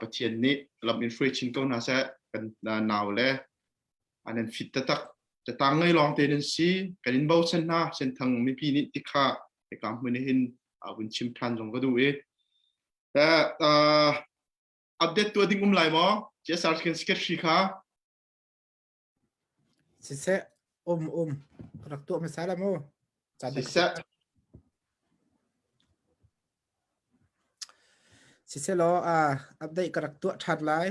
[SPEAKER 1] Pathian nih lam in hruai chin ko hna seh kan nau le an in fit taktak catang ngei lawng te nan si kan in bochan hna Senthang mipi nih tikha hika hmun hin vun chim than zong ka duh i update tuah ding um lai maw CSR secretary kha
[SPEAKER 4] Siseh, um um, rak tuah hmasa la mu.
[SPEAKER 1] Siseh.
[SPEAKER 4] Siseh law, uh, update ka rak tuah ṭhan lai.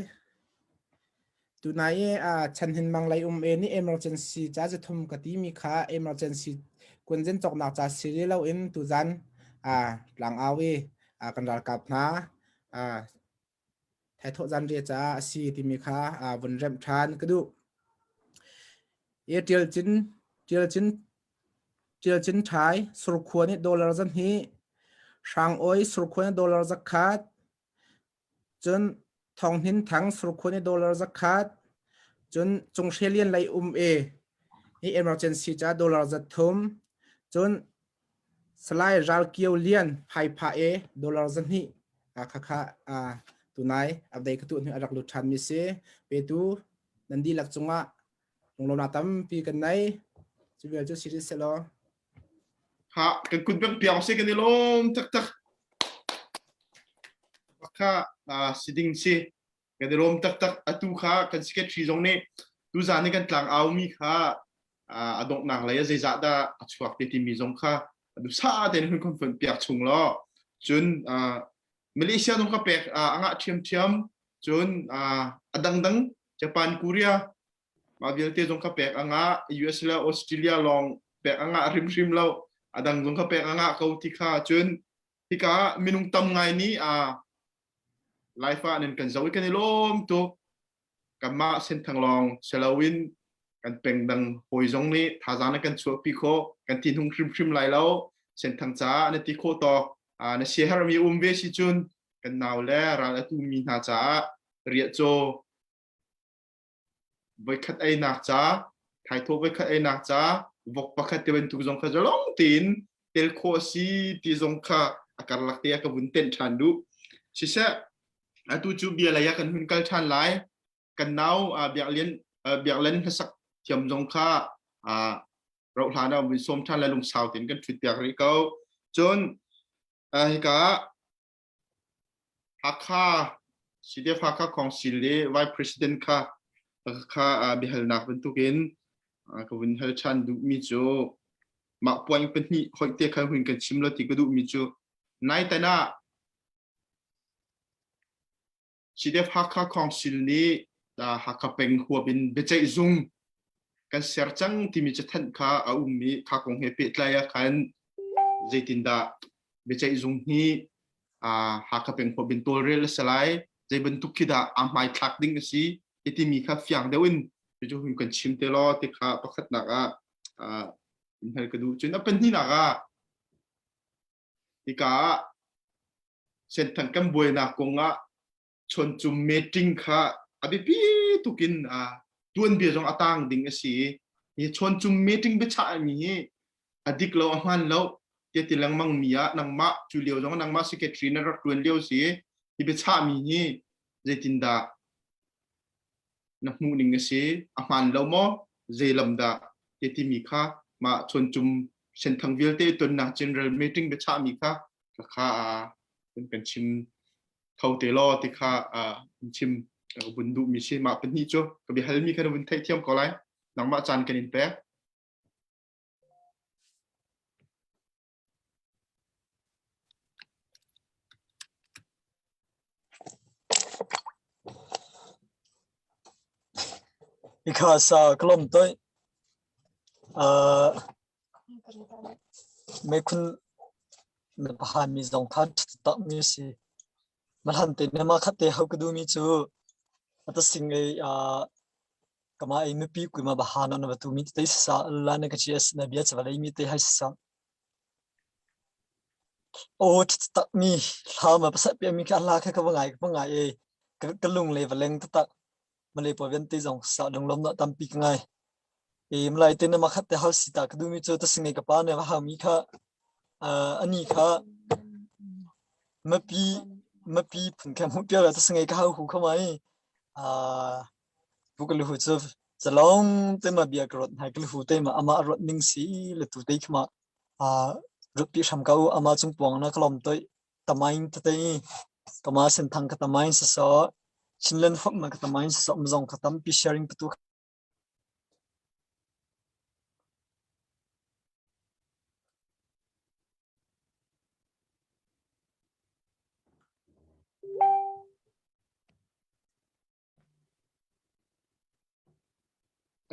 [SPEAKER 4] Tunai i uh, chanhin mang lei um e ni emergency ca zathum ka ti mi kha emergency kunzen cawknak ca si lo in tuzan uh, tlangau i uh, kan ralkap hna uh, thaithawh zanriah caah a si timi kha vun remh ṭhan ka duh. E ṭial cin ṭial cin ṭial cin ṭhai surkhua nih dollar zan hi hrang oi surkhua nih dollar zakhat cun thong hnin thang surkhua nih dollar zakhat cun cunghre lian lei um e hi emergency ca dollar zat thum cun Salai Ral Kio Lian Phaipha e dollar 200 khakha tunai update ka tuah hnu a rak lut ṭhan mi si. Petu nan dihlak cungah lunglawmnak tampi kan nei. Cu vial cu si rih selaw.
[SPEAKER 1] Ha kan kut bang piang se kan i lawm taktak. Kha si ding si. Kan i lawm taktak. Atu kha kan secretary zong nih tuzan ni kan tlang au mi kha a donghnak lei ah zeizah dah a chuak te timi zong kha duhsah tein hun kan piak chung law cun Malaysia zong ka pek a ngah ṭhiamṭhiam cun a dangdang Japan Korea mah vialte zong ka pek a ngah US le Australia lawng pek a ngah hrimhrim lo a dang zong ka pek a ngah ko ti kha cun hika minung tam ngai nih Laifa nan kan zoh i kan i lawm tuk. Kanmah Senthang lawng si loin kan pengdang hawi zong nih thazaang na kan chuahpi khawh. Kan ti hnung hrimhrim lai lo. Senthang caah na ti khawh tawk. Na siaherhmi um ve si cun kan nau le ral a tumi hna caah riahcaw voikhat einak ca thaithawh voikhat einak ca vok pakhat te bantuk zong kha zalong tein tel khawh a si ti zong kha a karlak te ah ka vun tenh ṭhan duh siseh atu cu bia lei ah kan hun kal ṭhan lai kan nau biaklian biaklen hlasak thiam zong kha rauh hlan ah vun sawm ṭhan lai lungsau tein kan ṭhut piak rih ko cun hika Hakha CDF Hakha Council le Vice President kha kha biahalnak bantukin ka vun hal ṭhan duhmi cu mah point pahnih hoih te kha hun kan chim lo ti ka duhmi cu naitan ah CDF Hakha Council nih Hakha peng huap in biaceih zung kan ser cang timi cathanh kha a um i kha kong he pehtlai ah khan zeitindah biaceih zung hi Hakha peng huap in tawlrel a si lai zei bantuk khi dah aa hmaithlak ding a si timi kha fiang deuh in cu hun kan chim te law ti kha pakhatnak ah in hal ka duh cun a pahnihnak ah hika ah Senthang kan buainak kong ah chawncum meeting kha a biapi tuk in tuanbia zong a tang ding a si i hi chawncum meeting biachahmi hi. A dik lo a hmaan lo tiah ti lengmang mi ah nangmah cu lio zong nangmah secretary na rak ṭuan lio si hi biachahmi hi zeitindah na hmuh ning a si a hmaan lo maw zei lam dah te timi kha mah chuancum senthang vialte tonnak general meeting biachahmi kha kha kan chim kho te law ti kha in chim ka vun duhmi si mah pahnih cu ka biahalmi kha na vun theihthiam ko lai nangmah caan kan in pek.
[SPEAKER 3] Ikha sa ka lawm toih. Uh, Mekhun na pahan mi zong kha ṭha mi si. Mahlan te na ma khat te hau ka duh mi cu ata sing ei uh, kama ei mipi kui ma bahan na va tu mi te sa la na ka chi as na bia chavalei mi te hai sa. Aw taktak mi hla ma pasat piak mi kha hla kha ka va ngai ka va ngai e ka ka lung le va leng taktak Malay pawl vialte zong sa lunglawm na tampi ka ngai. E Malay te na makhat te hau si ta ka duh mi cu ta singai ka pa ne va hau mi kha ani kha mapi mapi phun kha hmuh piak la ta singai ka hau hu kha mai bu ka lu hu cu zalong te ma bia ka rot hai ka lu hu te ma ama rot ning si le tu te khma rutpi hram ka u ama cung puang na ka lom toi tamain tete kama senthang ka tamain sa so Chinland fok ma ka tamain sa so mzong ka tampi sharing patu.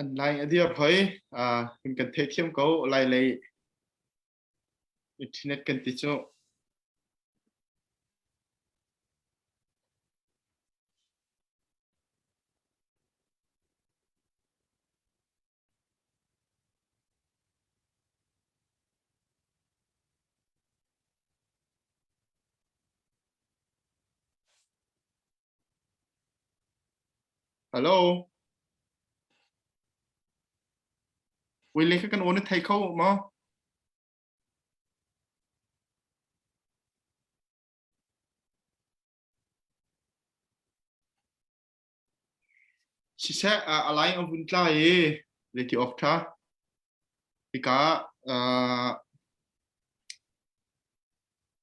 [SPEAKER 1] An lai a dir hoi kan kan theithiam ko lai lei internet kan ti cu. Hello. Wile kha kan aw na thei kho maw? Siseh a lai a vun tla i zeiti awk ṭha. Hika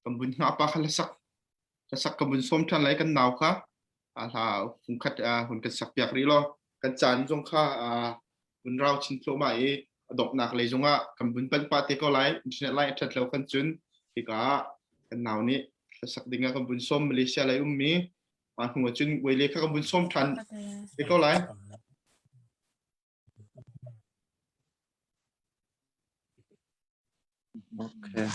[SPEAKER 1] kan vun hngah pa kha hlasak hlasak kan vun sawm ṭhan lai kan nau kha hla fungkhat hun kan sak piak rih law kan caan zong kha vun rau chin thluahmah i a donghnak lei zongah kan vun panh pah te ko lai internet line a ṭhat lo khan cun hika kan nau nih hlasak ding ah kan vun sawm Malaysia lei ummi mah hnu ah cun wei le kha kan vun sawm ṭhan te ko lai.
[SPEAKER 5] Okay.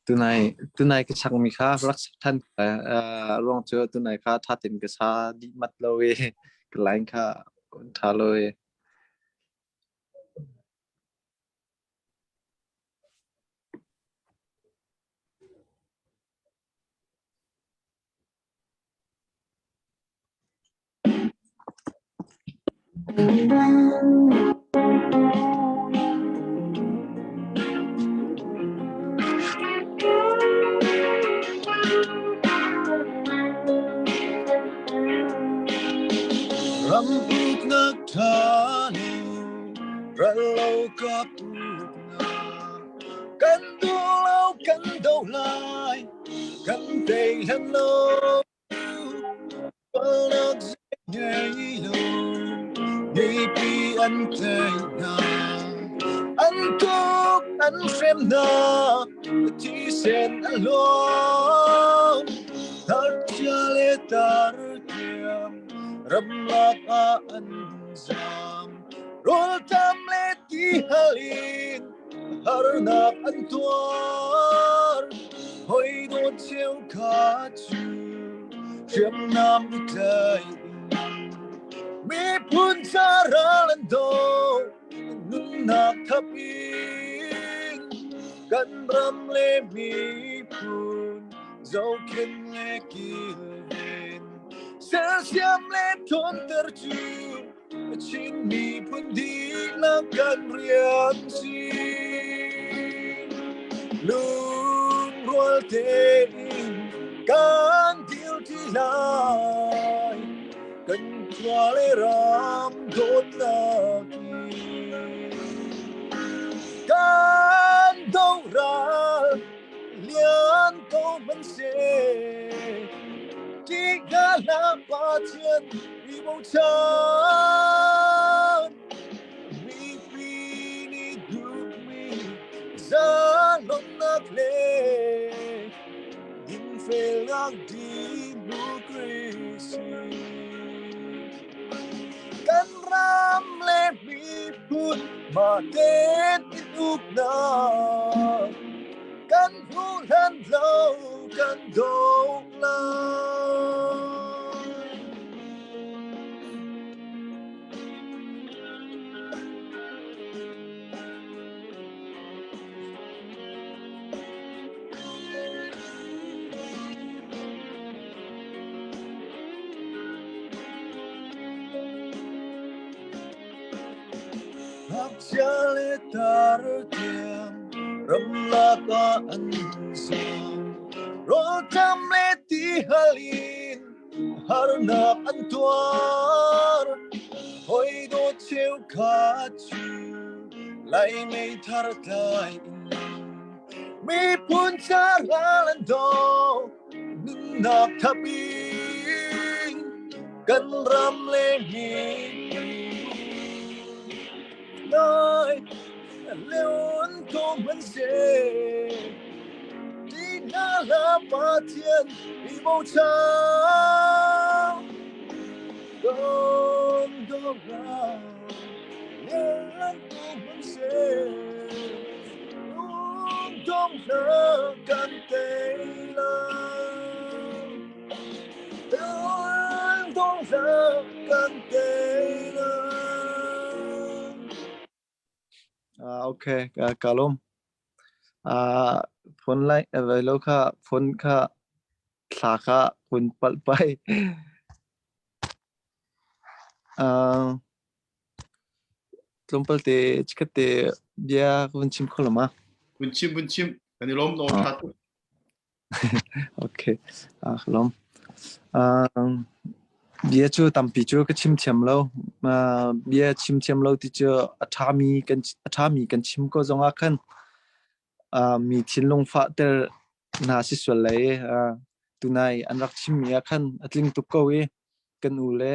[SPEAKER 5] Tunai tunai ka chakmi kha rak sak than uh, ruang cu tunai kha tha tein ka sa dih mat lo i ka line kha tha lo i.
[SPEAKER 9] Ram uknak ṭha le rallokap uknak kan duh lo kan doh lai kan tei hlan lo. Palnak ngei lo mipi an tlaih hna an tuk an hrem hna thisen a hluang Tharcia le tar tiang ramlak ah an zam rawltam le tihal in harnak an tuar hoi dawt cheukhat cu hriamnam i tlai miphun ca ral an do nunnak thap in kan ram le miphun zohkhenh le kilven sersiam le ṭhawnter cu. Chin miphun dihlak kan rian si. Lungrual tein kan dirti lai. Kan khua le ram dawtnak in. Kan doral lian ko hmanhseh ṭih hlah Pathian i bochan mipi nih duhmi zalonnak le dinfelnak democracy kan ram le miphun mah tein in uknak kan hmu hlan lo kan do lai. Ngakchia le tar tiang ramlak ah an sang. Rawlṭam le tihal in harnak an tuar. Hawi dawt cheukhat cu lai meithar tlai in miphun ca ral an do. Nunnak thap in kan ram le miphun lai leon ko hmanhseh ti hna hlah Pathian i bochan Dong dong ra leon ko hmanhseh Lungdong hlah kan tei lai Lungdong hlah kan tei lai
[SPEAKER 5] Ah, okay, ka ka lawm. Ah, phone lai vai lo kha phone kha thla kha kun palh pai. Ah, Tlawmpal te chikkhat te bia ka vun chim kho lo ma?
[SPEAKER 1] Vun chim vun chim kan i lawm no tha tuk.
[SPEAKER 5] Okay. Ah, ka lawm. Um, bia cu tampi cu ka chim thiam lo. Uh, bia chim thiam lo ti cu a ṭhami kan a ṭhami kan chim ko zong ah khan uh, mi thinlung fahter hna si sual lai. Uh, tunai an rak chimmi ah khan a tling tuk ko i kan u le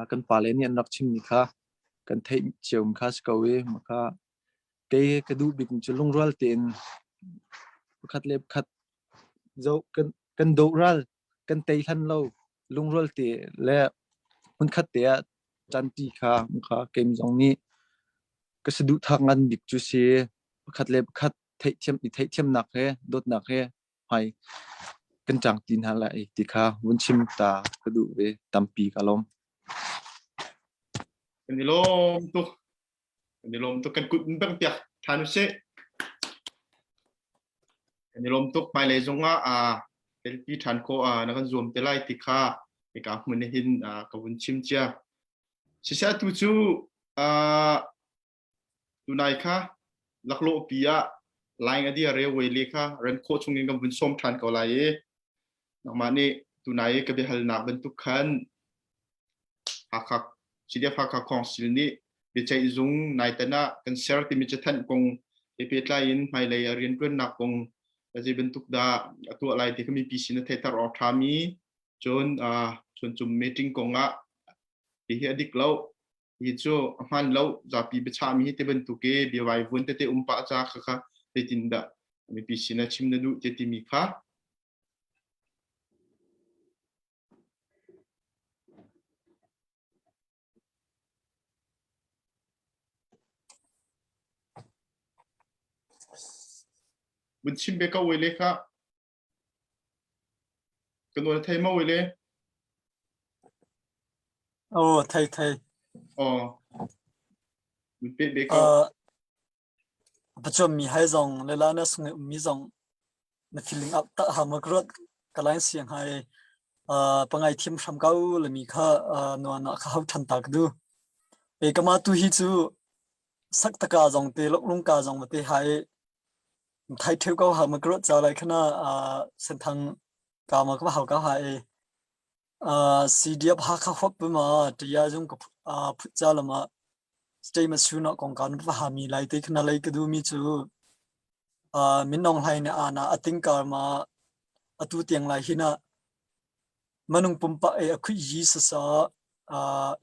[SPEAKER 5] kan pale nih an rak chimmi kha kan theih cio kha si ko i mah kei ka duh bik cu lungrual tein pakhat le pakhat zoh kan kan doh ral kan tei hlan lo lungrual te le hmunkhat te ah ṭanṭi kha kha keim zong nih ka saduhthah ngan bik cu si pakhat le pakhat theihthiam i theihthiamnak he dawtnak he hmai kan ṭang ti hna lai ti kha vun chim ta ka duh ve tampi ka lawm.
[SPEAKER 1] Kan i lawm tuk. Kan i lawm tuk. Kan kut in bang piak ṭhan usih. Kan i lawm tuk. Hmailei zongah aa telpi ṭhan khawh ah na kan zuam te lai ti kha hika hmun hin ka vun chim cia. Siseh atu cu Tunai kha laklawhpi ah line a dir i Wele kha rem khawh chungin kan vun sawm ṭhan ko lai i nangmah nih tunai i ka biahalnak bantuk khan Hakha CDF Hakha Council nih biaceih zung naitan ah kan ser timi cathanh kong he pehtlai in hmailei a rianṭuannak kong zei bantuk dah a tuah lai ti kha mipi sin a theihter awk ṭhami cun chuancum meeting kong ah hihi a dik lo hi cu a hmaan lo zapi biachahmi hi ti bantuk i biavai vun tete um pah ca kha kha zeitindah mipi sin ah chim na duh te timi kha Vun chim be ko wei le kha Ka nawl thei ma wei le?
[SPEAKER 3] Oh, thei thei.
[SPEAKER 1] Oh. Min pe be ko.
[SPEAKER 3] Uh, pachuam mi hai zong le la na sung mi zong na feeling up ta ha ma krot ka lain siang hai. Pangai thiam hram ko lami kha nuan ah ka hau ṭhan ta ka du. E kama tu hi cu saktaka zong te loklungka zong te hai thai theu ko ha ma krot cha lai khana senthang ka ma ka hau ka ha e CDF Hakha huap ma tia jung ka phut cha lama stay ma su na kong kan va ha mi lai te khana lai ka du mi chu min nong hlai ne ana ating kar ma atu tiang lai hina manung pumpa e akhui yi sa sa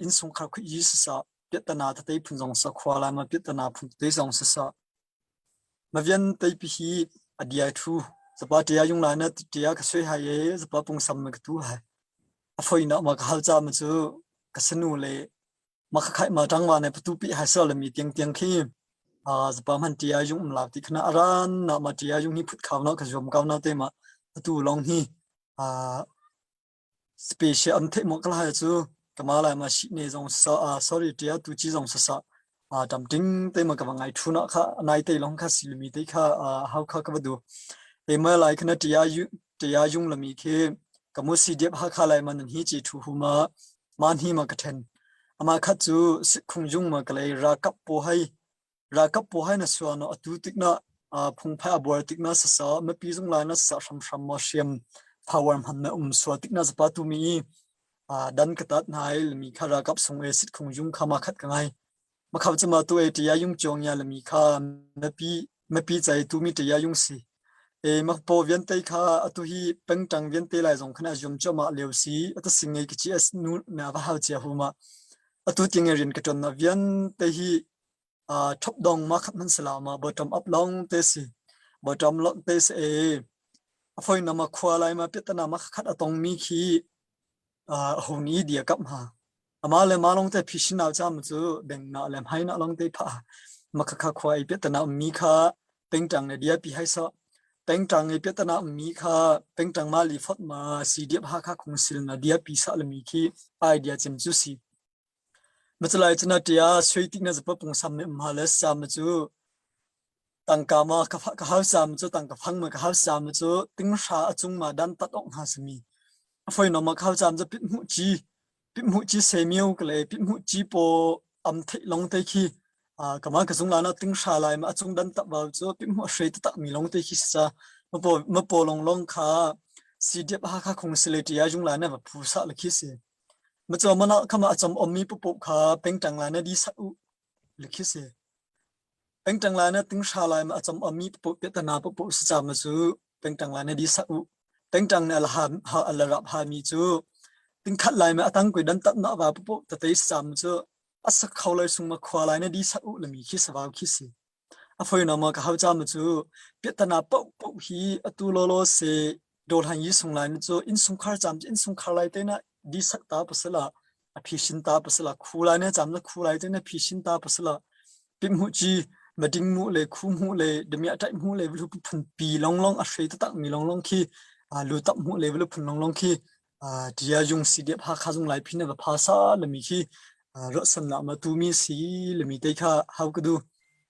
[SPEAKER 3] in sungkhar khui yi sa sa piatana tate phun zong sa khua lai ma piatana phun te zong sa sa ma vian te pi hi adia thu zapa tia yung lai na tia ka sui hai e zapa pung sam ma ka tu hai a foi na ma ka hal cha ma chu ka sanu le ma kha khai ma tang wa ne patu pi hai sa le mi tiang tiang khi a zapa man tia yung um la ti khana aran na ma tia yung hi phut khaw na ka jom kaw na te ma atu long hi a special an theih mo ka lai chu kama lai ma shi ne zong sa sorry tia tu chi zong sa sa a tam ting te ma ka ngai thu na kha nai te long kha silmi te kha hau kha ka du e ma lai khana tia yu tia yung lami khe kamu si dep ha kha lai man hi chi thu hu ma man hi ma ka then ama khat chu khung jung ma ka lei ra kap po hai Ralkap pawl hai na suan atu tikna phungphai a buar tikna sasa mipi zung lai na sa hramhram ma hriam power hman na um sual tikna zapa tu mi dan ka tat nai lmi kha ralkap sung e sit khung jung kha ma khat ka ngai ma khau chama tu e tia yung chong ya lmi kha mipi mipi chai tu mi tia yung si e mak po vian te kha atu hi pengtang vian te lai zong khana jum chama leu si ata singai ki chi as nu na va hau chia hu ma atu tinge rin ka ton na vian te hi Top dong ma khat hmanh si lo ma bottom up lawng te si. Bottom lawng te si e. A foi na ma khua lai ma piatana ma khat a tong mi khi a hung i dia kap ha. Ama le ma long te phishin au cham cu beng na le mai na long te pha. Ma kha kha khua i piatana mi kha pengtang le dia pi hai so. Pengtang i piatana mi kha pengtang ma li phot ma si diap ha kha khung sil na dia pi sa le mi khi idea chem cu si. Maculai cu na ṭia sui tik na zapa pungsam nih um le sam cu tangka ma ka ka hau sam cu tangka fang ma ka hau sam cu tinghra a cung ma dan tat ok hna simi a foi no ma ka hau sam cu pit hmuh chi pit hmuh chi semio ka le pit hmuh chi po am theih long te khi kama ka zung la na tinghra lai ma a cung dan tak ba cu pit hmuh hre tak mi long te khi sa ma po ma po long long kha CDF ha kha khung sile tia jung la na va phu sa le khi si Macaw man ah khama a cam ommi paohpaoh kha pengṭang lai na di sak u likhi si. Pengṭang lai na tinghra lai ma a cam ommi paohpaoh piahtana paohpaoh si ca ma cu pengṭang lai na di sak u. Pengṭang nih a la rap hami cu tingkhat lai ma a tangkui dan tat na va paohpaoh tatei si ca ma cu a sak kho lai sung ma khua lai na di sak u lami khi savau khi si. A foinak ma ka hau ca ma cu piahtana paohpaoh hi atu lawlaw se dawlhan yi sung lai na cu innsungkhar cam cu innsungkhar lai te na di sak ta pasal ah a phishin ta pasal ah khu lai na cam na khu lai te na phishin ta pasal ah pim hu chi mading mu le khu mu le demia tai mu le vlu phun pi long long a hre ta tak mi long long khi lu tak mu le vlu phun long long khi tia yung si de pha kha zung lai phin na pha sa le mi khi ro san na ma tu mi si le mi te kha hau ka du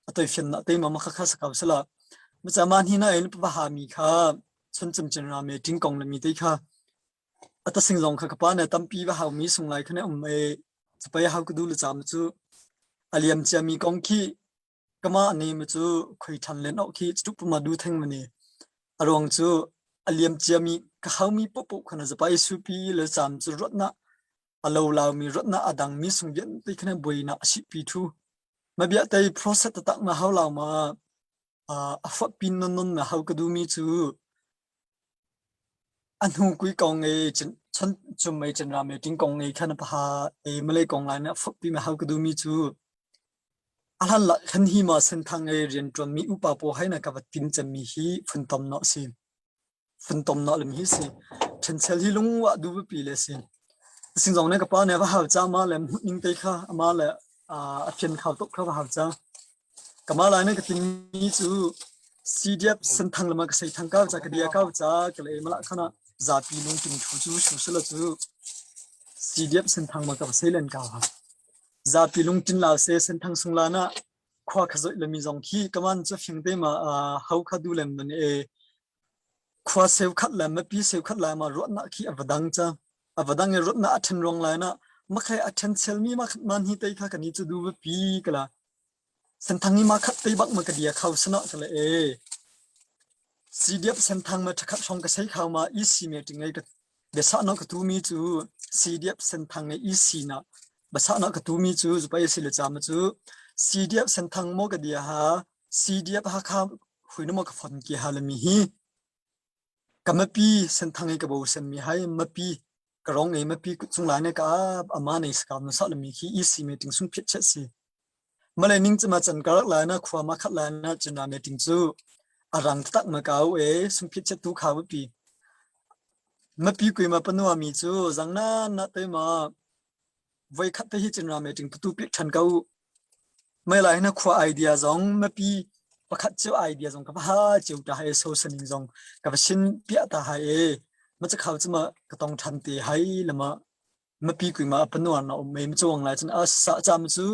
[SPEAKER 3] atoi fian na te ma ma kha kha sakau sala ma cha man hi na en pa ha mi kha chun chim chin ra me ting kong le mi te kha ata sing zong kha ka pa ne tampi va hau mi sung lai khane um e chapai hau ka du le cham chu aliam chia mi kong khi kama ne mi chu khoi than len ok khi chu puma du theng mani aruang chu aliam chia mi ka hau mi po po khana zapai su pi le cham chu rot na alo law mi rot na adang mi sung vian te khane boi na asi pi thu ma bia te process ta tak ma hau law ma a fak pin non non na hau ka du mi chu a hnu kui kong e chon chum mei chen ra me ting kong e khan pa ha e malay kong lai na fak pi ma hau ka du mi chu a hlan la khan hi ma sen thang e rian tuan mi upa po hai na ka va tin chem mi hi phun tom no si funtom na lim hi si ṭhenchel hi lung wa du pi le si sing zong ne ka pa ne va hau cha ma le ning te kha ama le a fian khau tok kha va hau cha kama lai ne ka ting mi chu CDF senthang lama ka sei thang kau cha ka dia kau cha ka le mala khana zapi lung ting thu chu shu sala chu CDF senthang ma ka sei len ka ha zapi lung tin la se senthang sung la na khua kha zoi lami zong khi kaman chu fing te ma hau kha du lem man e. Khua seukhat le mipi seukhat lai ma ruahnak khi a va dang ca. A va dang i ruahnak a ṭhen ruang lai na makhai a ṭhen chelmi ma khat man hi tei kha kan i cu du pi kala. Senthang i ma khat tei bak ma ka dia khau sana ka le e. CDF Senthang ma ṭhakhat hrawng ka sei khau ma EC meeting ngai ka biasa na ka tu mi cu CDF Senthang ngai EC na basa na ka tu mi cu zupai si le cha ma cu CDF Senthang mo ka dia ha CDF Hakha hui na mo ka fon ki ha le mi hi ka mapi Senthang i ka bo sen mi hai mapi ka rong e mapi cung lai ne ka ama nei ska ma sa le mi khi EC meeting sung phit chet si Malay ning cu ma can karak lai na khua ma khat lai na cuna meeting cu a rang tak ma kau e sungphit chet tu kha pi. Mapi kui ma panua mi cu zang na na te ma voi khat te hi cunra meeting tu pi than kau. Mai lai na khua idea zong mapi pakhat cio idea zong ka ha cio ta hai so saning zong ka va sin pia ta hai e ma cha khau chu ma ka tong than te hai lama Mipi kuima a panuar na um mei chuang lai cun a sa cam cu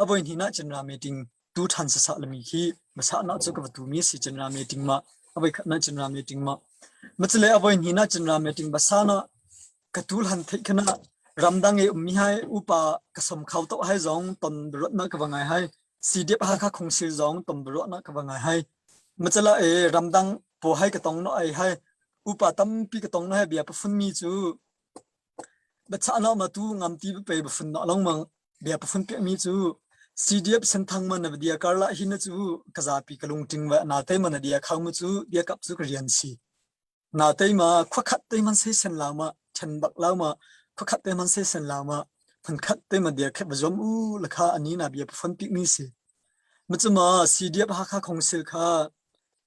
[SPEAKER 3] a voi hnih na general meeting tu than sa sa lami khi masa na cu ka va tu mi si general meeting ma a voi khat na general meeting ma macale a voi hnih na general meeting basa na ka tul han theih khana ramdang e ummi hai upa ka som khau to hai zong ton rot na ka va ngai hai CDF Hakha khongsil zong ton rot na ka va ngai hai macala e ramdang po hai ka tong no ai hai upa tampi ka tong no hai bia pafun mi cu Biachahnak ma tu ngam ti pei bafun nak lengmang bia pafun piakmi cu CDF Senthang ma na dia karlah hi na cu ka zapi ka lungṭing va na te ma na dia khang mu cu bia kap cu ka rian si. Na te ma khuakhat te man sei sen lau ma ṭhen bak lau ma khuakhat te man sei sen lau ma phunkhat te ma dia khep va zuam u lakha ani na bia pafun pikmi si. Macuma CDF Hakha Khongsil kha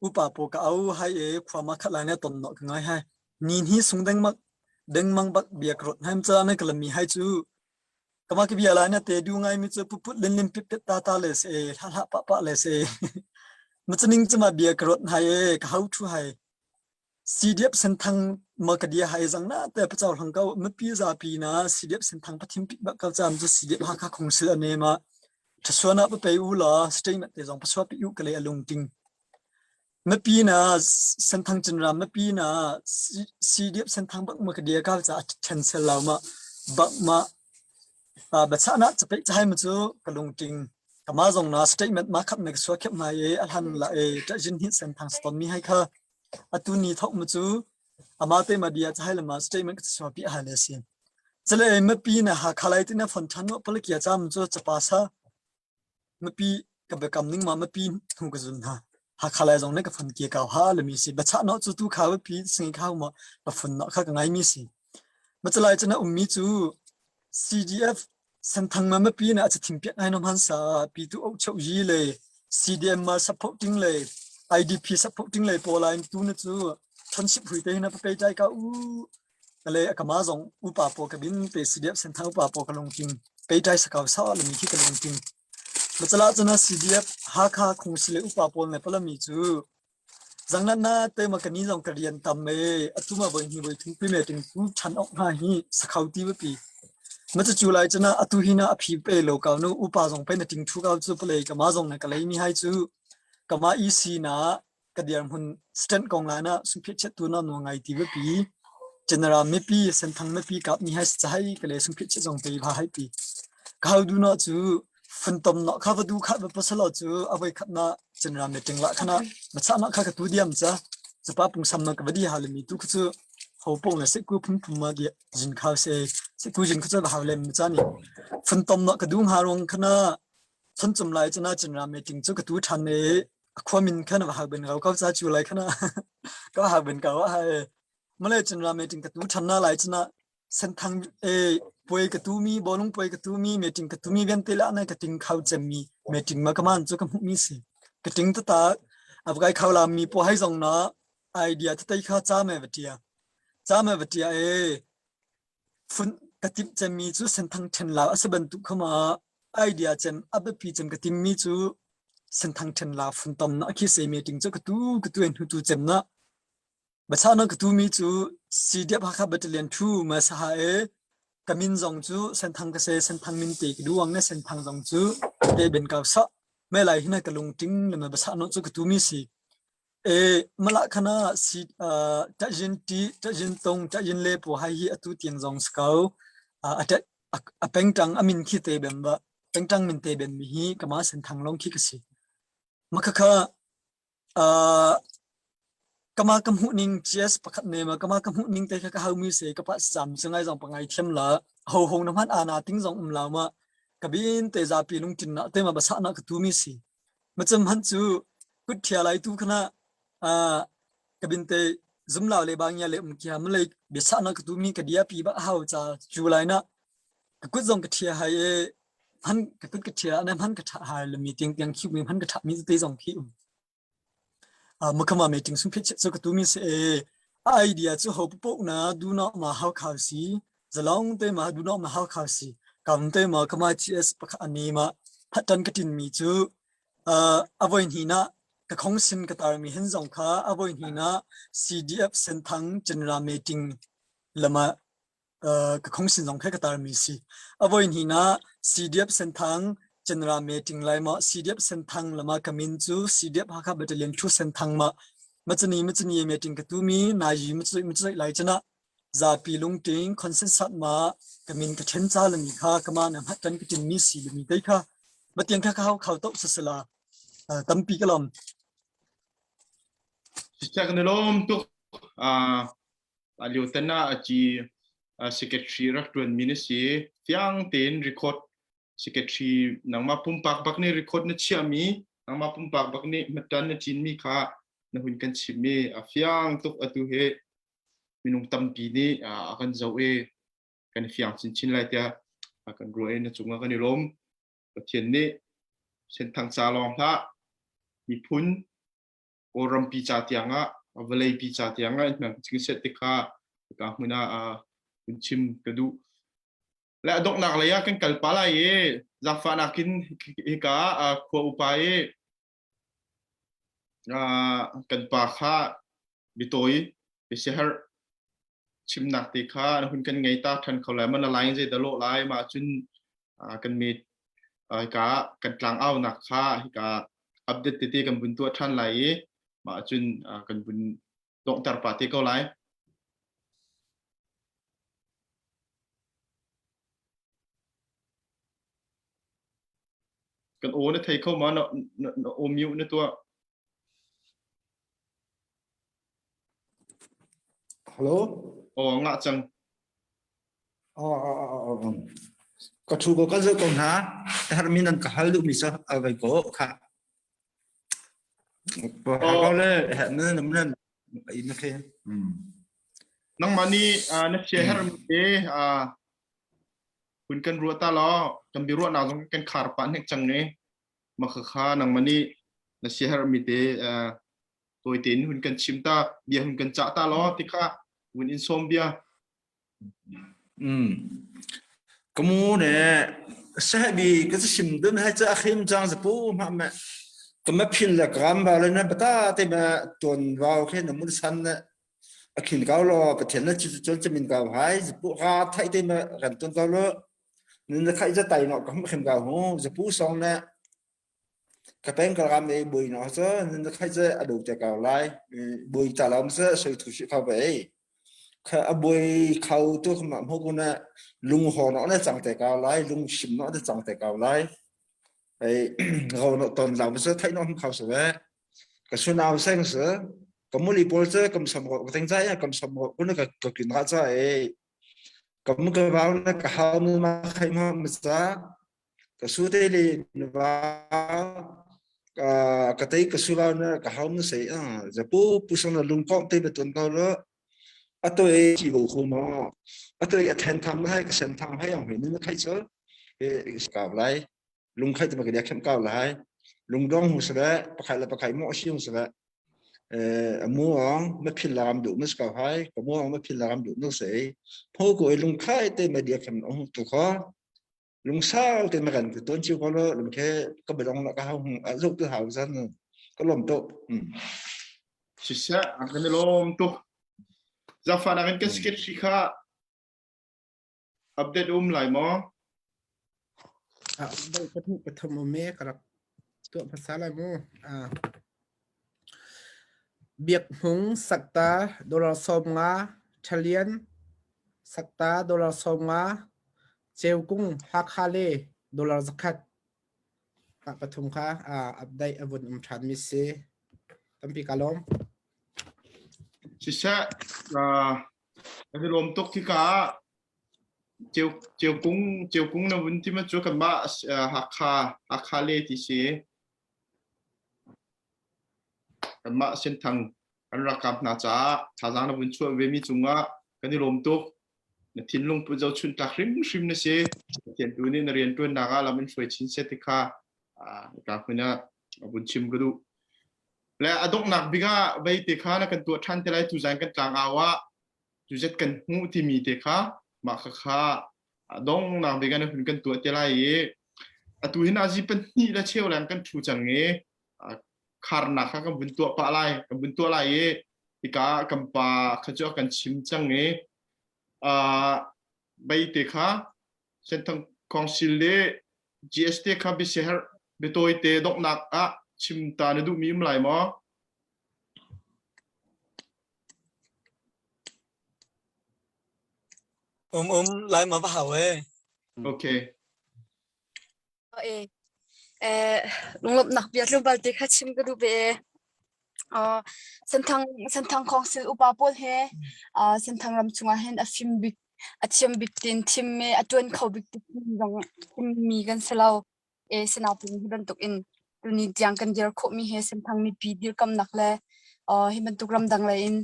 [SPEAKER 3] upa po ka au hai e khua ma khat lai na ton no ka ngai hai. Ni hni sung dengmang dengmang bak bia ka rot hem ca na ka lami hai cu kama ka bia lai na te du ngai mi cu puput lin lin pit pit ta ta le se hla hla pa pa le se machaning chama bia ka rot hai e ka hau thu hai CDF senthang ma ka dia hai zang na te pachaw hlang kau mapi za pi na CDF senthang pathim pik bak kal cham chu CDF ha kha khong sil ane ma thasuana pa pe u la statement te zong paswa pi u ka le alung ting Mipi na Senthang Chinram mipi na CDF Senthang bak ma ka dia ka ca ṭhen sel lo ma bak ma biachahnak capeih cahai ma cu ka lungṭing kama zong na statement ma khap ne ka sua khep na e alhan la e ṭahjin hi Senthang ston mi hai kha atu ni thok ma cu ama te ma dia cahai le ma statement ka sua pi ha le si chale mipi na ha khalai ti na fon than no palakia cham chu chapa sa Mipi ka biakam ning ma mipi hnu ka zun hna. Hakha lai zong nih ka fun ke kau ha lemi si. Biachah no cu tu kha mipi singi kha ma ka fun no kha ka ngai mi si. Macalai cun a ummi cu CDF Senthang ma mipi na a thim piak ngai nom han sa pi tu au cheu yi le CDM ma supporting le IDP supporting le pawlai tu na cu chawnship hui te na pe tai ka u le kama zong upa pawl ka bin pe CDF Senthang upa pawl ka lungting peitai sakau sa lami khi ka lungting macala cuna CDF Hakha khungsi le upa pawl ne palami cu zangnan na te ma kani zong ka rian tam e atuma voi ni voi thung pi me ting tu chan ok hna hi sakhau ti pi ma chu chu lai chuna atu hi na aphi pe lo kau nu upa zong pe na ting thu kau chu pale kama zong na ka lei mi hai chu kama EC na ka dirhmun stand kong la na sungphiat chet tu na nuang ngai ti pi general mipi senthang mipi kap ni hai chai ka le sungphiat chet zong pe ba hai pi ka hau du na chu funtom na kha va du kha va pasalo chu avai khat na general meeting la khana macha na kha ka tu diam cha chapa pung sam na ka vadi hal mi tu khu chu ho pong le se ku phum phum ma dia jin khau se se ku jin khu chu ha lem cha ni funtom na ka dung ha rong khana chon chum lai chana general meeting chu ka tu than ne khuamin khan va hak ben kau kau cha chu lai khana ka hak ben kau hai malay chinra meeting ka tu than na lai chana senthang e puai ka tu mi bolung puai ka tu mi meeting ka tu mi vian te la na ka ting khau chem mi meeting ma kaman chu ka hmu mi si ka ting ta ta avgai khau la mi po hai zong na idea ta tai kha cha me vatia cha me vatia e Fun ka timh cemmi cu Senthang ṭhenlau a si bantuk kha ma idea cem a biapi cem ka timmi cu Senthang ṭhenlau funtomnak khi se meeting cu ka tu ka tu en hnutu cem na Bachana ka tu mi cu CDF Hakha Battalion 2 ma saha e ka min zong cu Senthang ka se Senthang min te ka duang ne Senthang zong cu te ben kau sa me lai hina ka lungting le ma bachana cu ka tu mi si. E mala khana si ta yin ti ta yin tong ta yin le po hai hi atu tiang zong skau a a pengtang amin khi te bem ba pengtang min te ben mi hi kama sen thang long khi ka si makhakha Kama ka hmuh ning GS pakhat ne ma kama ka hmuh ning te kha ka hau mi se ka pa sam sungai zong pangai thiam la ho hong na hman ana ting zong um la ma ka bin te zapi lungtin na te ma basa na ka tu mi si macam han chu kut thia lai tu khana ka bin te zum lao le bang ya le um kia malai biasa na ka tu mi ka dia pi ba hau cha chu lai na ka kut zong ka thia hai e han ka kut ka thia na han ka tha hai le mi ting tiang khiu mi han ka tha mi te zong khi um Makhama meeting sung phet cu ka tu mi si e. A idea cu ho paoh na du na ma hau khau si. Zalong te ma du na ma hau khau si. Kam te ma kama GS pakhat ani ma phatan ka tin mi cu a voi hni na ka khong sin ka tar mi hin zong kha a voi hni na CDF Senthang General Meeting lama ka khongsin zong khe ka tarmi si. A voi hnih na CDF Senthang General Meeting lai ma CDF Senthang lama ka min cu CDF Hakha Battalion 2 Senthang ma machani machani meeting ka tu mi na yi machai machai lai chana zapi lungting consensus ma ka min ka then cha lami kha kama na hat kan ka tin mi si lami dei kha matiang kha khau khau to sasala tampi ka lom
[SPEAKER 1] Sichak na lom tuk A lio tan ah a ci secretary rak ṭuanmi na si. Fiang tein record secretary nangmah pumpak bak nih record na chiahmi, nangmah pumpak bak nih hmatan na cinmi kha na hun kan chimmi a fiang tuk atu hi minung tampi nih a kan zoh i kan i fiang chinchin lai tiah a kan ruah i na cungah kan i lawm. Pathian nih senthang ca lawng hlah miphun Kawlrampi ca tiangah vawleipi ca tiangah in hmang ching set te kha ka hmun ah hun chim ka duh. Le a donghnak lei ah kan kal pa lai i zaangfahnak in hika khua upa i kan pa kha bitawi biasiaherh chimnak te kha na hun kan ngei ta ṭhan kho lai mana lai zei dah lawh lai mah cun kan mi hika kan tlang aunak kha hika update tete kan vun tuah ṭhan lai i mah cun kan vun donghter pa te ko lai. Kan aw na thei kho ma na na aw mute na tuah.
[SPEAKER 7] Hello?
[SPEAKER 1] Aw ngah cang.
[SPEAKER 7] Oh, oh, oh, oh, oh. Ka thu ko ka zoh ko hna. Hermi nan ka hal duhmi cu a vai ko kha. Ha ko le nan nan in na khe.
[SPEAKER 1] Nangmah nih na sia hermi te hun kan ruah ta law kan biaruahnak zong kan khar pah hnek cang ne. Mah khakha nangmah nih na siaherhmi te tawi tein hun kan chim ta bia hun kan cah ta law ti kha hun in sawm bia.
[SPEAKER 7] Mm. Kamu ne sahabi ka sim dun hai cha khim chang zapu ma ma kama phin la gram ba le na bata te ma ton wau khe na mun san na a khin kau lo pathian na chu chon chamin kau hai zapu ra thai te ma ran ton kau lo Nan na khaih zatai no ka hum khem ka hu zapu song na ka peng ka ram e bui no cha nan na khaih cha ado te ka lai bui ta lam sa soi thu shi kha ve kha a bui khau tu ma mo ku na lung ho no na chang te ka lai lung shim no na chang te ka lai ai ro no ton lam sa thai no hum khau sa ve ka sunau seng sa ka muli pol cha kam sam ro ka teng cha ya kam sam ro ku na ka ka kin ra cha e Kam ka vau na ka hau nu ma khai ma ma ca ka su te le na vau ka ka tei ka su vau na ka hau na sei a zapu pu sang na lung kong te ba ton ko lo ato e chi bo khu mo ato e a then tham hai ka sen tham hai ang he ni na khai cho e ka lai lung khai te ma ka dia khem ka lai lung dong hu sa pakhai la pakhai mo si hu sa a muang ma phil lam duh mas ko hai ka muang ma phil lam duh no sei pho ko lung khai te ma dia khem ong tu kho lung sau te ma kan ton chiu ko lo lung khe ka belong la ka hau a zuk tu hau zan ka lom to
[SPEAKER 1] Siseh an kan i lawm tuk. Zaangfahnak in kan sketch kha Update um lai maw?
[SPEAKER 4] Ah, dai pathum pathum um e ka rak tuah hmasa lai mu. Ah. Biak Hmung Sakta dollar 50, Ṭhalian Sakta dollar 50, Ceukung Hakha le dollar 100. Mah pathum kha update a vun um ṭhanmi si. Tampi ka lawm.
[SPEAKER 1] Siseh, kan i lawm tuk tikah Ceukung Ceukung na vun ti ma cu kanmah Hakha Hakha le ti si. Kanmah Senthang kan ralkap hna caah thazaang na vun chuah vemi cungah kan i lawm tuk. Na thinlung put zohchunh tlak hrimhrim na si. Pathian tu nih na rianṭuannak ah lam in hruai chin seh ti kha ka hmun ah vun chim ka duh. Le a donghnak bik ah vei te kha na kan tuah ṭhan te lai tuzan kan tlangau ah tuzet kan hmuh timi te kha mah kha kha donghnak bik ah na hun kan tuah te lai i atu hin azi pahnih le cheu leng kan ṭhu cang i kharnak kha kan vun tuah pah lai kan vun tuah lai i hika kan pa kha cu a kan chim cang i beite kha Senthang Council le GST kha biasiaherh biatawi te donghnak ah chim ta na duhmi um lai maw?
[SPEAKER 3] Um um lai ma va hau e.
[SPEAKER 1] Okay.
[SPEAKER 8] E eh lunglawmhnak bia tlawmpal te kha chim ka duh ve e. Uh, Senthang Senthang Council upa pawl he uh, Senthang ram chungah hin a fim bik a thiam bik tin thim me a tuan kho bik ti zong thimmi kan si lo. E sinain hi bantuk in tuni tiang kan dir khawhmi he Senthang mipi dirkamnak le uh, hi bantuk ramdang lei in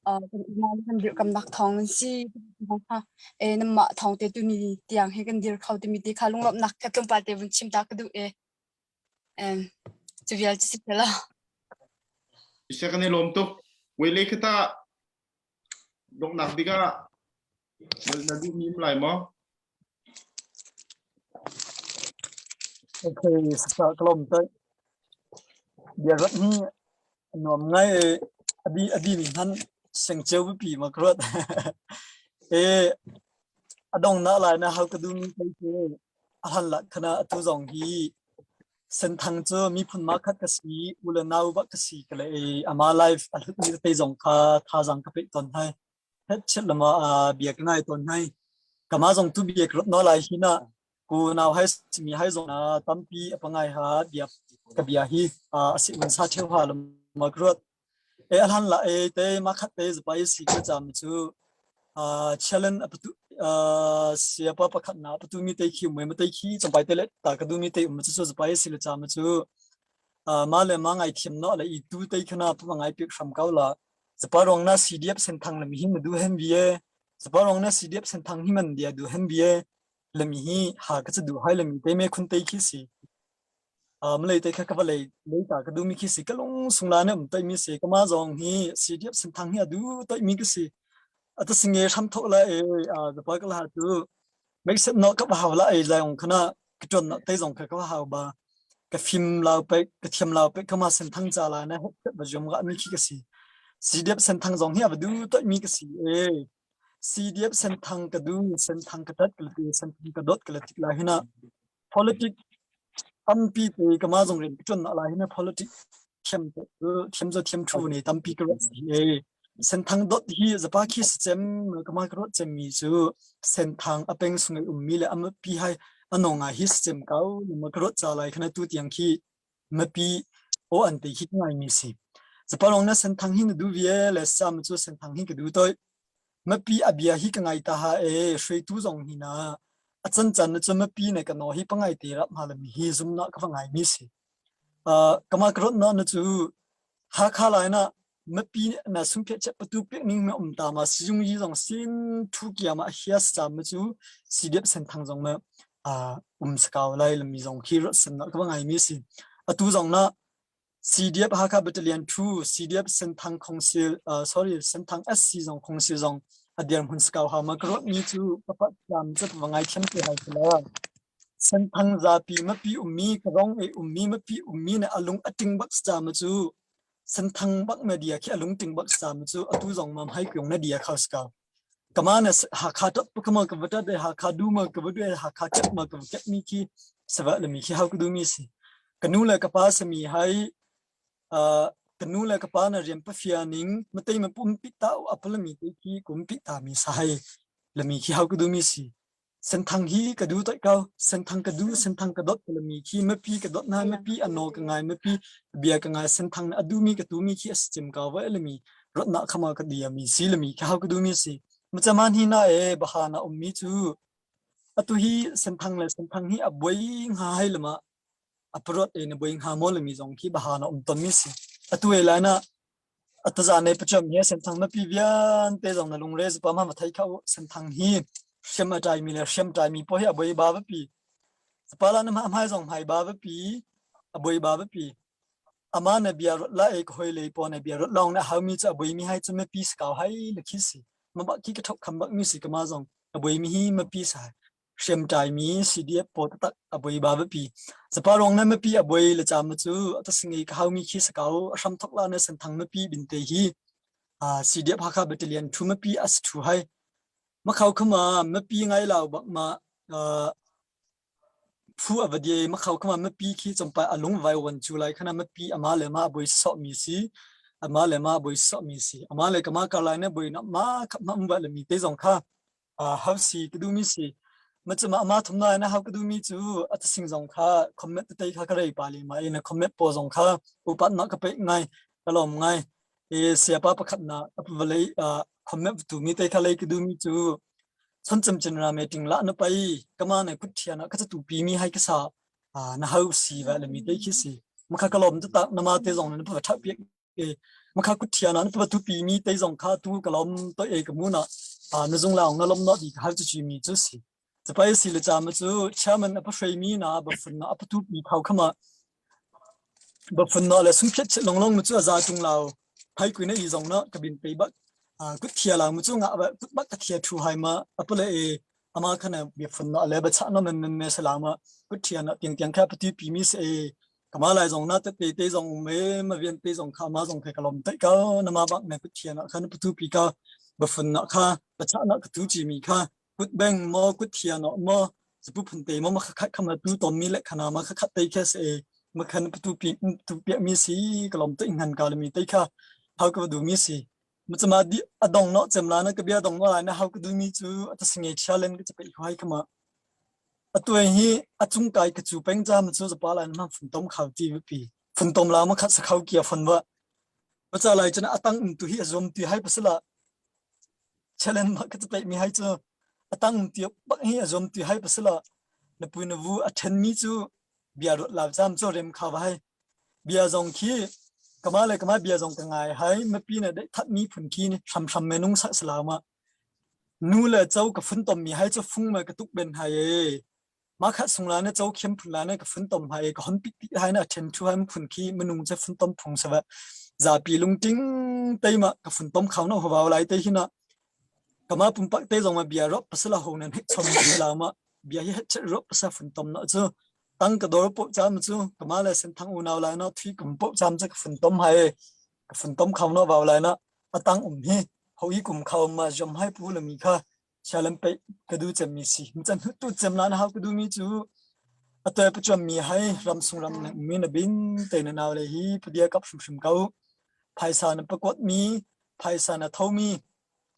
[SPEAKER 8] uh, kan unau kan dirkamnak thawng an si. E namah thawng te tuni tiang hi kan dir kho timi te kha lunglawmhnak kha tlawmpal te vun chim ta ka duh e. Um, cu vial cu si lo.
[SPEAKER 1] Isa kan i lawm tuk. Wele khata donghnak bik ah na duhmi um lai maw?
[SPEAKER 3] Okay, sa ka lawm tai. Bia rat hi nuam ngai e abi abi mi hman seng cheu pi ma kruat. E adong na lai na hau ka du mi kai ke a han la khana atu zong hi Senthang cu miphun ma khat ka si u le nau ba ka si ka le ama life a hlut mi te zong kha thazang ka pe ton hai. Het chet lama bia ka ngai ton hai. Kama zong tu bia ka no lai hi na ku nau hai mi hai zong na tampi apangai ha bia ka bia hi a si un sa theu ha lama ka E a hlan la e te ma khat te zapai si ka cham chu challenge apatu siapa pakhat na patu mi te khi mui ma te khi champai te le ta ka du mi te um chu chu zapai si le cham chu ma le ma ngai thiam no le i tu te khana pa ngai pik hram kau la zapa rong na CDF sen thang le mi hi ma du hen bi e zapa rong na CDF sen thang hi man dia du hen bi e le mi hi ha ka chu du hai le mi te me khun te khi si Malay te kha ka va lei lei ta ka duhmi khi si ka lung sung la ne um toimi si ka ma zong hi CDF Senthang hi a du toimi ka si ata singe hram thok la e zapa ka la tu make set no ka hau la e lai ong khana ka ton na te zong kha ka hau ba ka fim lau pe ka thiam lau pe ka ma Senthang cha la na ba jom ga mi khi ka si CDF Senthang zong hi a du toimi ka si e CDF Senthang ka du Senthang ka tat ka ti Senthang ka dot ka tik la hina Politic tampi te ka mah zong rian ka ṭuan lai hin politic thiam thiam zo thiam thu ni tampi ka ruat si e Senthang dot hi zapa khi si cem ka mah ka ruat cem mi cu Senthang a peng sung i ummi le a pi hai anong ah hi si cem kau ma ka ruat ca lai khana tu tiang khi mapi o an te khi ngai mi si zapa long na Senthang hi na du vie le sam cu Senthang hi ka du toi Mipi a bia hi ka ngai ta ha e hruaitu zong hi na a cancan na cu mipi ne ka no hi pangai te rap ma le mi hi zum na ka va ngai mi si. Uh, kama ka rot na na cu Hakha lai na mipi na sungphe che patu pek ning me um ta ma sijung yi zong sin thu kia ma hias cha ma cu CDF senthang zong ma uh, um sakau lai le mi zong khi rot sen na ka va ngai mi si. Atu zong na CDF Hakha Battalion 2, CDF Senthang Khongsil, uh, sorry, Senthang SC zong Khongsil zong a dirhmun sakau ha ma ka ruat mi cu papa thiam cu va ngai thiam te hai la. Senthang zapi mapi ummi ka rong e ummi mapi ummi na alung ating bak sa ma cu Senthang bak media khi alung ting bak sa ma cu atu zong mam hai kyong na dia khau sakau. Kama na Hakha top kama ka vata de Hakha du ma ka vadu Hakha kep ma ka kep mi khi sawa le mi khi hau ka du mi si. Ka nu le ka pa sami hai uh, Ka nu le ka pa na rian pafia ning matei ma pum pi ta apalami te khi kum pi ta mi sai lami khi hau ka du mi si. Senthang hi ka du toih ko. Senthang ka du, senthang ka dot lami khi mapi ka dot na mapi ano ka ngai mapi bia ka ngai senthang na adu mi ka tu mi khi as cim ka wa lami rot na khama ka dia mi si lami khi hau ka du mi si. Machaman hi na e baha na um mi cu atu hi senthang le senthang hi a buai nga hai lama a parot e na buai hnga maw lami zong khi baha na um ton mi si. Atu e lai na Ataza nei pacham hi senthang na pi vialte zong na lungre zupa ma thai kha senthang hi hriam a tai mi le hriam tai mi po hi a boi ba va pi pala na ma hmai zong hmai ba va pi a boi ba va pi ama na bia rot la e hoi le po na bia rot long na hau mi cha boi mi hai chu me pi skau hai le khi si ma ba ki ka thok kham bak mi si ka ma zong a boi mi hi ma pi sa hriamtlaimi CDF pawl taktak a boi ba biapi. Zaparong na mipi a boi le cam cu a singi ka haumi khi sakau a hram thok la na senthang mipi binte hi CDF Hakha Battalion thu mipi as thu hai. Makhau khama mipi ngai lau bak ma phu a vadie makhau khama mipi khi chompa alung vai wan chu lai khana mipi ama le ma boi so mi si ama le ma boi so mi si ama le kama karlai na boi na ma khap ma umba le mi te zong kha hausi ka duhmi si. Macuma ama thum na na hau ka duhmi cu a tasing zong kha comment tete kha ka rei pa le ma ina comment po zong kha upat na ka pe ngai ka lom ngai e siapa pakhat na vale comment tu mi te kha lei ka duhmi cu chon cem chin ra meeting la na pai kama na kut thiana ka tu pi mi hai ka sa na hau si va le mi te khi si makha ka lom ta na ma te zong na pa tha pi makha kut thian an tu pi mi te zong kha tu ka lom to e ka mu na na zung laung na lom no di hal chu chi mi chu si chapai si le cha ma chu chairman apa hrei mi na ba fun na apa tu pi khau khama ba fun na le sung phet long long mu chu za tung lao phai kui na i zong na ka bin pe ba kut thia la mu chu nga ba kut ba ka thia thu hai ma apa le e ama khana bi fun na le ba cha na men men me salama kut thia na tiang tiang kha pati pi mi se Kama lai zong na te te zong me ma vian te zong kha ma zong khe kalom tai ka na ma bak ne kut thian kha na putu pi ka bafun na kha pacha na ka tu chi mi kha kut beng mo kut thian mo zapu phun te mo ma kha kha ma tu tom mi le khana ma kha kha te khe se ma khan putu pi tu pi mi si kalom te ngan ka le mi te kha hau ka du mi si ma di adong no chem la na ka bia dong no lai na hau ka du mi chu ta singe challenge ka pe hwai kama Atu hi a cung kai ka cu peng cam cu zapa lai na funtom khau ti pi funtom la ma khat sakhau kia fon wa pacha lai chana atang um tu hi azom ti hai pasala challenge ma ka pe mi hai chu atang um ti bak hi azom ti hai pasala na pui na vu a then mi chu bia rot la jam cho rem kha vai bia zong khi kama le kama bia zong ka ngai hai ma pi na dai that mi phun khi ni hram hram me nung sa salama Nu le cho ka funtom mi hai cu fung ma ka tuk ben hai e. Ma khat sung la na cho khiam phun la na ka funtom hai e ka hon pik pi hai na then thu hai phun khi minung che funtom phung sawa zapi lungting te ma ka funtom khau na huwa lai te hi na kama pumpak te zong ma bia ro pasala ho nan hek chom la ma bia hi het ro pasa funtom na chu tang ka dor po cham chu kama le sen thang unau lai na thui kum po cham che ka funtom hai e ka funtom khau na waw lai na atang um hi ho hi kum khau ma jom hai pu la mi kha shalam pe ka du chem mi si mi chan tu chem la na hau ka du mi chu atoy pa chom mi hai ram sung ram na mi na bin te na naw le hi padia kap shum shum kau phaisa na pakot mi phaisa na tho mi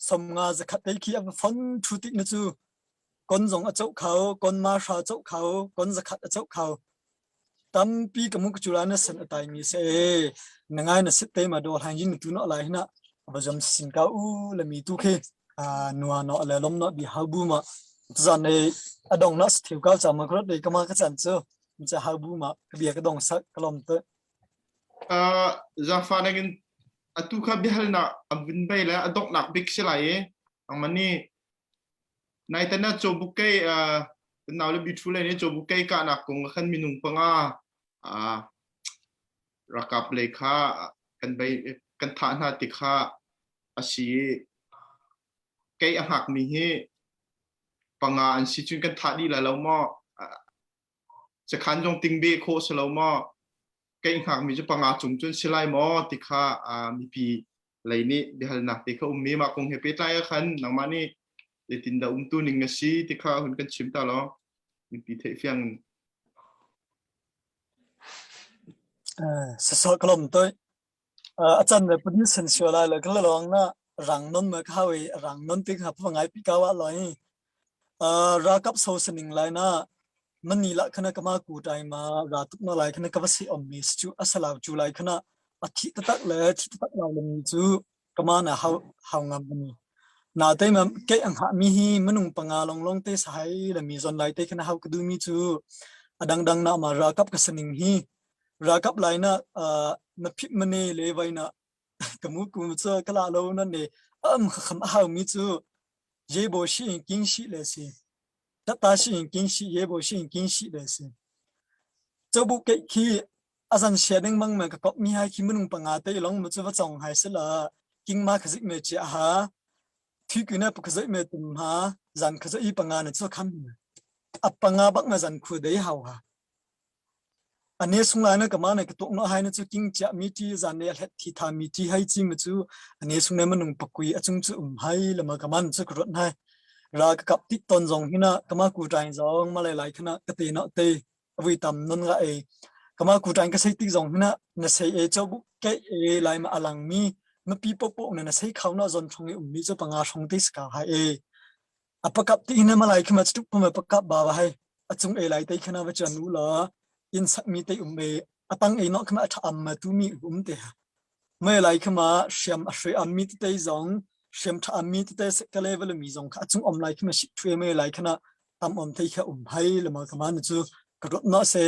[SPEAKER 3] somnga zakhat te khi a fon thu tik na chu kon zong a chau khau kon ma sha chau khau kon zakhat a chau khau Tampi ka mu ka cula na san a tai mi se na ngai na sit te ma do hlang yin tu no lai hna va jam sin ka u la mi tu khi nua no le lom no bi hau bu ma zan ne adong na theu ka cha ma khrot de kama ka chan chu cha hau bu ma ka bia ka dong sak ka lom te
[SPEAKER 1] zafa nangin atu kha biahalnak an vun bei le a donghnak bik si lai i angmani Naitan ah cawbuk-kei kan naule Bithu le nih cawbuk-kei kahnak kong ah khan minung panga ralkap lei kha kan bei kan thah hna ti kha a si i kei a hngakmi hi panga an si cun kan thah dih lai lo maw? Sakhan zong ting beh khawh si lo maw? Kei hngakmi cu panga cung cun si lai maw ti kha mipi lei nih biahalnak te kha ummi mah kong he pehtlai ah khan nangmah nih zeitindah umtu ning na si ti kha hun kan chim ta law mipi theih fiang in.
[SPEAKER 3] Sasawh ka lawm toi. A can le pun sen sio lai le ka lawng na rang non ma ka hawi rang non te kha pa ngai pi ka wa loi. Ralkap so saning lai na mani la khana kama ku tai ma ra tuk na lai khana ka va si om mi chu asalaw chu lai khana a thi tatak le thi tatak lo le mi chu kama na hau hau ngam mi na te ma ke ang ha mi hi manung panga long long te sai le mi zon lai te khana hau ka du mi chu adang dang na ma ralkap ka saning hi ralkap lai na na phit mane le vai na kamu ku chu kala lo na ne am kham hau mi chu 耶波信惊喜的是，特大信惊喜，耶波信惊喜的是。这部给去阿三写定蒙嘛个国咪还去门弄帮阿对龙么这不种还是了，金马可是没接哈，推佢呢不可是没动哈，人可是一帮阿呢做看，阿帮阿帮嘛人苦得好哈。 A ne sung lai na ka ma na ka tuk na hai na chu king chia mi ti zan ne hlet thi tha mi ti hai chi ma chu a ne sung ne manung pakui a chung chu um hai lama ka man chu ka rot nai ra ka kap tik ton zong hina kama ku tain zong ma lai lai khana ka te na te avui tam non ga e kama ku tain ka sei tik zong hina na sei e cho bu ke e lai ma alang mi ma pi po po na na sei khau na zon thong e um mi chu panga thong te ska hai e A pakap ti in malai khi ma tuk pum pakap ba ba hai a cung ei lai te khana va chan u la inn sakmi te um e a tang ei nok khama a tha am ma tu mi um te ha mai lai khama hriam a hre am mi te zong hriam tha am mi te ka level mi zong kha a cung om lai khama shi thwe mai lai khana tam om thei kha um hai lama kama na chu ka rot na se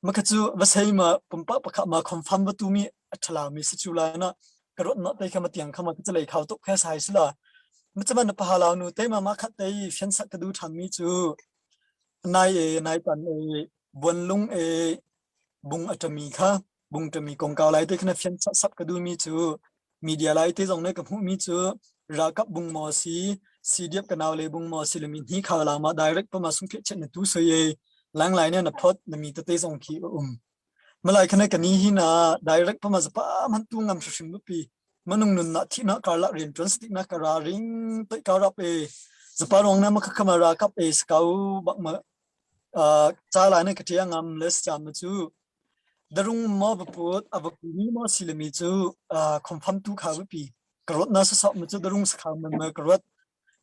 [SPEAKER 3] ma kha chu va sei ma pumpa pakha ma confirm va tu mi a thala mi si chu la na ka rot na te khama tiang khama ka chalei khau tuk kha sai sila Macaman na pahalau nu te ma ma khat te fian sak ka du ṭhan mi cu nai e nai tan e buanlung e bung a ṭami kha bung ṭami kongkau lai te khana fian sak sap ka du mi cu media lai te zong ne ka hmuh mi cu ralkap bung maw si CDF ka nau le bung maw si le mi hni kha la ma direct pa ma sung phe chen na tu so ye lang lai ne na phot na mi tete zong khi a um Malai khana kani hi na direct pama zapa man tu ngam hrim pi manung nun na thi na karla rian tuan stik na kara ring toi karap e zapa rong na makha khama ra kap e skau bak ma cha lai na katia ngam les cham chu darung mo baput avakuni mo silami chu confirm tu kha pi karot na sa sa ma chu darung sakha ma karot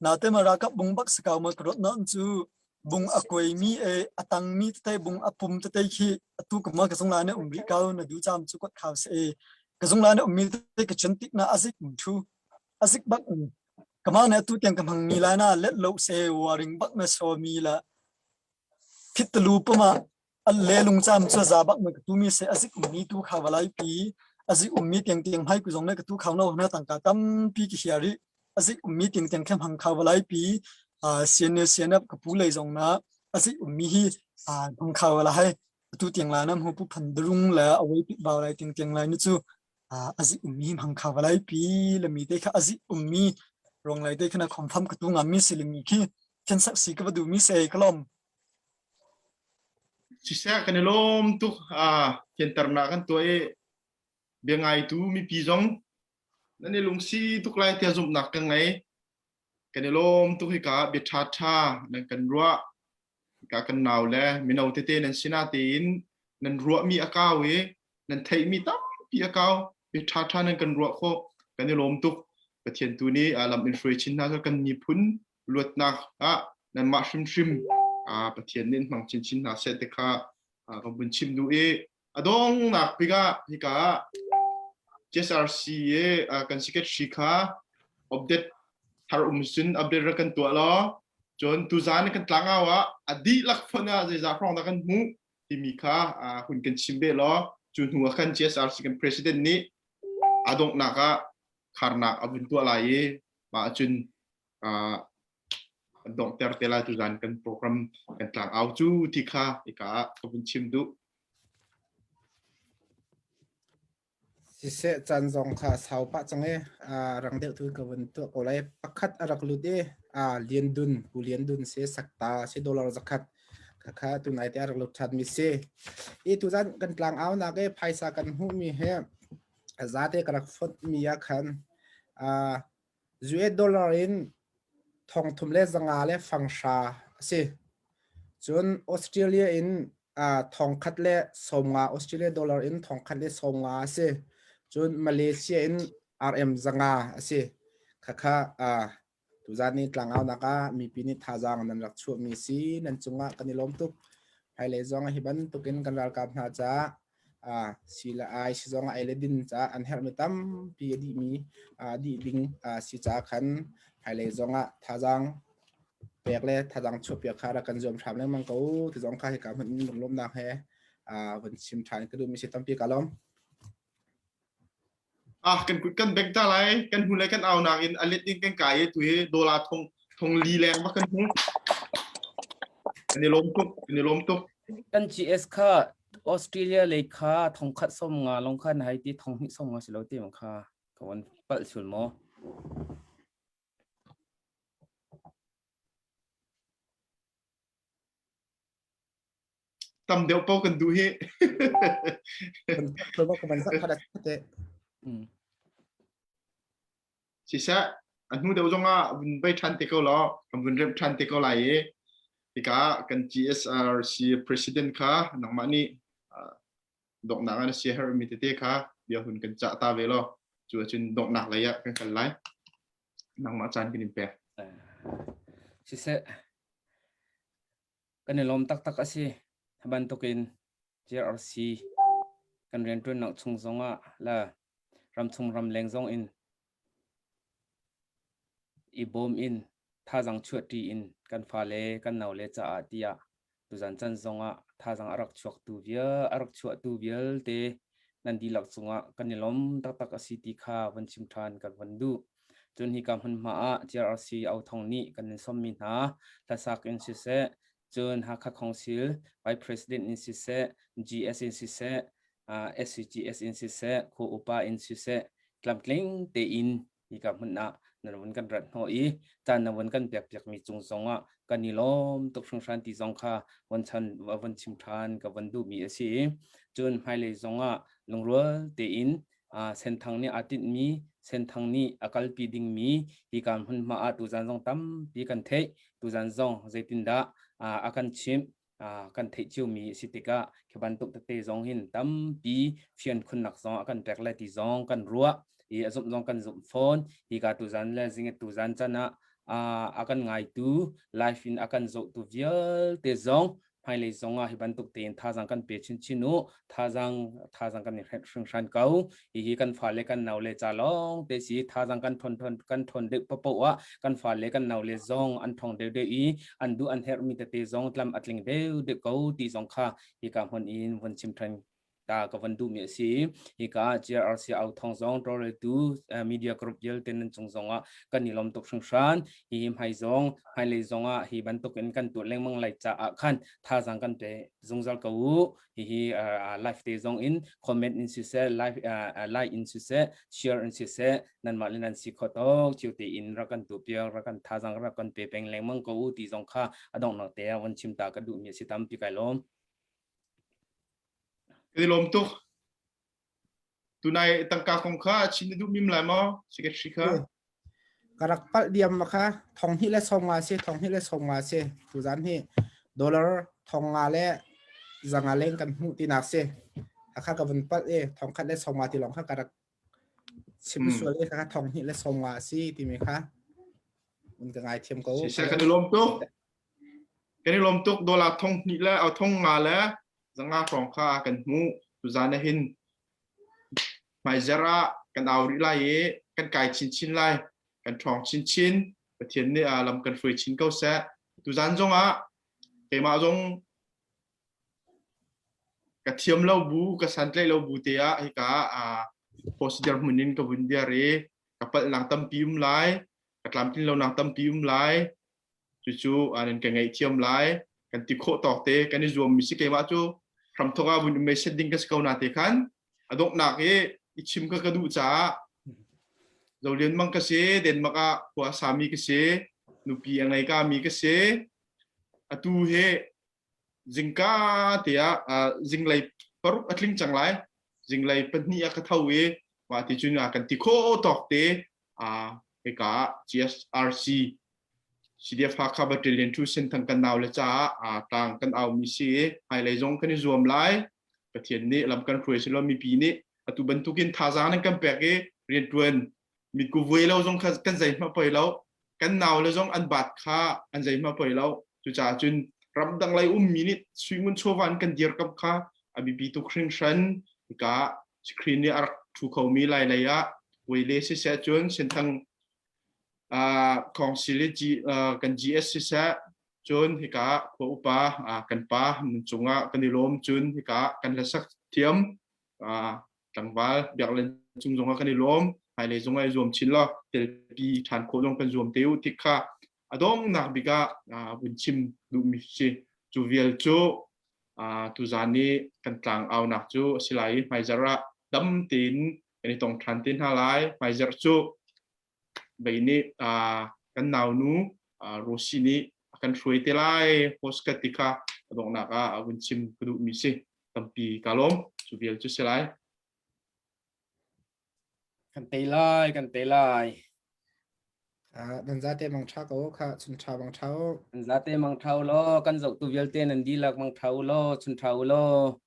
[SPEAKER 3] Naute ma ralkap bung bak si ko ma ka ruat nain cu bung a kuaimi e a tangmi tete bung a pum tete khi atu ka ma ka zung lai na um rih ko na du cam cu kuat khau si e ka zung lai na ummi tete ka chun tik na azik um thu azik bak um kama na atu tiang ka hmang mi lai na let lo se waring bak na so mi la phit talu pama An lelung cam cu za bak na ka tumi se azik ummi tu kha walai pi azik ummi tiang tiang hai ku zong na ka tu khau no na tangka tampi ki hiari azik ummi tiang tiang khem hang kha walai pi CNA CNF ka pu lei zong na azik ummi hi hang kha wala hai tu tiang la nam hu pu phan drung la awai pi baw lai tiang tiang lai ni chu azik ummi hang kha walai pi la mi te kha azik ummi rong lai te khana confirm ka tu ngam mi silimi khi khen sak si ka ba du mi se kalom
[SPEAKER 1] Siseh kan i lawm tuk. Thianternak kan tuah i bia ngaitu mipi zong nan i lungsi tuk lai tiah zumhnak ka ngei. Kan i lawm tuk hika bia ṭhaṭha nan kan ruah. Hika kan nau le mino tete nan sinah tein nan ruahmi a kau i nan theihmi tampi a kau. Bia ṭhaṭha nan kan ruah khawh. Kan i lawm tuk. Pathian tu nih lam in hruai chin hna seh kan miphun luatnak ah nanmah hrimhrim Pathian nih hmang chinchin hna seh ti kha ka vun chim duh i a dongnak bik ah hika ah GSRC i kan secretary kha update thar um cun update rak kan tuah law cun tuzaan kan tlangau ah a dihlak phone ah zeizah hrawng dah kan hmuh timi kha hun kan chim ve law cu hnu ah khan GSRC kan president nih a donghnak ah kharnak a vun tuah lai i mah ahcun kan donghter te lai tuzan kan program kan tlang au cu ti kha ika ah ka vun chim duh.
[SPEAKER 4] Siseh caan zong kha sau pah cang i rang deuh tu ka vun tuah ko lai. Pakhat a rak lut i Lian Dun, Pu Lian Dun si sakta si dollar zakhat kha tunai te a rak lut ṭhan mi si. I tuzan kan tlang au nak i phaisa kan hmuh mi he zate ka rak fonh mi ah khan US dollar in 3,000 le 500 le fanghra a si. Cun Australia in 1,150 Australia dollar in 1,150 a si. Cun Malaysia in RM 500 a si. Khakha tuzan ni tlangaunak ah mipi nih thazaang nan rak chuahmi si nan cungah kan i lawm tuk. Hmailei zong hi bantukin kan ralkap hna caah si le ai si zong ai le din caah an herhmi tampi a dihmi dih ding si caah khan hmailei zong ah thazaang pek le thazaang chuahpiak kha rak kan zuam hram lengmang ko ti zong kha hika hmun in lunglawmhnak he vun chim ṭhan ka duhmi si tampi ka lawm.
[SPEAKER 1] Ah kan kut kan bek ta lai kan hnu le kan au nak in a let in kan kai i tu hi dollar thong thong li leng bak kan hmu kan i lawm tuk kan i lawm tuk
[SPEAKER 2] Kan GS kha Australia lei kha thong khat som nga long khan hai ti thong hnih som nga si lo ti ma kha ka wan palh sul maw?
[SPEAKER 1] Tam deuh po kan duh hi. Siseh, a hnu deuh zong ah vun bei ṭhan te ko law, kan vun remh ṭhan te ko lai i hika kan GSRC president kha nangmah nih donghnak ah na sia herhmi tete kha bia hun kan cah ta ve law cu ahcun donghnak lei ah kan kal lai. Nangmah caan kan in pek.
[SPEAKER 2] Siseh, Kan i lawm taktak a si. Hi bantukin JRC kan rianṭuannak chung zongah le ramchung ramleng zong in i bawm in thazaang chuahṭi in kan fale kan naule caah tiah tuzan can zongah thazaang a rak chuaktu vial a rak chuahtu vialte nan dihlak cungah kan i lawm taktak a si ti kha von chim ṭhan kan von duh. Cun hika hmunhma ah GRC Authong nih kan in sawmmi hna hlasak in siseh, cun Hakha Council Vice President in siseh, GS in siseh, SCGS in siseh, khua upa in siseh, tlamtling tein hika hmun ah nan vun kan rat hnawh i caan na vun kan pek piakmi cung zong ah kan i lawm tuk hringhran ti zong kha von chan von chim ṭhan ka von duhmi a si. Cun hmailei zong ah lungrual tein Senthang nih aa tinhmi, Senthang nih a kalpi dingmi hika hmunhma ah tuzan zong tampi kan theih. Tuzan zong zeitindah a kan chimh kan theih ciomi a si tikah khi bantuk tete zong hin tampi fian khunnak zong a kan pek le ti zong kan ruah i a zumh zong kan zumh fawn. Hika tuzan le zing tuzan can ah a kan ngaitu live in a kan zohtu vialte zong hmailei zong ah hi bantuk tein thazaang kan pe chinchin u thazaang thazaang kan i hringhran ko hihi kan fale kan naule ca lawng te si thazaang kan thon thon kan thon deuh papoh ah kan fale kan naule zong an thong deuh deuh i an duh an herhmi tete zong tlam a tling deuh deuh ko ti zong kha hika hmun in vun chim than ta ka van duhmi a si. Hika GRC au thong zong tawlreltu media group vialte nan cung zong ah kan i lawm tuk hringhran. Hi hmai zong hmailei zong ah hi bantuk in kan tuah lengmang lai caah khan thazaang kan pe zungzal ko u. Hihi live te zong in comment in siseh, live like in siseh, share in siseh, nanmah le nan si kho tok cio tein rak kan tu piak rak kan thazaang rak kan pe peng lengmang ko u ti zong kha a donghnak te ah von chim ta ka duhmi a si tampi kai lawm.
[SPEAKER 1] Kan i lawm tuk. Tunai tangka kong kha chim na duh mim lai maw? Secretary kha.
[SPEAKER 4] Ka rak palh diam ma kha thong hnih le sawm nga si thong hnih le sawm nga si tuzan hi dollar thong nga le zanga leng kan hmuh tinak si hakha ka vun palh i thong khat le sawm nga ti lawng kha ka rak chim sual i kha thong hnih le sawm nga si timi kha un ka ngai thiam ko
[SPEAKER 1] Siseh kan i lawm tuk. Kan i lawm tuk dollar thong hnih le thong nga le zanga hrawng kha kan hmuh. Tuzan ah hin hmaizer ah kan au rih lai i kan kai chinchin lai. Kan ṭhawng chinchin. Pathian nih lam kan hruai chin ko seh. Tuzan zong ah keimah zong ka thiam lo bu, ka santlaih lo bu te ah hika ah procedure hmun in ka vun dir i ka palhnak tampi um lai, ka tlamtlin lonak tampi um lai. Cucu an ka ngaihthiam lai. Kan ti khawh tawk te kan i zuammi si keimah cu hramthok ah vun um set ding ka si ko na te khan a donghnak i i chim kha ka duh caah Zolian mang ka si Denmark ah khua sami ka si nupi a ngei ka mi ka si atu he zingka te ah zinglei paruk a tling cang lai zinglei pahnih ah ka tho i mah ti cun kan ti khawh tawk te hika GSRC CDF Hakha Battalion 2 Senthang kan nau le caah tlang kan au mi si i hmailei zong kan i zuam lai Pathian nih lam kan hruai silo mipi nih. Atu bantukin thazaang nan kan pek i riantuan mitku vuai lo zong kha kan zeihmah poi lo. Kan nau le zong an bat kha an zeihmah poi lo. Cucaah cun ramdang lei ummi nih suingun chawva an kan dirkamh kha a biapi tuk hringhran. Hika screen nih a rak thu khomi lai lei ah Wele siseh cun Senthang Council i kan GS siseh cun hika khua upa kan pa nun cungah kan i lawm cun hika kan hlasak thiam tlangval biaklen cung zongah kan i lawm hmailei zongah i zuam chin law telpi ṭhan khawh zong kan zuam te u tik kha a donghnak bik ah vun chim duhmi si cu vial cu tuzan i kan tlang aunak cu a si lai i hmaizarh ah dam tein kan i tong ṭhan te hna lai hmaizarh cu bei nih kan naunu Rosi nih a kan hruai te lai host ka ti kha a donghnak ah a vun chim ka duhmi si tampi ka lawm cu vial cu si lai
[SPEAKER 2] Kan tei lai, kan tei lai.
[SPEAKER 4] Nan zate mang ṭha ko kha chun ṭha mang ṭha u.
[SPEAKER 2] Nan zate mang ṭha u law, kan zohtu vialte nan dihlak mang ṭha u law, chun ṭha u law.